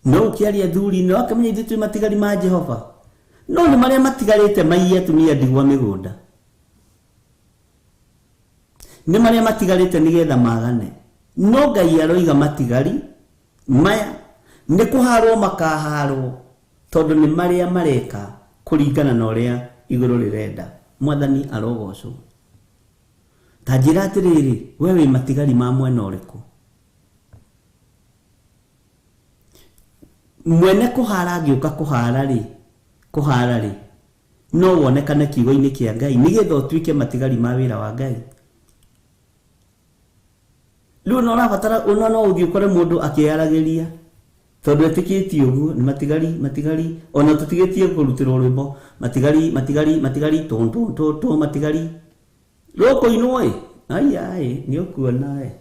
No ũkĩaria athuri no akamenya ithuĩ twĩ matigari ma Jehova. No nĩ marĩa matigarĩte maiye atumia ndigwa mĩgũnda. Nĩ marĩa matigarĩte nĩgetha magane. No Ngai aroiga matigari maya nĩ kũharwo makaharwo tondũ nĩ marĩa mareka kũringana na ũrĩa igũrũ rĩrenda. Mwathani arogocwo. Ta njĩra atĩrĩrĩ, we wĩ matigari ma mwena ũrĩkũ? Mwene kũhara angĩũka kũhara rĩ no wonekane kiugo-inĩ kĩa Ngai nĩgetha ũtuĩke matigari ma wĩra wa Ngai. Rĩu no ũrabatara ona no ũthiĩ ũkore mũndũ akĩyaragĩria tondũ etĩkĩtie ũguo nĩ matigari matigari, ona tũtigĩtie kũrutĩrwo rwĩmbo matigari matigari matigari tũ tũ tũ tũ matigari rũkũinwo ĩ ai ai nĩ ũkuona we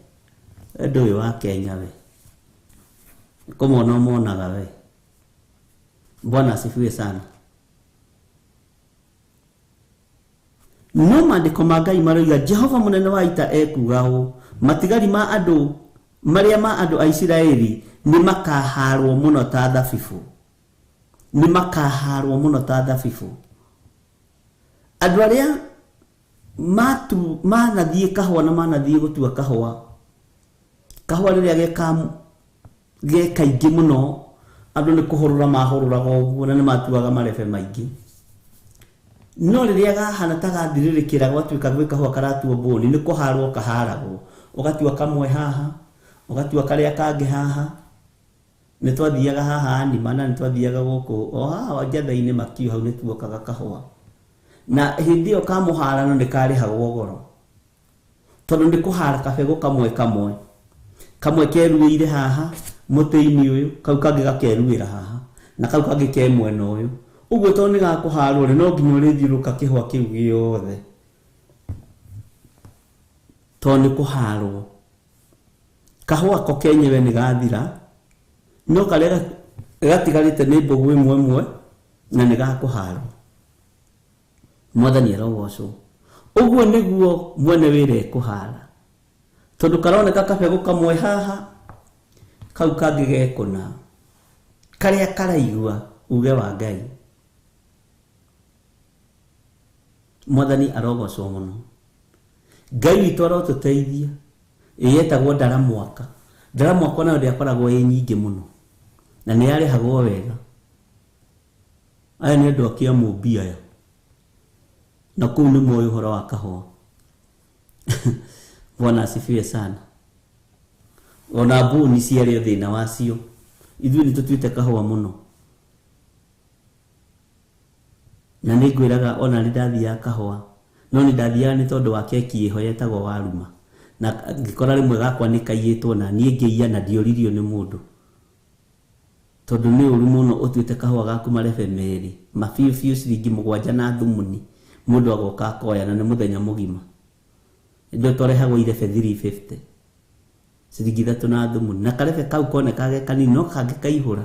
ũndũ ũyũ wa Kenya we kũmona ũmonaga we. Bwana asifiwe sana. No maandĩko ma Ngai maroiga Jehova mũnene wa ita ekuga ũũ, matigari ma andũ marĩa ma andũ a Isiraeli nĩ makaharwo mũno ta thabibũ. Nĩ makaharwo mũno ta thabibũ. Andũ arĩa manathiĩ kahũa na manathiĩ gũtua kahũa, kahũa rĩrĩa ge kaingĩ mũno andũ nĩ kũhũrũra mahũrũraga ũguo na nĩ matuaga marebe maingĩ. No rĩrĩa gahana ta gathirĩrĩkĩra gwatuĩka gwĩ kahũa karatuo mbũni nĩ kũharwo kaharagwo, ũgatua kamwe haha, ũgatua karĩa kangĩ haha. Nĩ twathiaga haha nima na nĩ twathiaga gũkũ o haha njatha-inĩ makiu hau nĩ tuokaga kahũa. Na hĩndĩ ĩyo kamũharano nĩ karĩhagwo goro tondũ nĩ kũhara kabegũ kamwe kamwe, kamwe keruĩire haha mũtĩ-inĩ ũyũ, kau kangĩ gakeruĩra haha na kau kangĩ ke mwena ũyũ. Ũguo tondũ nĩ gakũharwo rĩ no nginya ũrĩthiũrũrũka kĩhũa kĩu gĩothe tondũ nĩ kũharwo. Kahũa ko kenyewe nĩ gathira, no karĩa gatigarĩte nĩ mbũgũ ĩmwe ĩmwe na nĩ gakũharwo. Mwathani arogocwo. Ũguo nĩguo mwene wĩra ekũhara tondũ karoneka kabegũ kamwe haha kau kangĩ gekũna karĩa karaigua uge wa Ngai. Mwathani arogocwo mũno. Ngai witũ arotũteithia. Ĩyetagwo ndaramwaka. Ndaramwaka nayo ndĩakoragwo ĩ nyingĩ mũno na nĩ yarĩhagwo wega. Aya nĩ andũ a Kĩamũmbi aya. Na kũu nĩ moĩ ũhoro wa kahũa. Bwana asifiwe sana. Ona mbũni ciarĩ o thĩna wacio. Ithuĩ nĩ tũtuĩte kahũa mũno. Na nĩ ngwĩraga ona nĩ ndathiaga kahũa, no nĩ ndathiaga nĩ tondũ wa keki ĩho yetagwo waruma. Na ngĩkora rĩmwe gakwa nĩ kaiyĩtwo na niĩ ngĩiya na ndioririo nĩ mũndũ. Tondũ nĩ ũru mũno ũtuĩte kahũa gaku marebe merĩ, mabiũ biũ ciringi 7 na thumuni, mũndũ agoka akoya na nĩ mũthenya mũgima. Indo twarehagwo irebe 350. Ciringi 3 na thumuni. Na karebe kau konekaga ge kanini no kangĩ kaihũra.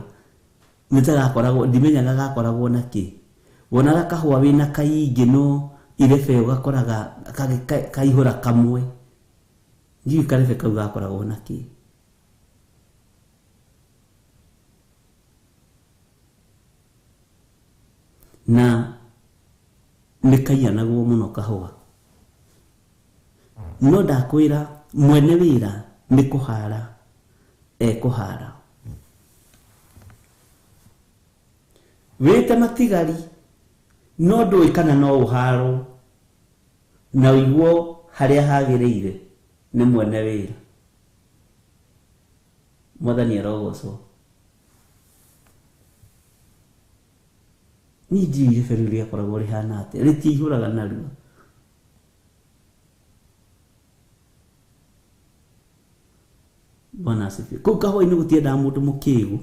Nĩ ta gakoragwo, ndimenyaga gakoragwo na kĩ. Wonaga kahũa wĩna kaingĩ no irebe ũgakoraga kaihũra kamwe. Ndiũĩ karebe kau gakoragwo na kĩ. Na nĩ kaiyanagwo mũno kahũa. No ndakwĩra mwene wĩra nĩ kũhara ekũhara. Wĩte matigari no ndũĩ kana no ũharwo na ũiguo harĩa hagĩrĩire nĩ mwene wĩra. Mwathani arogocwo. Niĩ ndiũĩ irebe rĩu rĩakoragwo rĩhana atĩa, rĩtiihũraga narua. Bwana asifiwe. Kũu kahũa-inĩ gũtiendaga mũndũ mũkĩgu.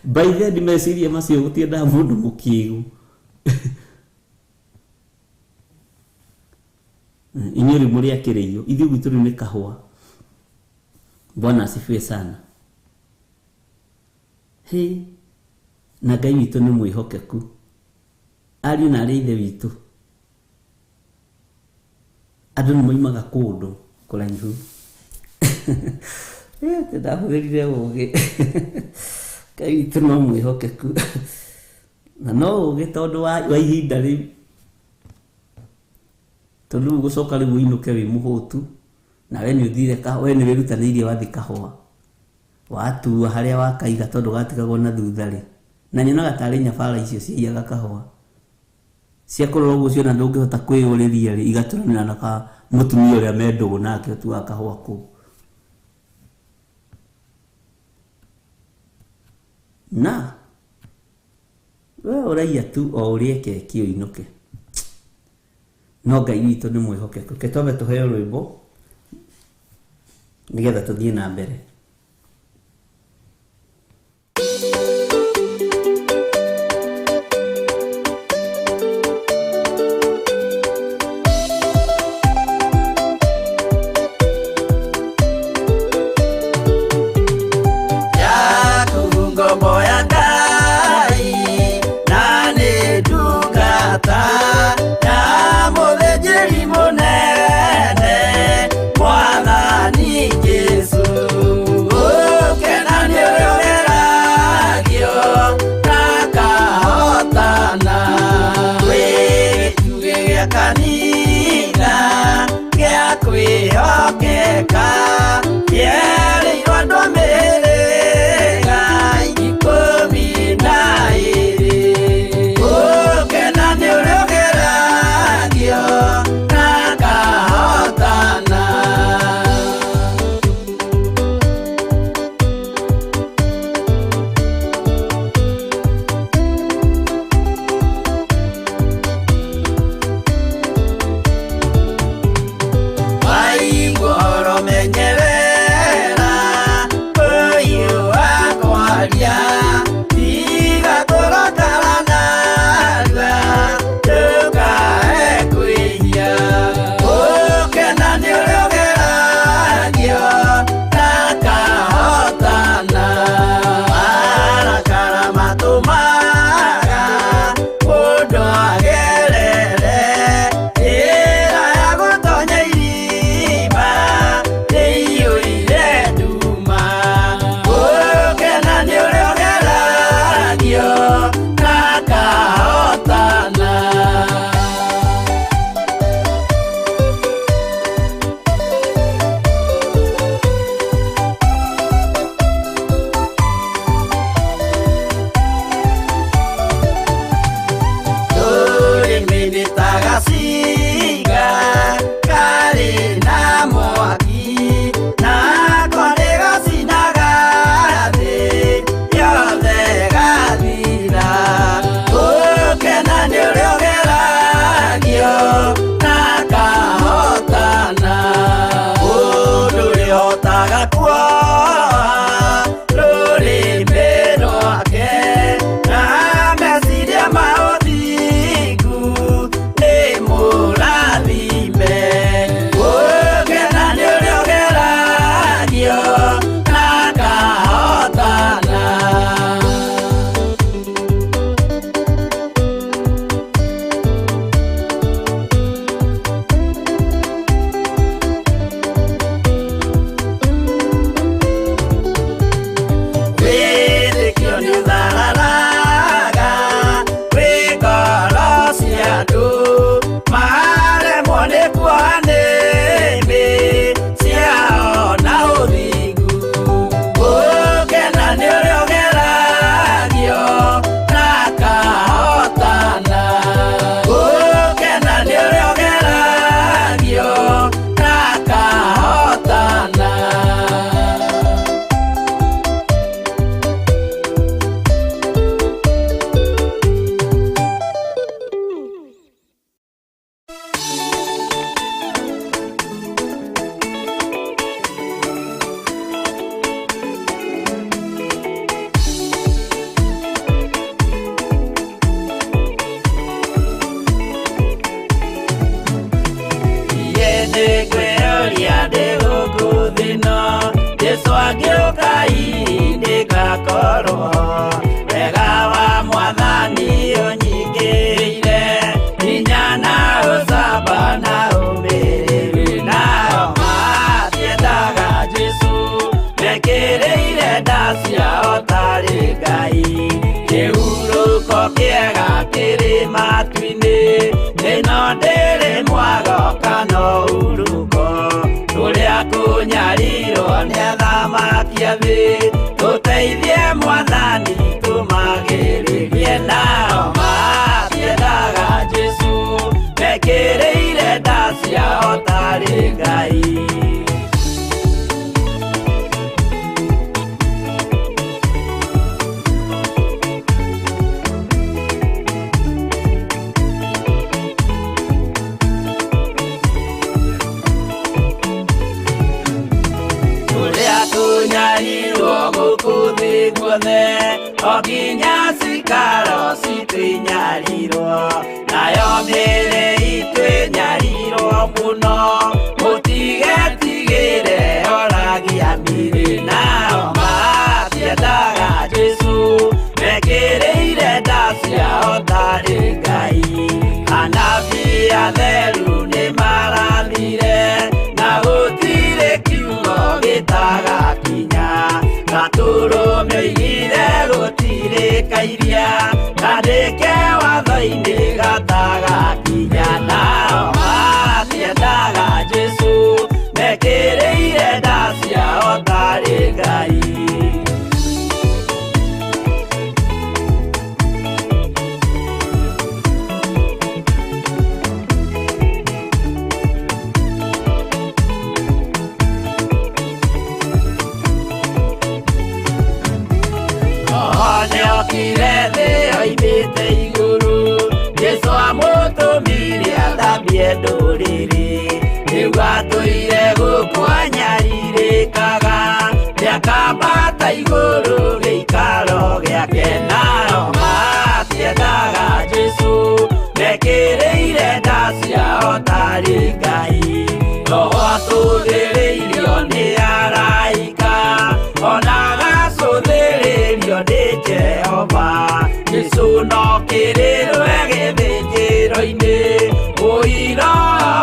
By then meciria macio gũtiendaga mũndũ mũkĩgu. Inyuĩ rĩu mũrĩ akĩrĩio, ithuĩ gwitũ rĩu nĩ kahũa. Bwana asifiwe sana. Hĩ, na Ngai witũ nĩ mwĩhokeku. Ariũ na arĩ ithe witũ. Andũ nĩ moimaga kũndũ kũraihu. Ndahũthĩrire ũgĩ. Ngai witũ no mwĩhokeku. Na no ũgĩ tondũ wa ihinda rĩu. Tondũ rĩu gũcoka rĩu ũinũke wĩ mũhũtu, na we nĩ ũthire we nĩ wĩrutanĩirie wathiĩ kahũa. Watua harĩa wakaiga tondũ gatigagwo na thutha rĩ. Na nyonaga tarĩ nyabara icio ciaiyaga kahũa. Ciakũrora ũguo ciona ndũngĩhota kwĩyũrĩria rĩ, igatũranĩra na ka mũtumia ũrĩa me ndũgũ nake ũtuaga kahũa kũu. Na we ũraiya tu o ũrĩe keki ũinũke. No Ngai witũ nĩ mwĩhokeku. Reke twambe tũheo rwĩmbo nĩgetha tũthiĩ na mbere. Kahiga karĩ na mwaki nako nĩgacinaga thĩ yothe gathira. Gũkena nĩ ũrĩa ũgeragio na kahotana. Mũndũ ũrĩa ũhotaga kuoha rũrĩmĩ rwake na meciria ma ũthingu nĩ mũrathime. Gũkena nĩ ũrĩa ũgeragio na kahotana. Wĩtĩkio nĩũthararaga wĩ ngoro cia andũ maremwo nĩ kuoha nĩmĩ ciao na ũthingu. Gũkena nĩ ũrĩa ũgeragio na akahotana. Gũkena nĩ ũrĩa ũgeragio na akahotana. Nĩngwĩyũria ndĩ gũkũ thĩ ĩno, Jesũ angĩũka hihi nĩngakorwo ho. Wega wa Mwathani ũnyingĩrĩire, hinya na ũcamba na ũmĩrĩru. Nao matiendaga Jesũ, mekĩrĩire nda ciao tarĩ Ngai. Kĩhurũko kĩega kĩrĩ matu-inĩ, ĩno ndĩrĩ mwago kana ũhurũko. Kũrĩa kũnyarirwo nĩ athamaki a thĩ, tũteithie Mwathani tũmagĩrĩrie. Nao matiendaga Jesũ, mekĩrĩire nda ciao tarĩ Ngai. Kũrĩa kũnyarirwo gũkũ thĩ guothe, o nginya cikaro citũ inyarirwo, nayo mĩĩrĩ itũ ĩnyarirwo mũno. Mũtigetigĩre oragia mĩĩrĩ, nao matiendaga Jesũ, mekĩrĩire nda ciao tarĩ Ngai. Anabii atheru nĩmarathire, na gũtirĩ kiugo gĩtagakinya. Gatũrũme oigire gũtirĩ kairia, kandĩke watho-inĩ gatagakinya. Nao matiendaga Jesũ, mekĩrĩire nda ciao tarĩ Ngai. Nĩokire thĩ oimĩte igũrũ, Jesũ amũtũmire athambie ndũrĩrĩ. Rĩu atũire gũkũ anyarirĩkaga, nĩakambata igũrũ gĩikaro gĩake. Nao matiendaga Jesũ, mekĩrĩire nda ciao tarĩ Ngai. Roho atũthĩrĩirio nĩ araika, ona agacũthĩrĩrio nĩ Jehova. Jesũ no kĩrĩrwe gĩthĩnjĩro-inĩ, ũira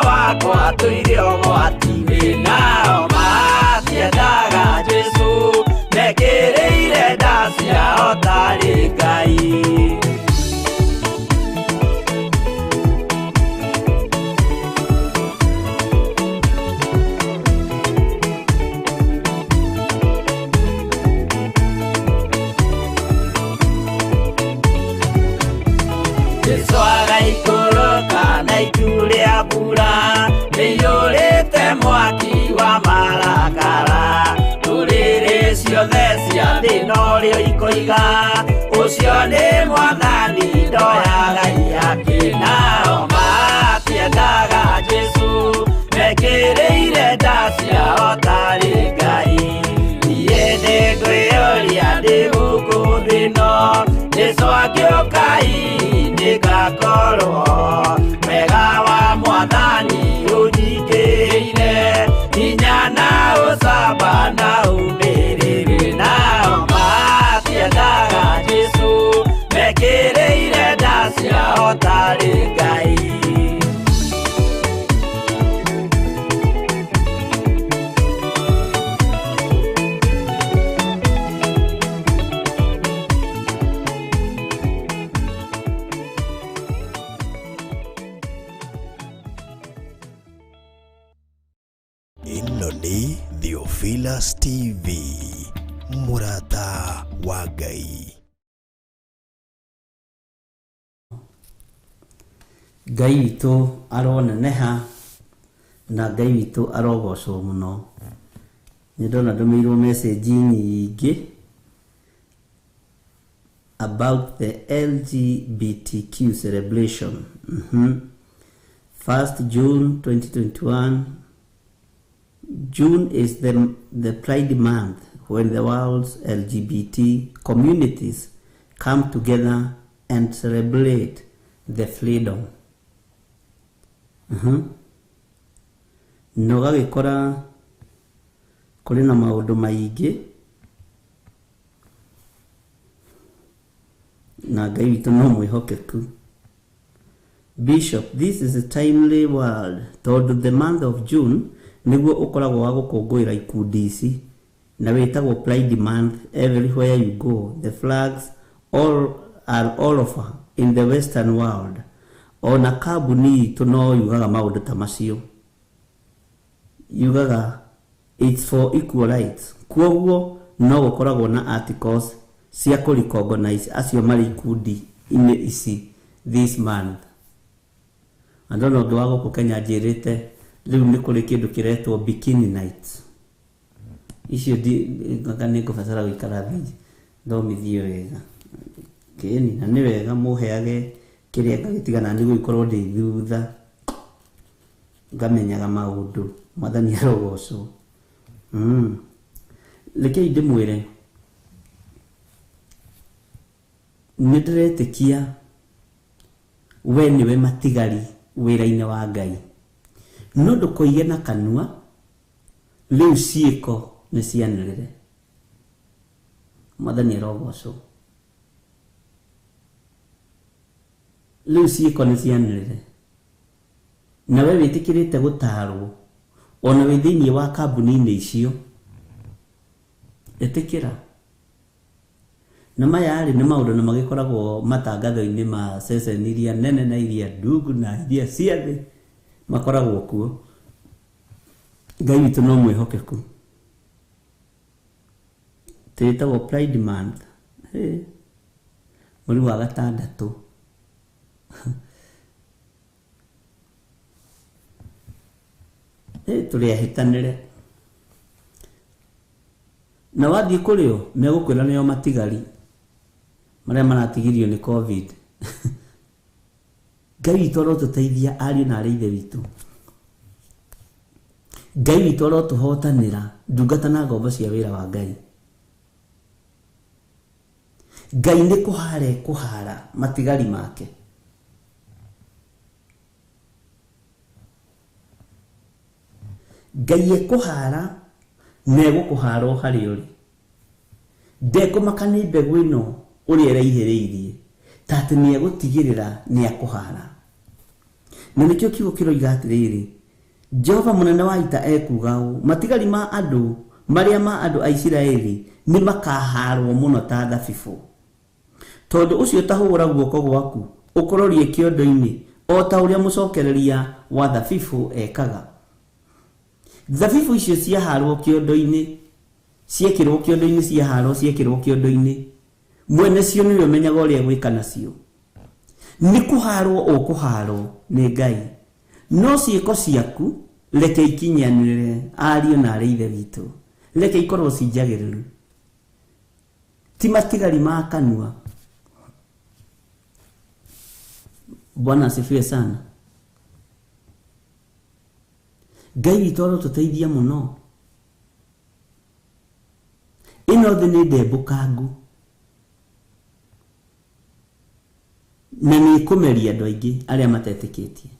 wakwa tũire ũgwati-inĩ. Nao matiendaga Jesũ, mekĩrĩire mbura ĩiyũrĩte mwaki wa marakara ndũrĩrĩ ciothe cia thĩ norĩo ikoiga ũcio nĩ mwathani ndoyaga ihaki nao matiendaga Jesũ mekĩrĩire nda ciao tarĩ Ngai niĩ nĩngwĩyũria ndĩ gũkũ thĩ ĩno Jesũ angĩũka hihi nĩngakorwo wega wa mwathani ũnyingĩrĩire hinya na ũcamba na ũmĩrĩru nao matiendaga Jesũ mekĩrĩire nda ciao tarĩ Ngai. Ĩno nĩ Theophilus TV, mũrata wa Ngai. Ngai witũ aroneneha na Ngai witũ arogocwo mũno. Nĩ ndona ndũmĩirwo message nyingĩ about the LGBTQ celebration. 1st June 2021. June is the Pride Month when the world's LGBT communities come together and celebrate the freedom. Na ũgagĩkora kũrĩ na maũndũ maingĩ na Ngai witũ no mwĩhokeku. Bishop, this is a timely word tondũ the month of June nĩguo ũkoragwo wa gũkũngũĩra ikundi ici na wĩtagwo Pride Month. Everywhere you go the flags all are all over in the western world. Ona kambuni itũ no yugaga maũndũ ta macio, yugaga it's for equal rights. Kwoguo no gũkoragwo na articles cia kũ recognize acio marĩ ikundi-inĩ ici this month. Na ndona ũngĩ wa gũkũ Kenya njĩrĩte rĩu nĩ kũrĩ kĩndũ kĩretwo bikini night. Icio nĩ ngũbatara gũikara thĩ thomithio wega kĩni, na nĩ wega mũheage kĩrĩa ngagĩtigana nĩ gũgĩkorwo ndĩ thutha ngamenyaga maũndũ. Mwathani arogocwo. Rekei ndĩmwĩre nĩ ndĩretĩkia we nĩwe matigari wĩra-inĩ wa Ngai, no ndũkoige na kanua rĩu ciĩko nĩ cianĩrĩre. Mwathani arogocwo. Rĩu ciĩko nĩ cianĩrĩre, na we wĩtĩkĩrĩte gũtarwo ona wĩ thĩinĩ wa kambuni-inĩ icio, ĩtĩkĩra. Na maya rĩ nĩ maũndũ na magĩkoragwo matangatho-inĩ ma ceceni iria nene na iria ndungu na iria cia thĩ, makoragwo kuo. Ngai witũ no mwĩhokeku. Twĩtagwo Pride Month, mweri wa gatandatũ. Tũrĩ ahĩtanĩre na wathiĩ kũrĩ o megũkwĩra nĩo matigari marĩa maratigirio nĩ COVID. Ngai witũ arotũteithia ariũ na arĩ ithe witũ. Ngai witũ arotũhotanĩra ndungata na ngombo cia wĩra wa Ngai. Ngai nĩ kũhara ekũhara matigari make. Ngai ekũhara na egũkũhara o harĩa ũrĩ. Ndekũmaka nĩ mbegũ ĩno ũrĩa ĩraihĩrĩirie, ta atĩ nĩ egũtigĩrĩra nĩ akũhara. Na nĩkĩo kiugo kĩroiga atĩrĩrĩ, Jehova mũnene wa ita ekuuga ũũ, matigari ma andũ marĩa ma andũ a Isiraeli nĩ makaharwo mũno ta thabibũ. Tondũ ũcio ta hũra guoko gwaku ũkũrorie kĩondo-inĩ o ta ũrĩa mũcokereria wa thabibũ ekaga. Thabibũ icio ciaharwo kĩondo-inĩ, ciekĩrwo kĩondo-inĩ, ciaharwo ciekĩrwo kĩondo-inĩ, mwene cio nĩwe ũmenyaga ũrĩa egwĩka nacio. Nĩ kũharwo ũkũharwo nĩ Ngai, No ciĩko ciaku reke ikinyanĩre ariũ na arĩ ithe witũ, reke ikorwo ci njagĩrĩru, ti matigari ma kanua. Bwana asifiwe sana. Ngai witũ arotũteithia mũno. Ĩno thĩ nĩ ndembũkangu na nĩ ĩkũmeria andũ aingĩ arĩa matetĩkĩtie.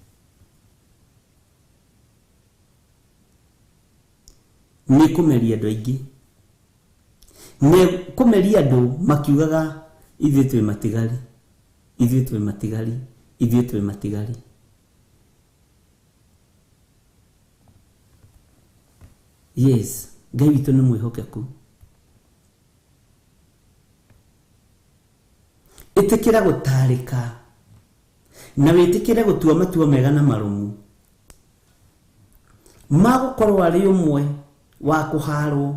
Nĩ ĩkũmeria andũ aingĩ, nĩ kũmeria andũ makiugaga ithuĩ twĩ matigari, ithuĩ twĩ matigari, ithuĩ twĩ matigari. Yes, Ngai witũ nĩ mwĩhokeku. Ĩtĩkĩra gũtarĩka na wĩtĩkĩre gũtua matua mega na marũmu ma gũkorwo arĩ ũmwe wa kũharwo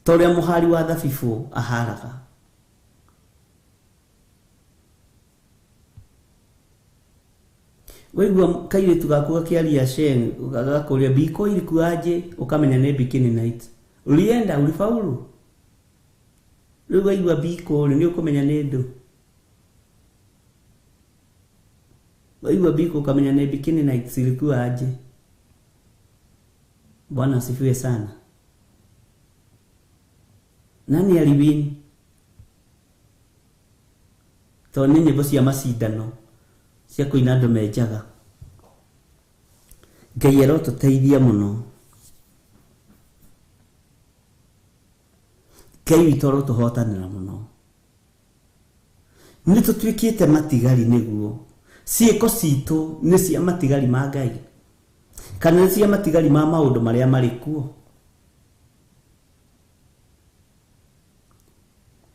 ta ũrĩa mũhari wa thabibũ aharaga. Waigua kairĩtu gaku gakĩaria sheng, gakũria biko ilikuaje, ũkamenya nĩ bikini night. Ulienda ulifaulu. Rĩu waigua biko rĩ, nĩ ũkũmenya nĩ ndũ. Waigua biko ukamenya nĩ bikini night ilikuaje. Bwana asifiwe sana. Nani aliwin? Tondũ nĩ nyĩmbo cia macindano cia kũina andũ menjaga. Ngai arotũteithia mũno. Ngai witũ arotũhotanĩra mũno. Nĩ tũtuĩkĩte matigari nĩguo ciĩko citũ nĩ cia matigari ma Ngai kana nĩ cia matigari ma maũndũ marĩa marĩ kuo.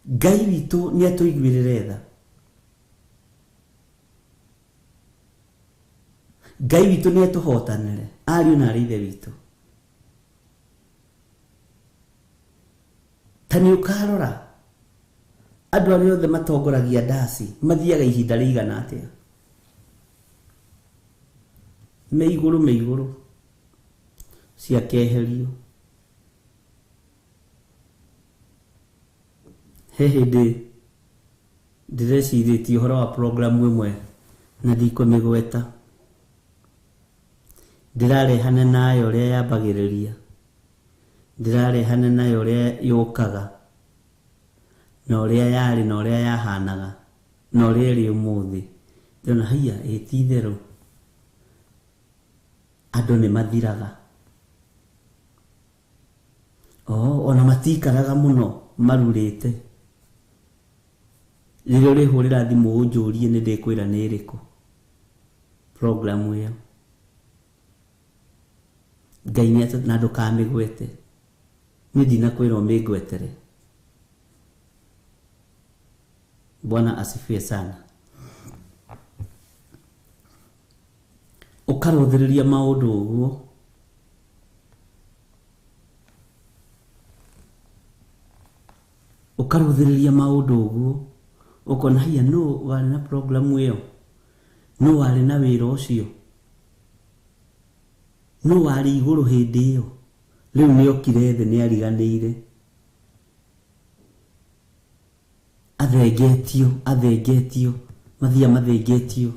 Ngai witũ nĩ atũiguĩrĩre tha. Ngai witũ nĩ atũhotanĩre ariũ na arĩ ithe witũ. Ta nĩ ũkarora andũ arĩa othe matongoragia ndaci mathiaga ihinda rĩigana atĩa? Me igũrũ, me igũrũ ciakeherio. He hĩndĩ ndĩrecirĩtie ũhoro wa programu ĩmwe na ndikũmĩgweta, ndĩrarehana nayo ũrĩa yambagĩrĩria, ndĩrarehana nayo ũrĩa yũkaga, na ũrĩa yarĩ, na ũrĩa yahanaga, na ũrĩa ĩrĩ ũmũthĩ. Ndĩrona haiya, ĩ ti itherũ andũ nĩ mathiraga. Ona matikaraga mũno marurĩte. Rĩrĩa ũrĩhũrĩra thimũ ũnjũrie nĩ ndĩkwĩra nĩ ĩrĩkũ programu ĩyo. Ngai nĩ na ndũkamĩgwete, niĩ ndinakwĩra ũmĩngwetere. Bwana asifiwe sana. Ũkarũthĩrĩria maũndũ ũguo, ũkarũthĩrĩria maũndũ ũguo, ũkona haiya, nũ warĩ na programu ĩyo, nũ warĩ na wĩra ũcio, nũ warĩ igũrũ hĩndĩ ĩyo, rĩu nĩ okire thĩ, nĩ ariganĩire, athengetio, athengetio, mathia mathengetio.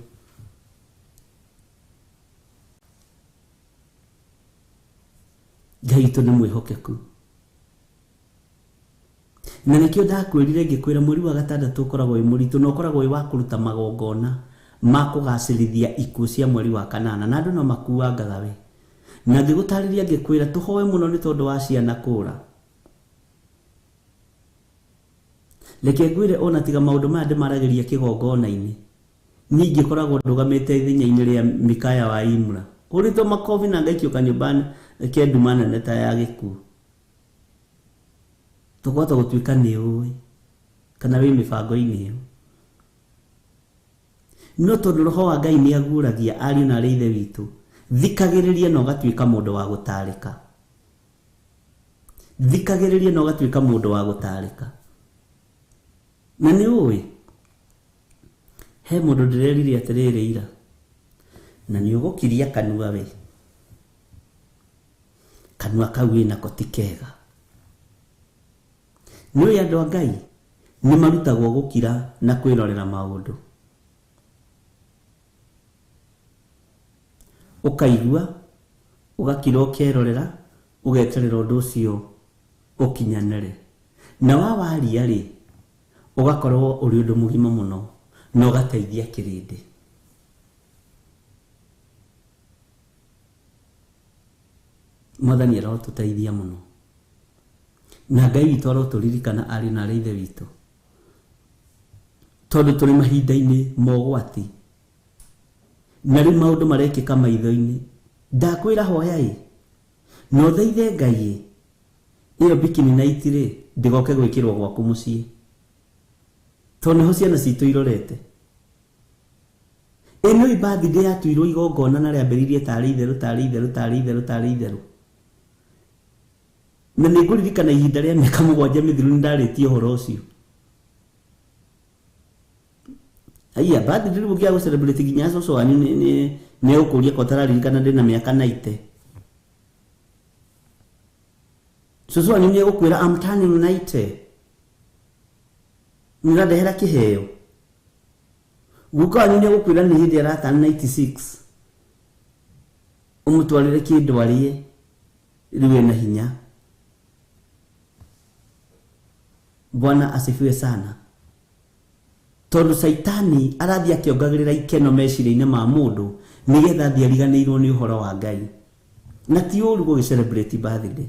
Ngai witũ nĩ mwĩhokeku. Na nĩkĩo ndakwĩrire ngĩkwĩra mweri wa gatandatũ ũkoragwo wĩ mũritũ na ũkoragwo wĩ wa kũruta magongona ma kũgacĩrithia ikuũ cia mweri wa kanana, na andũ no makuangaga we. Na ngĩgũtarĩria ngĩkwĩra tũhoe mũno nĩ tondũ wa ciana kũra. Reke ngwĩre ona tiga maũndũ maya ndĩmaragĩria kĩgongona-inĩ, niĩ ingĩkoragwo ndũgamĩte ithenya-inĩ rĩa Mikaya wa Imra, hũrĩtwo makobi na ngaikio kanyũmba ke nduma nene ta ya gĩkuũ. Tũkũhota gũtuĩka nĩ ũĩ kana wĩ mĩbango-inĩ ĩyo. No tondũ roho wa Ngai nĩ aguũragia ariũ na arĩ ithe witũ, thikagĩrĩria na ũgatuĩka mũndũ wa gũtarĩka. Thikagĩrĩria na ũgatuĩka mũndũ wa gũtarĩka. Na nĩ ũĩ he mũndũ ndĩrerire atĩrĩrĩ ira, Na nĩ ũgũkiria kanua we. Kanua kau wĩnako ti kega. Nĩ andũ a Ngai nĩ marutagwo gũkira na kwĩrorera maũndũ. Ũkaigua, ũgakira ũkerorera, ũgeterera ũndũ ũcio ũkinyanĩre. Na wawaria rĩ, ũgakorwo ũrĩ ũndũ mũgima mũno na ũgateithia kĩrĩndĩ. Mwathani arotũteithia mũno. Na Ngai witũ arotũririkana arĩ na arĩ ithe witũ. Tondũ tũrĩ mahinda-inĩ ma ũgwati. Na rĩu maũndũ marekĩka maitho-inĩ. Ndakwĩra hoya-ĩ, na ũthaithe Ngai-ĩ, ĩyo bikini night rĩ, ndĩgoke gwĩkĩrwo gwaku mũciĩ. Tondũ nĩho ciana citũ irorete. Ĩno birthday yatuirwo igongona na rĩambĩrĩirie tarĩ itherũ tarĩ itherũ tarĩ itherũ tarĩ itherũ. Na nĩ ngũririkana ihinda rĩa mĩaka 7 mĩthiru nĩ ndarĩtie ũhoro ũcio. Aya birthday rĩu ũngĩaga gũ-celebrate nginya cũcũ wanyu nĩ egũkũria ko ũtararirikana ndĩna mĩaka 90. Cũcũ wanyu nĩ egũkwĩra I'm turning 90. Nĩ ũrandehera kĩheo. Guka wanyu nĩ egũkwĩra nĩ hĩndĩ araturn 96. Ũmũtwarĩre kĩndũ arĩe rĩu ena hinya. Bwana asifiwe sana. Tondũ Saitani arathiĩ akĩongagĩrĩra ikeno meciria-inĩ ma mũndũ nĩgetha athiĩ ariganĩirwo nĩ ũhoro wa Ngai. Na ti ũru gũgĩ celebrate birthday,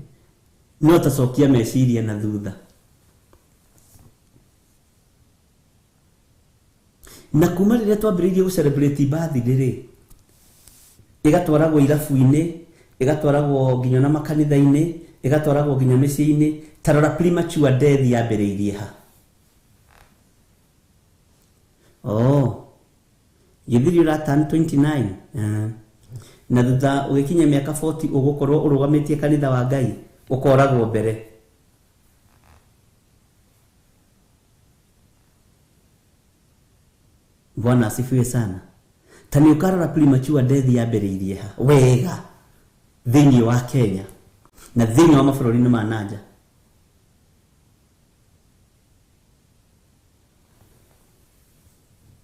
no tacokia meciria na thutha. Na kuma rĩrĩa twambĩrĩirie gũ celebrate birthday rĩ, ĩgatwaragwo irabu-inĩ, ĩgatwaragwo nginya na makanitha-inĩ, ĩgatwaragwo nginya mĩciĩ-inĩ. Ta rora premature death yambĩrĩirie ha. Oh, gĩthiri ũraturn 29. Na thutha ũgĩkinya mĩaka 40 ũgũkorwo ũrũgamĩtie kanitha wa Ngai, ũkoragwo mbere. Bwana asifiwe sana. Ta nĩ ũkarora premature death yambĩrĩirie ha wega thĩinĩ wa Kenya na thĩinĩ wa mabũrũri-inĩ ma nanja.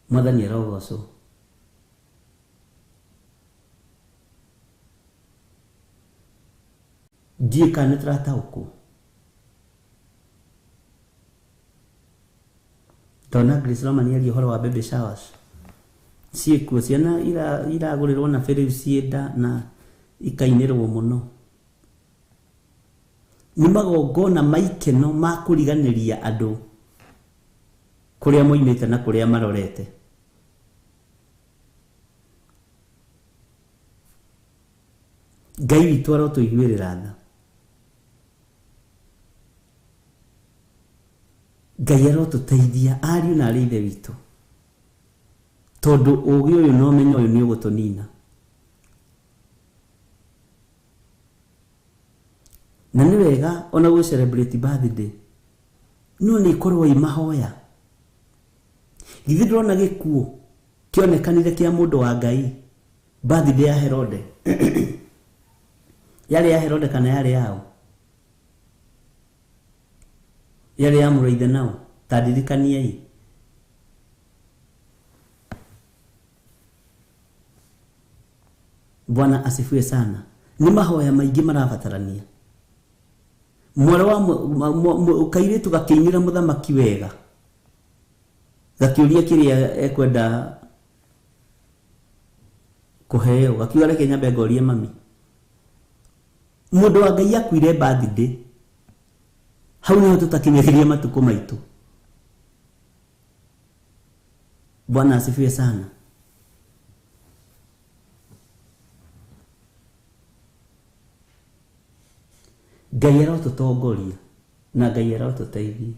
Mwathani arogocwo. Ndiũĩ kana nĩ tũrataũkwo. Ndona Grace Roman aria ũhoro wa baby showers. Ciĩkuo ciana iragũrĩrwo na rĩu ciĩ nda na ikainĩrwo mũno. Nĩ magongona ma ikeno ma kũriganĩria andũ kũrĩa moimĩte na kũrĩa marorete. Ngai witũ arotũiguĩrĩra tha. Ngai arotũteithia ariũ na arĩ ithe witũ. Tondũ ũgĩ ũyũ na ũmenyo ũyũ nĩ ũgũtũnina. Na nĩ wega ona gũ celebrate birthday, no nĩ ikorwo i mahoya. Githĩ ndũrona gĩkuũ kĩonekanire kĩa mũndũ wa Ngai birthday ya Herode. Yarĩ ya Herode kana yarĩ yao? Yarĩ ya mũrũ nao? Ta ndirikaniei. Bwana asifiwe sana. Nĩ mahoya maingĩ marabatarania. Mwarĩ wa kairĩtu gakĩinĩra mũthamaki wega, gakĩũria kĩrĩa ekwenda kũheo, gakiuga reke nyambe ngorie mami. Mũndũ wa Ngai akuire birthday, hau nĩho tũtakinyagĩria matukũ maitũ. Bwana asifiwe sana. Ngai arotũtongoria na Ngai arotũteithia.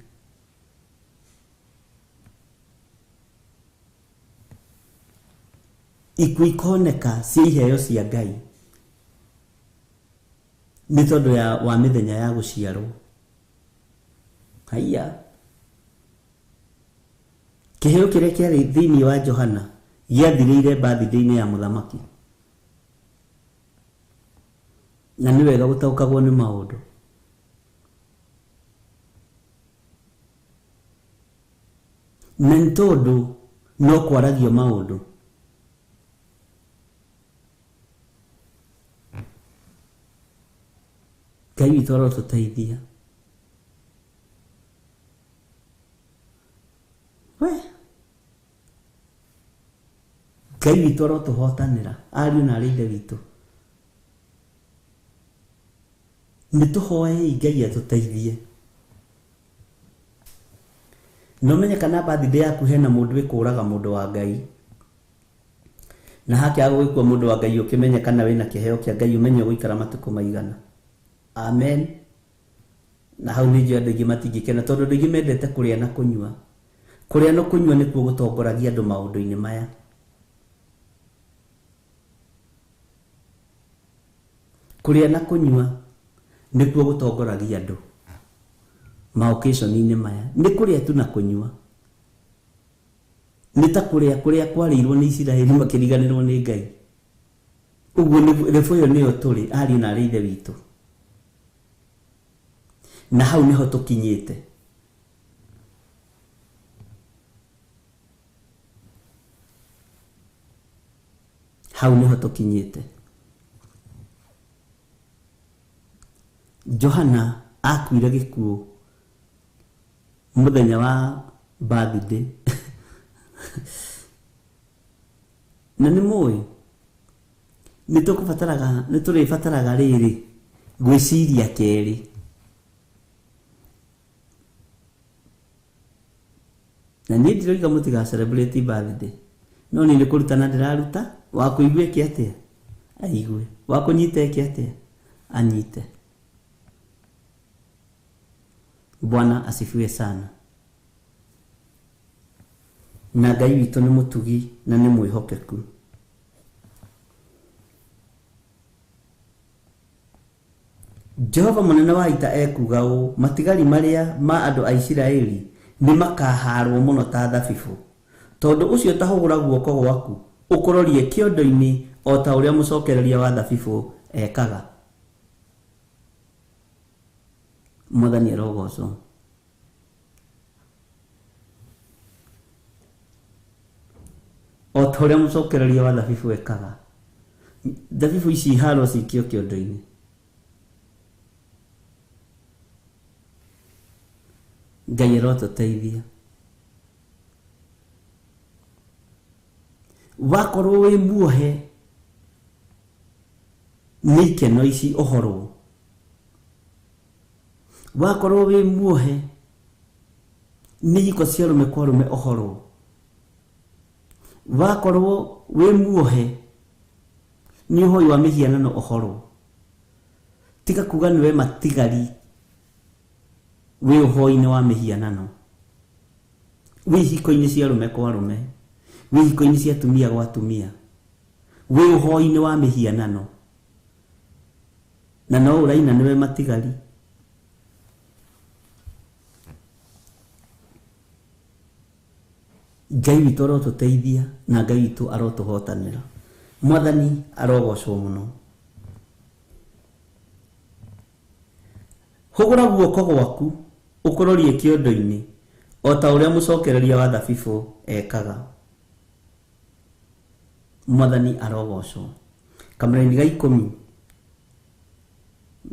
Ikuũ ikoneka cia iheo cia Ngai nĩ tondũ wa mĩthenya ya gũciarwo. Haiya, kĩheo kĩrĩa kĩarĩ thĩinĩ wa Johana gĩathirĩire birthday-inĩ ya mũthamaki. Na nĩ wega gũtaũkagwo nĩ maũndũ. Na nĩ tondũ no kwaragio maũndũ. Ngai witũ arotũteithia. We Ngai witũ arotũhotanĩra ariũ na arĩ ithe witũ. Nĩ tũhoei Ngai atũteithie. Na ũmenye kana birthday yaku hena mũndũ ĩkũraga mũndũ wa Ngai. Na hakĩaga gũgĩkua mũndũ wa Ngai ũkĩmenye kana wĩna kĩheo kĩa Ngai ũmenye ũgũikara matukũ maigana. Amen. Na hau nĩ njũĩ andũ aingĩ matingĩkena tondũ andũ aingĩ mendete kũrĩa na kũnyua. Kũrĩa na kũnyua nĩkuo gũtongoragia andũ maũndũ-inĩ maya. Kũrĩa na kũnyua nĩkuo gũtongoragia andũ maoccasion-inĩ maya. Nĩ kũrĩa tu na kũnyua. Nĩ ta kũrĩa kũrĩa kwarĩirwo nĩ Isiraeli makĩriganĩrwo nĩ Ngai. Ũguo level ĩyo nĩyo tũrĩ ariũ na arĩ ithe witũ. Na hau nĩho tũkinyĩte. Hau nĩho tũkinyĩte. Johana akuire gĩkuũ mũthenya wa birthday. Na nĩ mũĩ nĩ tũkũbataraga nĩ tũrĩbataraga rĩrĩ gwĩciria kerĩ. Na niĩ ndiroiga mũtiga celebrate birthday. No niĩ nĩ kũrutana ndĩraruta wa kũigua eke atĩa aigue, wa kũnyita eke atĩa anyite. Bwana asifiwe sana. Na Ngai witũ nĩ mũtugi na nĩ mwĩhokeku. Jehova mũnene wa ita ekuuga ũũ, matigari marĩa ma andũ a Isiraeli nĩ makahaarwo mũno ta thabibũ. Tondũ ũcio ta hũgũra guoko gwaku ũkũrorie kĩondo-inĩ o ta ũrĩa mũcokereria wa thabibũ ekaga. Mwathani arogocwo. O ta ũrĩa mũcokereria wa thabibũ ekaga. Thabibũ ici iharwo cikio kĩondo-inĩ. Ngai arotũteithia. Wakorwo wĩ muohe nĩ ikeno ici ũhorwo. Wakorwo wĩ muohe nĩ ihiko cia arũme kwa arũme ũhorwo. Wakorwo wĩ muohe nĩ ũhoi wa mĩhianano ũhorwo. Tiga kuga nĩwe matigari wĩ ũhoi-inĩ wa mĩhianano, wĩ ihiko-inĩ cia arũme kwa arũme, wĩ ihiko-inĩ cia atumia gwa atumia, wĩ ũhoi-inĩ wa mĩhianano, na no ũraina nĩwe matigari. Ngai witũ arotũteithia na Ngai witũ arotũhotanĩra. Mwathani arogocwo mũno. Hũgũra guoko gwaku ũkũrorie kĩondo-inĩ o ta ũrĩa mũcokereria wa thabibũ ekaga. Mwathani arogocwo. Kamũraini ga 10.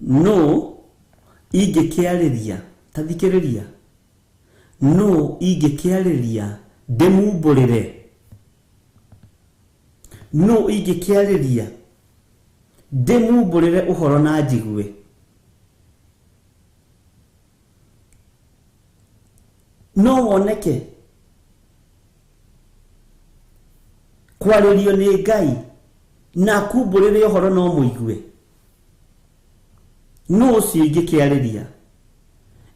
No ingĩkĩarĩria, ta thikĩrĩria, no ingĩkĩarĩria ndĩmumbũrĩre, no ingĩkĩarĩria ndĩmumbũrĩre ũhoro na njigue. No woneke kwarĩrio nĩ Ngai na akumbũrĩre ũhoro no mũigue. No ũcio ingĩkĩarĩria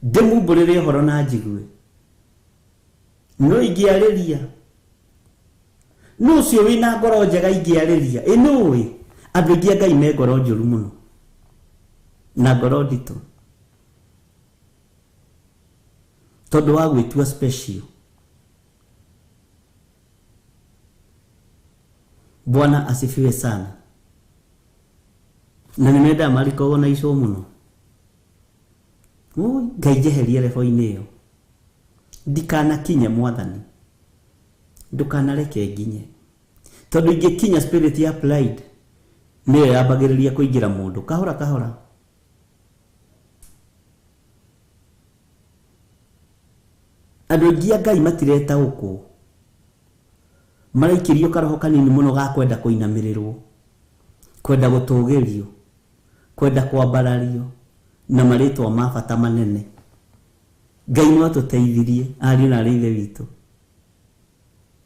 ndĩmumbũrĩre ũhoro na njigue. No ingĩarĩria, no ũcio wĩna ngoro njega ingĩarĩria. Ĩ nũĩ andũ aingĩ a Ngai me ngoro njũru mũno na ngoro nditũ tondũ wa gwĩtua special. Bwana asifiwe sana. Na nĩ mendaga marikogwo na icũ mũno. Ui, Ngai njeherie rebo-inĩ ĩyo. Ndikanakinye mwathani. Ndũkanareke nginye. Tondũ ingĩkinya spirit ya pride nĩyo yambagĩrĩria kũingĩra mũndũ kahora kahora. Andũ aingĩ a Ngai matiretaũkwo. Maraikĩrio karoho kanini mũno ga kwenda kũinamĩrĩrwo, kwenda gũtũgĩrio, kwenda kwambarario na marĩtwa ma bata manene. Ngai no atũteithirie ariũ na arĩ ithe witũ.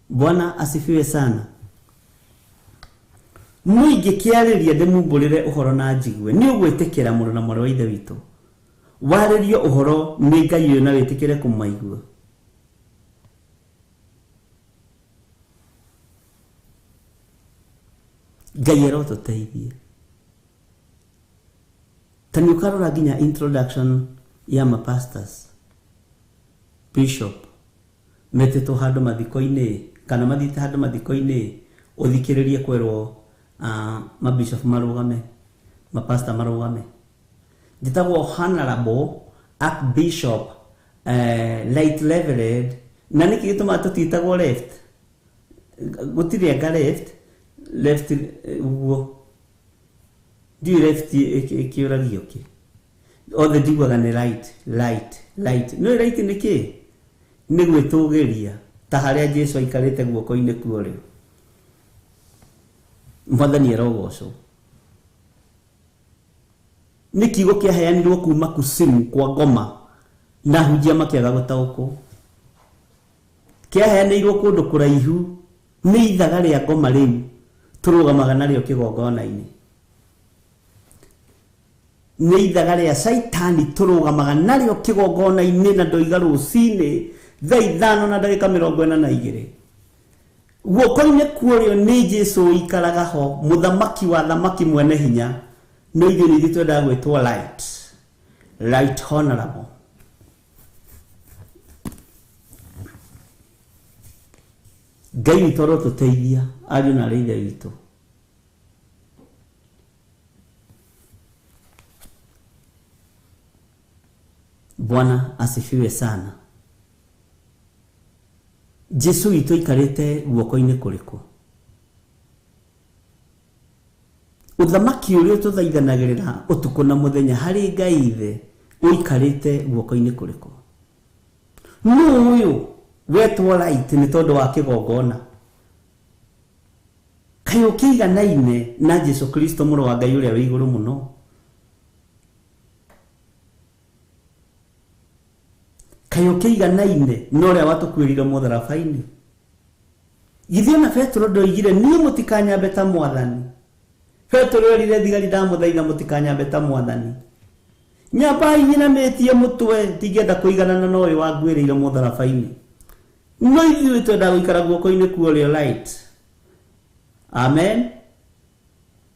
Bwana asifiwe sana. No ingĩkĩarĩria ndĩmumbũrĩre ũhoro na njigue, nĩ ũgwĩtĩkĩra mũrũ na mwarĩ wa ithe witũ. Warĩrio ũhoro nĩ Ngai ũyũ na wĩtĩkĩre kũmaigua. Ngai arotũteithie. Ta nĩ ũkarora nginya introduction ya mapastors, bishop, metĩtwo handũ mathiko-inĩ kana mathiĩte handũ mathiko-inĩ, ũthikĩrĩrie kwĩrwo mabishop marũgame, mapastor marũgame. Njĩtagwo Honorable Archbishop Light Reverend, na nĩkĩ gĩtũmaga tũtiĩtagwo left? Gũtirĩ anga left, left ũguo. Ndiũĩ left ĩkĩũragio kĩ. Othe njiguaga nĩ right, right, right. Nĩũĩ right nĩ kĩ? Nĩ gwĩtũgĩria ta harĩa Jesũ aikarĩte guoko-inĩ kwa ũrĩo. Mwathani arogocwo. Nĩ kiugo kĩaheanirwo kuma kusimu kwa ngoma na hunjia makĩaga gũtaũkwo. Kĩaheanĩirwo kũndũ kũraihu nĩ ithaga rĩa ngoma rĩu tũrũgamaga narĩo kĩgongona-inĩ. Nĩ ithaga rĩa caitani tũrũgamaga narĩo kĩgongona-inĩ na ndoiga rũcinĩ thaa 5:42. Guoko-inĩ kwa ũrĩo nĩ Jesũ ũikaraga ho, mũthamaki wa thamaki mwene hinya. No ithuĩ nĩ ithuĩ twendaga gwĩtwo light, right honorable. Ngai witũ arotũteithia ariũ na arĩ ithe witũ. Bwana asifiwe sana. Jesu witũ aikarĩte guoko-inĩ kũrĩkũ? Ũthamaki ũrĩa tũthaithanagĩrĩra ũtukũ na mũthenya harĩ Ngai ithe ũikarĩte guoko-inĩ kũrĩkũ? Nũ ũyũ wetwo right nĩ tondũ wa kĩgongona? Kaĩ ũkĩiganaine na Jesu Kristo mũrũ wa Ngai ũrĩa wĩ igũrũ mũno? Kaĩ ũkĩiganaine na ũrĩa watũkuĩrire mũtharaba-inĩ? Githĩ ona Petero ndoigire niĩ mũtikanyambe ta mwathani? Petero erire thigari ndamũthaitha mũtikanyambe ta mwathani. Nyambai nyinamĩtie mũtwe, ndingĩenda kũiganana na ũyũ wanguĩrĩire mũtharaba-inĩ. No ithuĩ twendaga gũikara guoko-inĩ kwa ũrĩo right. Amen.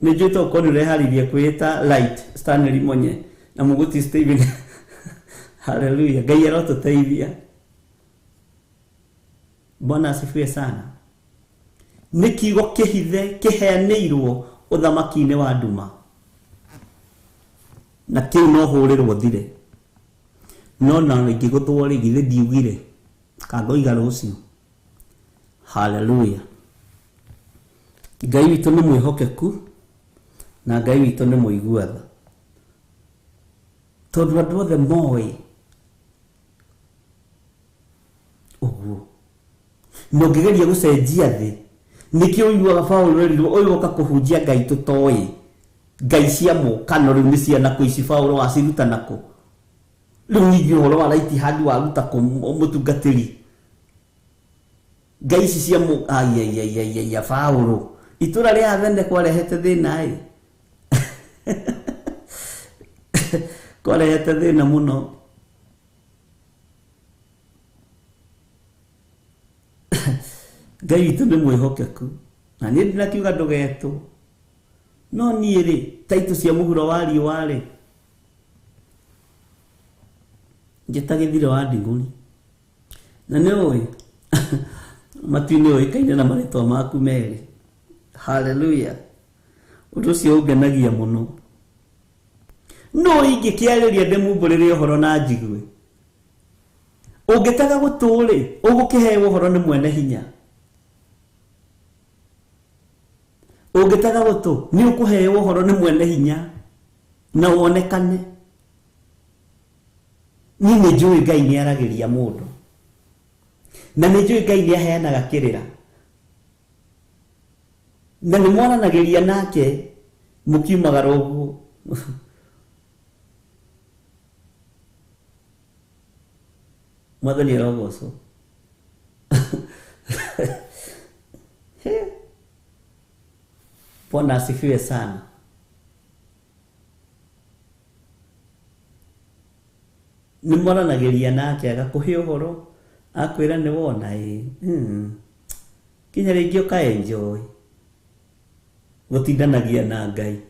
Nĩ njũĩ to ũkorwo nĩ ũreharĩirie kwĩĩta light Stanley Monye na Mũgũti Stephen. Hallelujah. Ngai arotũteithia. Bwana asifiwe sana. Nĩ kiugo kĩhithe kĩheanĩirwo ũthamaki-inĩ wa nduma. Na kĩu no hũrĩrwo thire. No na ingĩgũthwo rĩ, githĩ ndiugire kangoiga rũciũ. Hallelujah. Ngai witũ nĩ mwĩhokeku na Ngai witũ nĩ mũigua tha. Tondũ andũ othe moĩ ũguo. Na ũngĩgeria gũcenjia thĩ, nĩkĩo ũiguaga Paũlũ erirwo ũyũ oka kũhunjia Ngai tũtoĩ. Ngai cia mũkano rĩu nĩ ciana kũ ici Paũlũ waciruta nakũ? Rĩu ningĩ ũhoro wa right hand waruta kũ mũtungatĩri? Ngai ici cia mũ, ai, ai, ai, ai, ai, Paũlũ. Itũra rĩa Athene kwarehete thĩna ĩ. Kwarehete thĩna mũno. Ngai witũ nĩ mwĩhokeku. Na niĩ ndinakiuga ndũgetwo. No niĩ rĩ, taitũ cia mũhuro wa riũa rĩ, njĩta gĩthire wa ndigũri. Na nĩ ũĩ, matu-inĩ ũĩkaine na marĩtwa maku merĩ. Hallelujah. Ũndũ ũcio ũngenagia mũno. No ingĩkĩarĩria ndĩmumbũrĩre ũhoro na njigue. Ũngĩtega gũtũ rĩ, ũgũkĩheo ũhoro nĩ mwene hinya. Ũngĩtega gũtũ nĩ ũkũheo ũhoro nĩ mwene hinya na wonekane. Niĩ nĩ njũĩ Ngai nĩ aragĩria mũndũ, na nĩ njũĩ Ngai nĩ aheanaga kĩrĩra, na nĩ mwaranagĩria nake mũkiumagara ũguo. Mwathani arogocwo. Bwana asifiwe sana. Nĩ mwaranagĩria nake agakũhe ũhoro, akwĩra nĩ wona ĩ, kinya rĩngĩ ũka enjoy gũtindanagia na Ngai.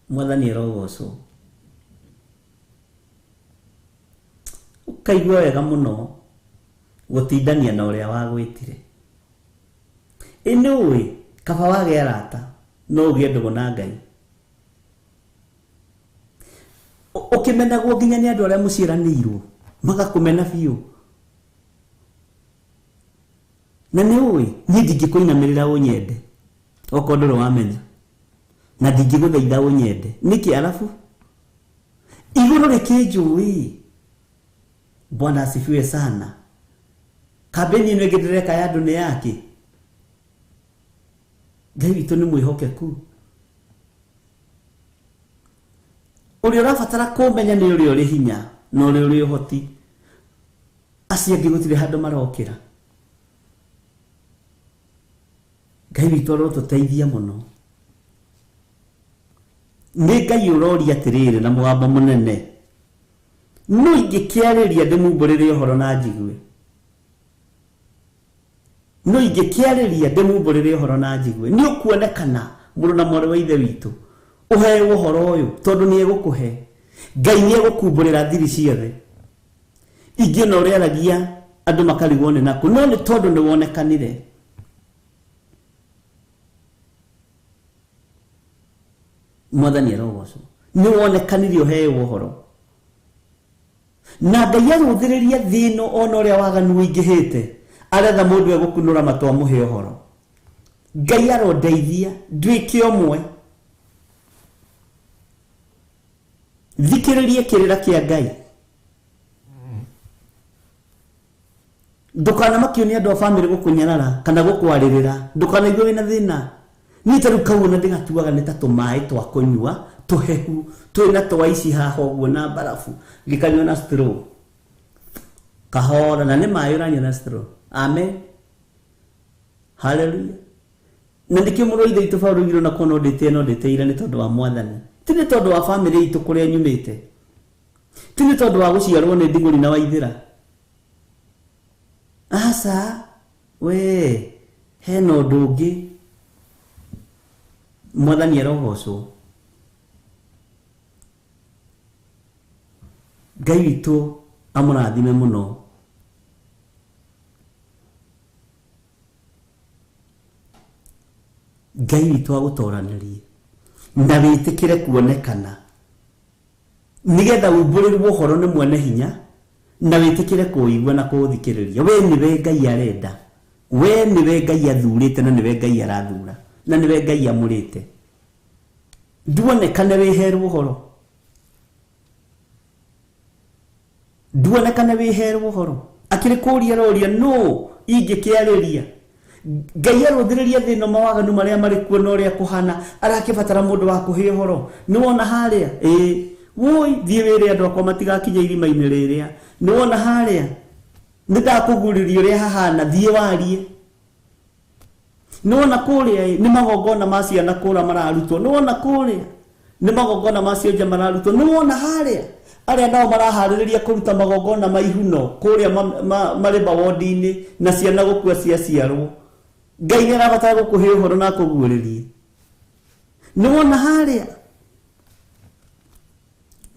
Mwathani arogocwo. Ũkaigua wega mũno gũtindania na ũrĩa wagwĩtire. Ĩ nĩ ũĩ kaba wagĩa arata no ũgĩe ndũgũ na Ngai. Ũkĩmenagwo nginya nĩ andũ arĩa mũciaranĩirwo, magakũmena biũ. Na nĩ ũĩ niĩ ndingĩkũinamĩrĩra ũnyende okorwo ndũrĩ wamenya, na ndingĩgũthaitha ũnyende nĩkĩ? Arabu igũrũ rĩkĩnjũĩ. Bwana asifiwe sana. Kambĩni ĩno ĩngĩ ndĩreka ya andũ nĩ yake. Ngai witũ nĩ mwĩhokeku. Ũrĩa ũrabatara kũmenya nĩ ũrĩa ũrĩ hinya na ũrĩa ũrĩ ũhoti. Acio angĩ gũtirĩ handũ marokĩra. Ngai witũ arotũteithia mũno. Nĩ Ngai ũroria atĩrĩrĩ na mũgambo mũnene, no ingĩkĩarĩria ndĩmumbũrĩre ũhoro na njigue. No ingĩkĩarĩria ndĩmumbũrĩre ũhoro na njigue. Nĩ ũkuonekana mũrũ na mwarĩ wa ithe witũ ũheo ũhoro ũyũ, tondũ nĩ egũkũhe. Ngai nĩ egũkumbũrĩra thiri ciothe. Ingĩ ona ũrĩa aragia andũ makarigwo nĩ nakũ, no nĩ tondũ nĩ wonekanire. Mwathani arogocwo. Nĩ wonekanire ũheo ũhoro. Na Ngai arũthĩrĩria thĩ ĩno ona ũrĩa waganu ũingĩhĩte, aretha mũndũ egũkunũra matũ amũhe ũhoro. Ngai arondeithia nduĩke ũmwe. Thikĩrĩrie kĩrĩra kĩa Ngai. Ndũkanamakio nĩ andũ a bamĩrĩ gũkũnyarara kana gũkwarĩrĩra. Ndũkanaigue wĩna thĩna. Niĩ ta rĩu kau ona ndĩgatuaga nĩ ta tũmaĩ twa kũnyua tũhehu twĩna twa ici haha ũguo na mbarabu, ngĩkanyua na straw kahora, na nĩ maĩ ũranyua na straw. Amen, haleluya. Na nĩkĩo mũrũ wa ithe witũ Paũlũ oigire ona korwo no ndĩtĩe no ndĩtĩire nĩ tondũ wa Mwathani, ti nĩ tondũ wa bamĩrĩ itũ kũrĩa nyumĩte, ti nĩ tondũ wa gũciarwo nĩ ndigũri na waithĩra. Aca, we hena ũndũ ũngĩ. Mwathani arogocwo. Ngai witũ amũrathime mũno. Ngai witũ agũtoranĩrie na wĩtĩkĩre kuonekana, nĩgetha umbũrĩrwo ũhoro nĩ mwene hinya, na wĩtĩkĩre kũũigua na kũũthikĩrĩria. We nĩwe Ngai arenda, we nĩwe Ngai athurĩte, na nĩwe Ngai arathura, na nĩwe Ngai amũrĩte. Nduonekane wĩherwo ũhoro, nduonekane wĩherwo ũhoro. Akĩrĩ kũũria aroria nũ ingĩkĩarĩria. Ngai arũthĩrĩria thĩ ĩno mawaganu marĩa marĩ kuo na ũrĩa kũhana, arakĩbatara mũndũ wa kũhe ũhoro. Nĩ wona harĩa? Ĩĩ. Woi, thiĩ wĩre andũ akwa matigakinye irima-inĩ rĩrĩa. Nĩ wona harĩa? Nĩ ndakũgurĩria ũrĩa hahana, thiĩ warie. Nĩ wona kũrĩa? Ĩ, nĩ magongona ma ciana kũra mararutwo. Nĩ wona kũrĩa? Nĩ magongona ma cionje mararutwo. Nĩ wona harĩa? Arĩa nao maraharĩrĩria kũruta magongona ma ihuno kũrĩa marĩ mawondi-inĩ na ciana gũkua ciaciarwo. Ngai nĩ arabatara gũkũhe ũhoro na akũguũrĩrie. Nĩ wona harĩa?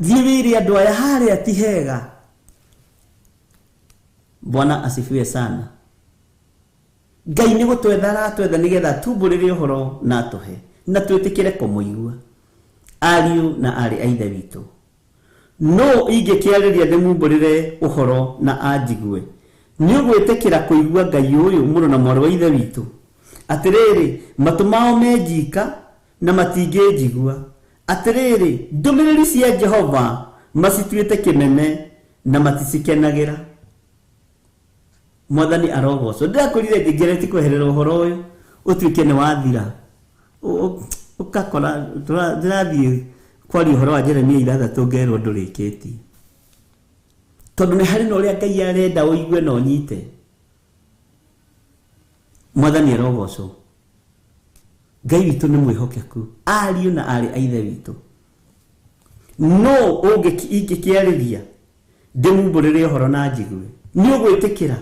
Thiĩ wĩre andũ aya harĩa ti hega. Bwana asifiwe sana. Ngai nĩ gũtwetha aratwetha nĩgetha atumbũrĩre ũhoro na atũhe, na twĩtĩkĩre kũmũigua. Ariũ na aarĩ a Ithe witũ, no ingĩkĩarĩria ndĩmumbũrĩre ũhoro na anjigue. Nĩ ũgwĩtĩkĩra kũigua Ngai ũyũ, mũrũ na mwarĩ wa Ithe witũ? Atĩrĩrĩ, matũ mao menjika na matingĩnjigua. Atĩrĩrĩ, ndũmĩrĩri cia Jehova macituĩte kĩmene na maticikenagĩra. Mwathani arogocwo. Ndĩrakwĩrire ngĩgeretie kweherera ũhoro ũyũ ũtuĩke nĩ wathira. Ũgakora ndĩrathiĩ kwaria ũhoro wa Jeremia 6 ngerwo ndũrĩkĩtie. Tondũ nĩ harĩ na ũrĩa Ngai arenda ũigue na ũnyite. Mwathani arogocwo. Ngai witũ nĩ mwĩhokeku, ariũ na aarĩ a Ithe witũ. No ingĩkĩarĩria ndĩmumbũrĩre ũhoro na njigue. Nĩ ũgwĩtĩkĩra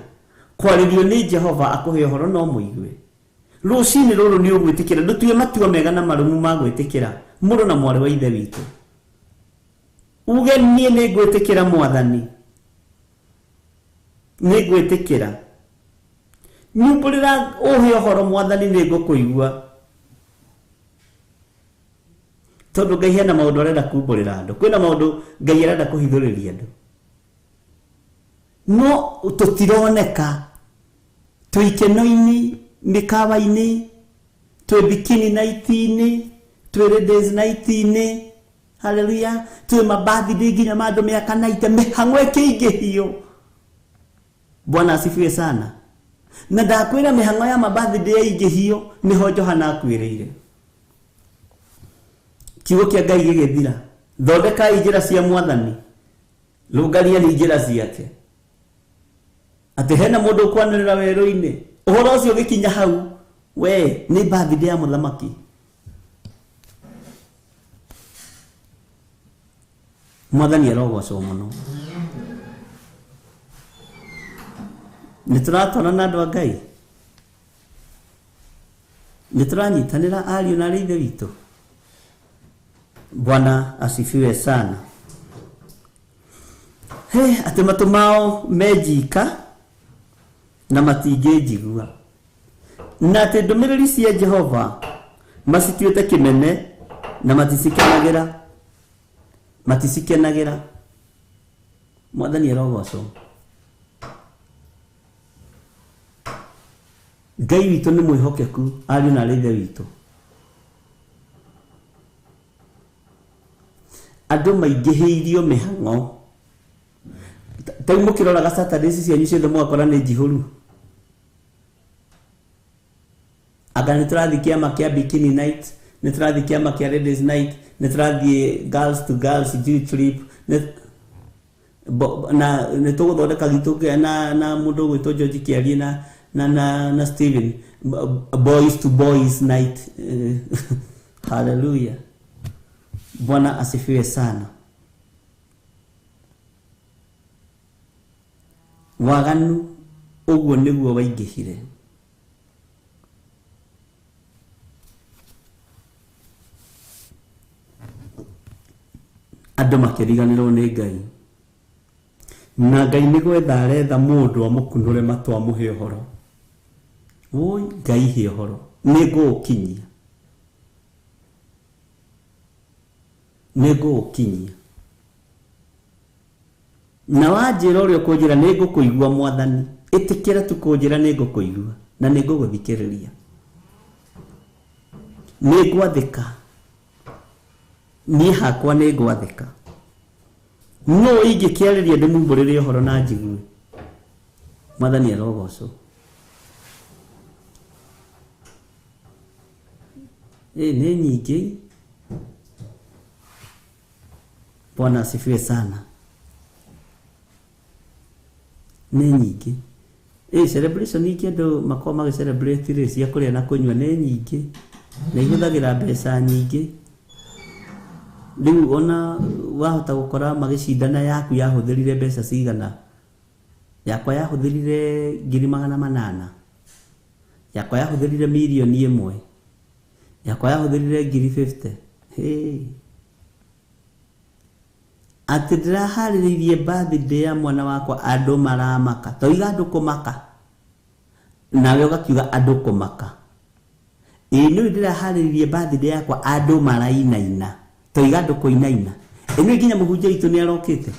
kwarĩrio nĩ Jehova akũhe ũhoro no mũigue. Rũcinĩ rũrũ nĩ ũgwĩtĩkĩra, ndũtue matua mega na marũmu ma gwĩtĩkĩra, mũrũ na mwarĩ wa Ithe witũ. Uge niĩ nĩ ngwĩtĩkĩra Mwathani, nĩ ngwĩtĩkĩra. Nyumbũrĩra ũhe ũhoro Mwathani, nĩ ngũkũigua. Tondũ Ngai hena maũndũ arenda kumbũrĩra andũ, kwĩna maũndũ Ngai arenda kũhithũrĩria andũ. No tũtironeka twĩ ikeno-inĩ, mĩkawa-inĩ, twĩ bikini night-inĩ, twĩ ladies night-inĩ, haleluya, twĩ mabirthday nginya ma andũ mĩaka 90, mĩhang'o ĩkĩingĩhio. Bwana asifiwe sana. Na ndakwĩra mĩhang'o ya mabirthday yaingĩhio nĩho Johana akuĩrĩire. Kiugo kĩa Ngai gĩgĩthira. Thondekai njĩra cia Mwathani, rũngariai njĩra ciake. Atĩ hena mũndũ ũkwanĩrĩra werũ-inĩ, ũhoro ũcio ũgĩkinya hau, we nĩ birthday ya mũthamaki. Mwathani arogocwo mũno. Nĩ tũratwarana andũ a Ngai, nĩ tũranyitanĩra ariũ na aarĩ a Ithe witũ. Bwana asifiwe sana. He, atĩ matũ mao menjika na matingĩnjigua, na atĩ ndũmĩrĩri cia Jehova macituĩte kĩmene na maticikenagĩra, maticikenagĩra. Mwathani arogocwo. Ngai witũ nĩ mwĩhokeku, ariũ na aarĩ a Ithe witũ. Andũ maingĩhĩirio mĩhang'o. Ta rĩu mũkĩroraga Saturdays cianyu ciothe mũgakora nĩ njihũru. Anga nĩ tũrathiĩ kĩama kĩa bikini night, nĩ tũrathiĩ kĩama kĩa ladies night, nĩ tũrathiĩ girls to girls youth trip, na nĩ tũgũthondeka gitũ na mũndũ ũgwĩtwo George Kĩarie na Steven, boys to boys night. Hallelujah. Bwana asifiwe sana. Waganu ũguo nĩguo waingĩhire. Andũ makĩriganĩrwo nĩ Ngai. Na Ngai nĩ gwetha aretha mũndũ amũkunũre matũ amũhe ũhoro. Woi, Ngai he ũhoro, nĩ ngũũkinyia, nĩ ngũũkinyia. Na wanjĩra ũrĩa ũkũnjĩra nĩ ngũkũigua Mwathani. Ĩtĩkĩra tu kũnjĩra nĩ ngũkũigua na nĩ ngũgũthikĩrĩria. Nĩ ngwathĩka. Niĩ hakwa nĩ ngwathĩka. No ingĩkĩarĩria ndĩmumbũrĩre ũhoro na njigue. Mwathani arogocwo. Nĩ nyingĩ. Bwana asifiwe sana. Nĩ nyingĩ. Celebration ingĩ andũ makoragwo magĩ celebrate rĩ, cia kũrĩa na kũnyua nĩ nyingĩ. Na ihũthagĩra mbeca nyingĩ. Rĩu ona wahota gũkora magĩcindana yaku yahũthĩrire mbeca cigana. Yakwa yahũthĩrire 800,000. Yakwa yahũthĩrire 1,000,000. Yakwa yahũthĩrire 50,000. Hey. Atĩ ndĩraharĩrĩirie birthday ya mwana wakwa andũ maramaka. Toiga andũ kũmaka. Nawe ũgakiuga andũ kũmaka. Ĩĩ nĩ ndĩraharĩrĩirie birthday yakwa andũ marainaina. Toiga andũ kũinaina. Ĩno nginya mũhunjia witũ nĩ arokĩte.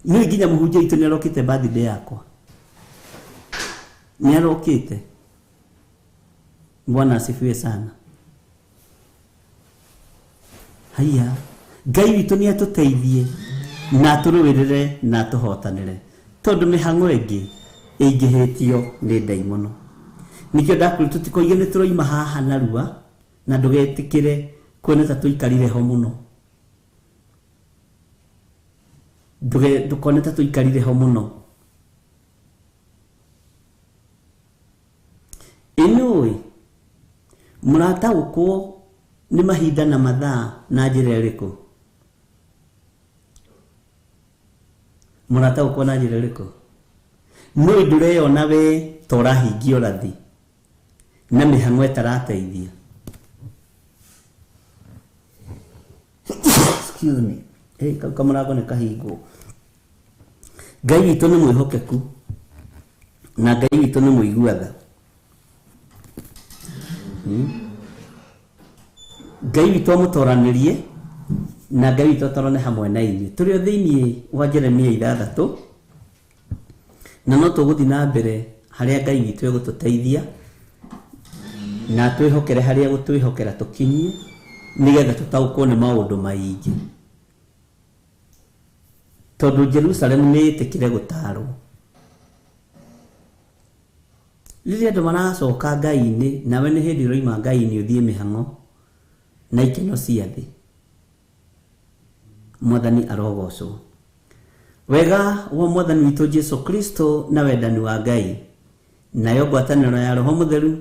Nĩ nginya mũhunjia witũ nĩ arokĩte birthday yakwa. Nĩ arokĩte. Bwana asifiwe sana. Haiya, Ngai witũ nĩ atũteithie na atũrũĩrĩre na atũhotanĩre, tondũ mĩhang'o ĩngĩ ĩingĩhĩtio nĩ ndaimono. Nĩkĩo ndakwĩra tũtikoige nĩ tũroima haha narua, na ndũgetĩkĩre kuona ta tũikarire ho mũno. Ndũkone ta tũikarire ho mũno. Ĩnũĩ mũrataũkwo nĩ mahinda na mathaa na njĩra ĩrĩkũ? Mũrataũkwo na njĩra ĩrĩkũ? Nũĩ ndũreyona we ta ũrahingia ũrathi na mĩhang'o ĩtarateithia. Excuse me. Hey, kau kamũrango nĩ kahingwo. Ngai witũ nĩ mwĩhokeku na Ngai witũ nĩ mũigua tha. Ngai witũ amũtoranĩrie na Ngai witũ atorane hamwe na inyuĩ. Tũrĩ o thĩinĩ wa Jeremia 6 na no tũgũthiĩ na mbere harĩa Ngai witũ egũtũteithia na twĩhokere harĩa egũtwĩhokera tũkinyie nĩgetha tũtaũkwo nĩ maũndũ maingĩ. Tondũ Jerusalemu nĩ ĩtĩkire gũtarwo. Rĩrĩa andũ maracoka Ngai-inĩ, nawe nĩ hĩndĩ ũroima Ngai-inĩ ũthiĩ mĩhang'o na ikeno cia thĩ. Mwathani arogocwo. Wega wa Mwathani witũ Jesu Kristo na wendani wa Ngai nayo ngwatanĩro ya Roho Mũtheru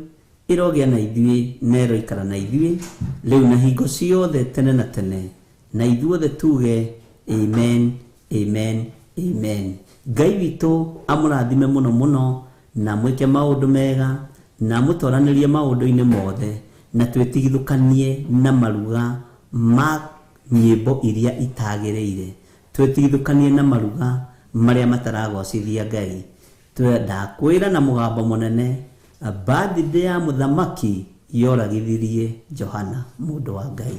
ĩrogĩa na ithuĩ na ĩroikara na ithuĩ rĩu na hingo ciothe tene na tene, na ithuothe tuge amen, amen, amen. Ngai witũ amũrathime mũno mũno na mwĩke maũndũ mega na amũtoranĩrie maũndũ-inĩ mothe, na twĩtigithũkanie na maruga ma nyĩmbo iria itagĩrĩire, twĩtigithũkanie na maruga marĩa mataragocithia Ngai. Ndakwĩra na mũgambo mũnene, birthday ya mũthamaki yoragithirie Johana mũndũ wa Ngai.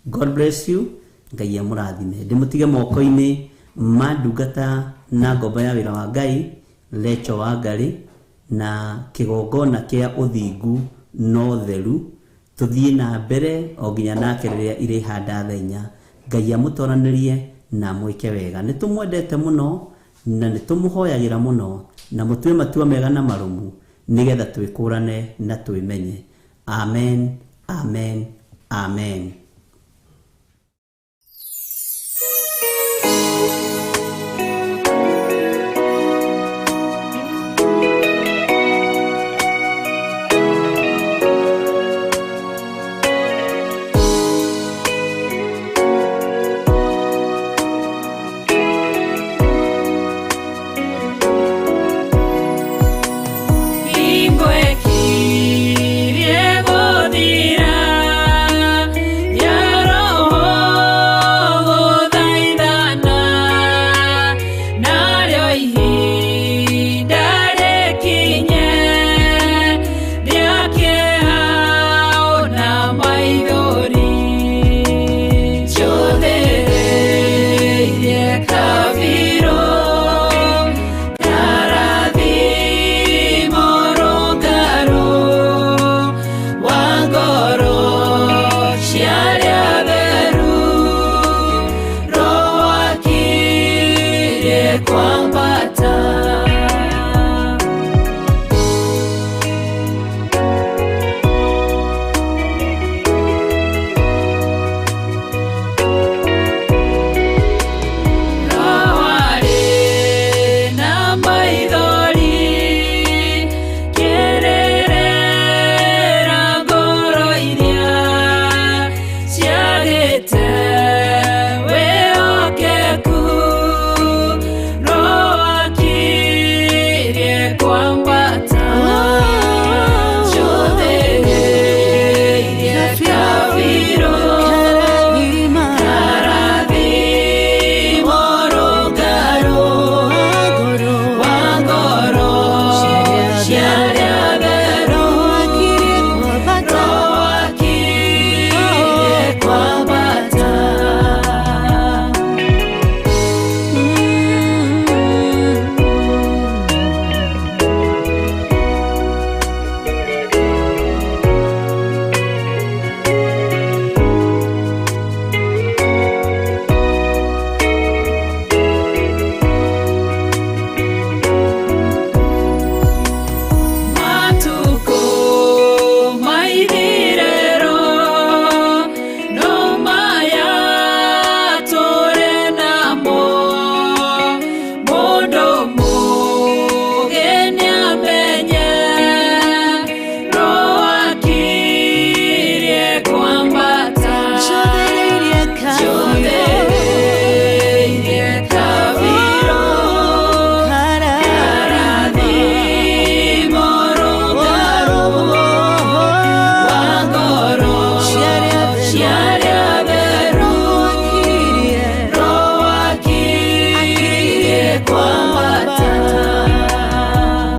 God bless you. Ngai amũrathime. Ndĩmũtige moko-inĩ ma ndungata na ngombo ya wĩra wa Ngai Lecho wa Ngarĩ, na kĩgongona kĩa ũthingu no theru. Tũthiĩ na mbere o nginya nake rĩrĩa irĩhanda thaa inya. Ngai amũtoranĩrie na amwĩke wega. Nĩ tũmwendete mũno na nĩ tũmũhoyagĩra mũno, na mũtue matua mega na marũmu nĩgetha twĩkũrane na twĩmenye. Amen, amen, amen.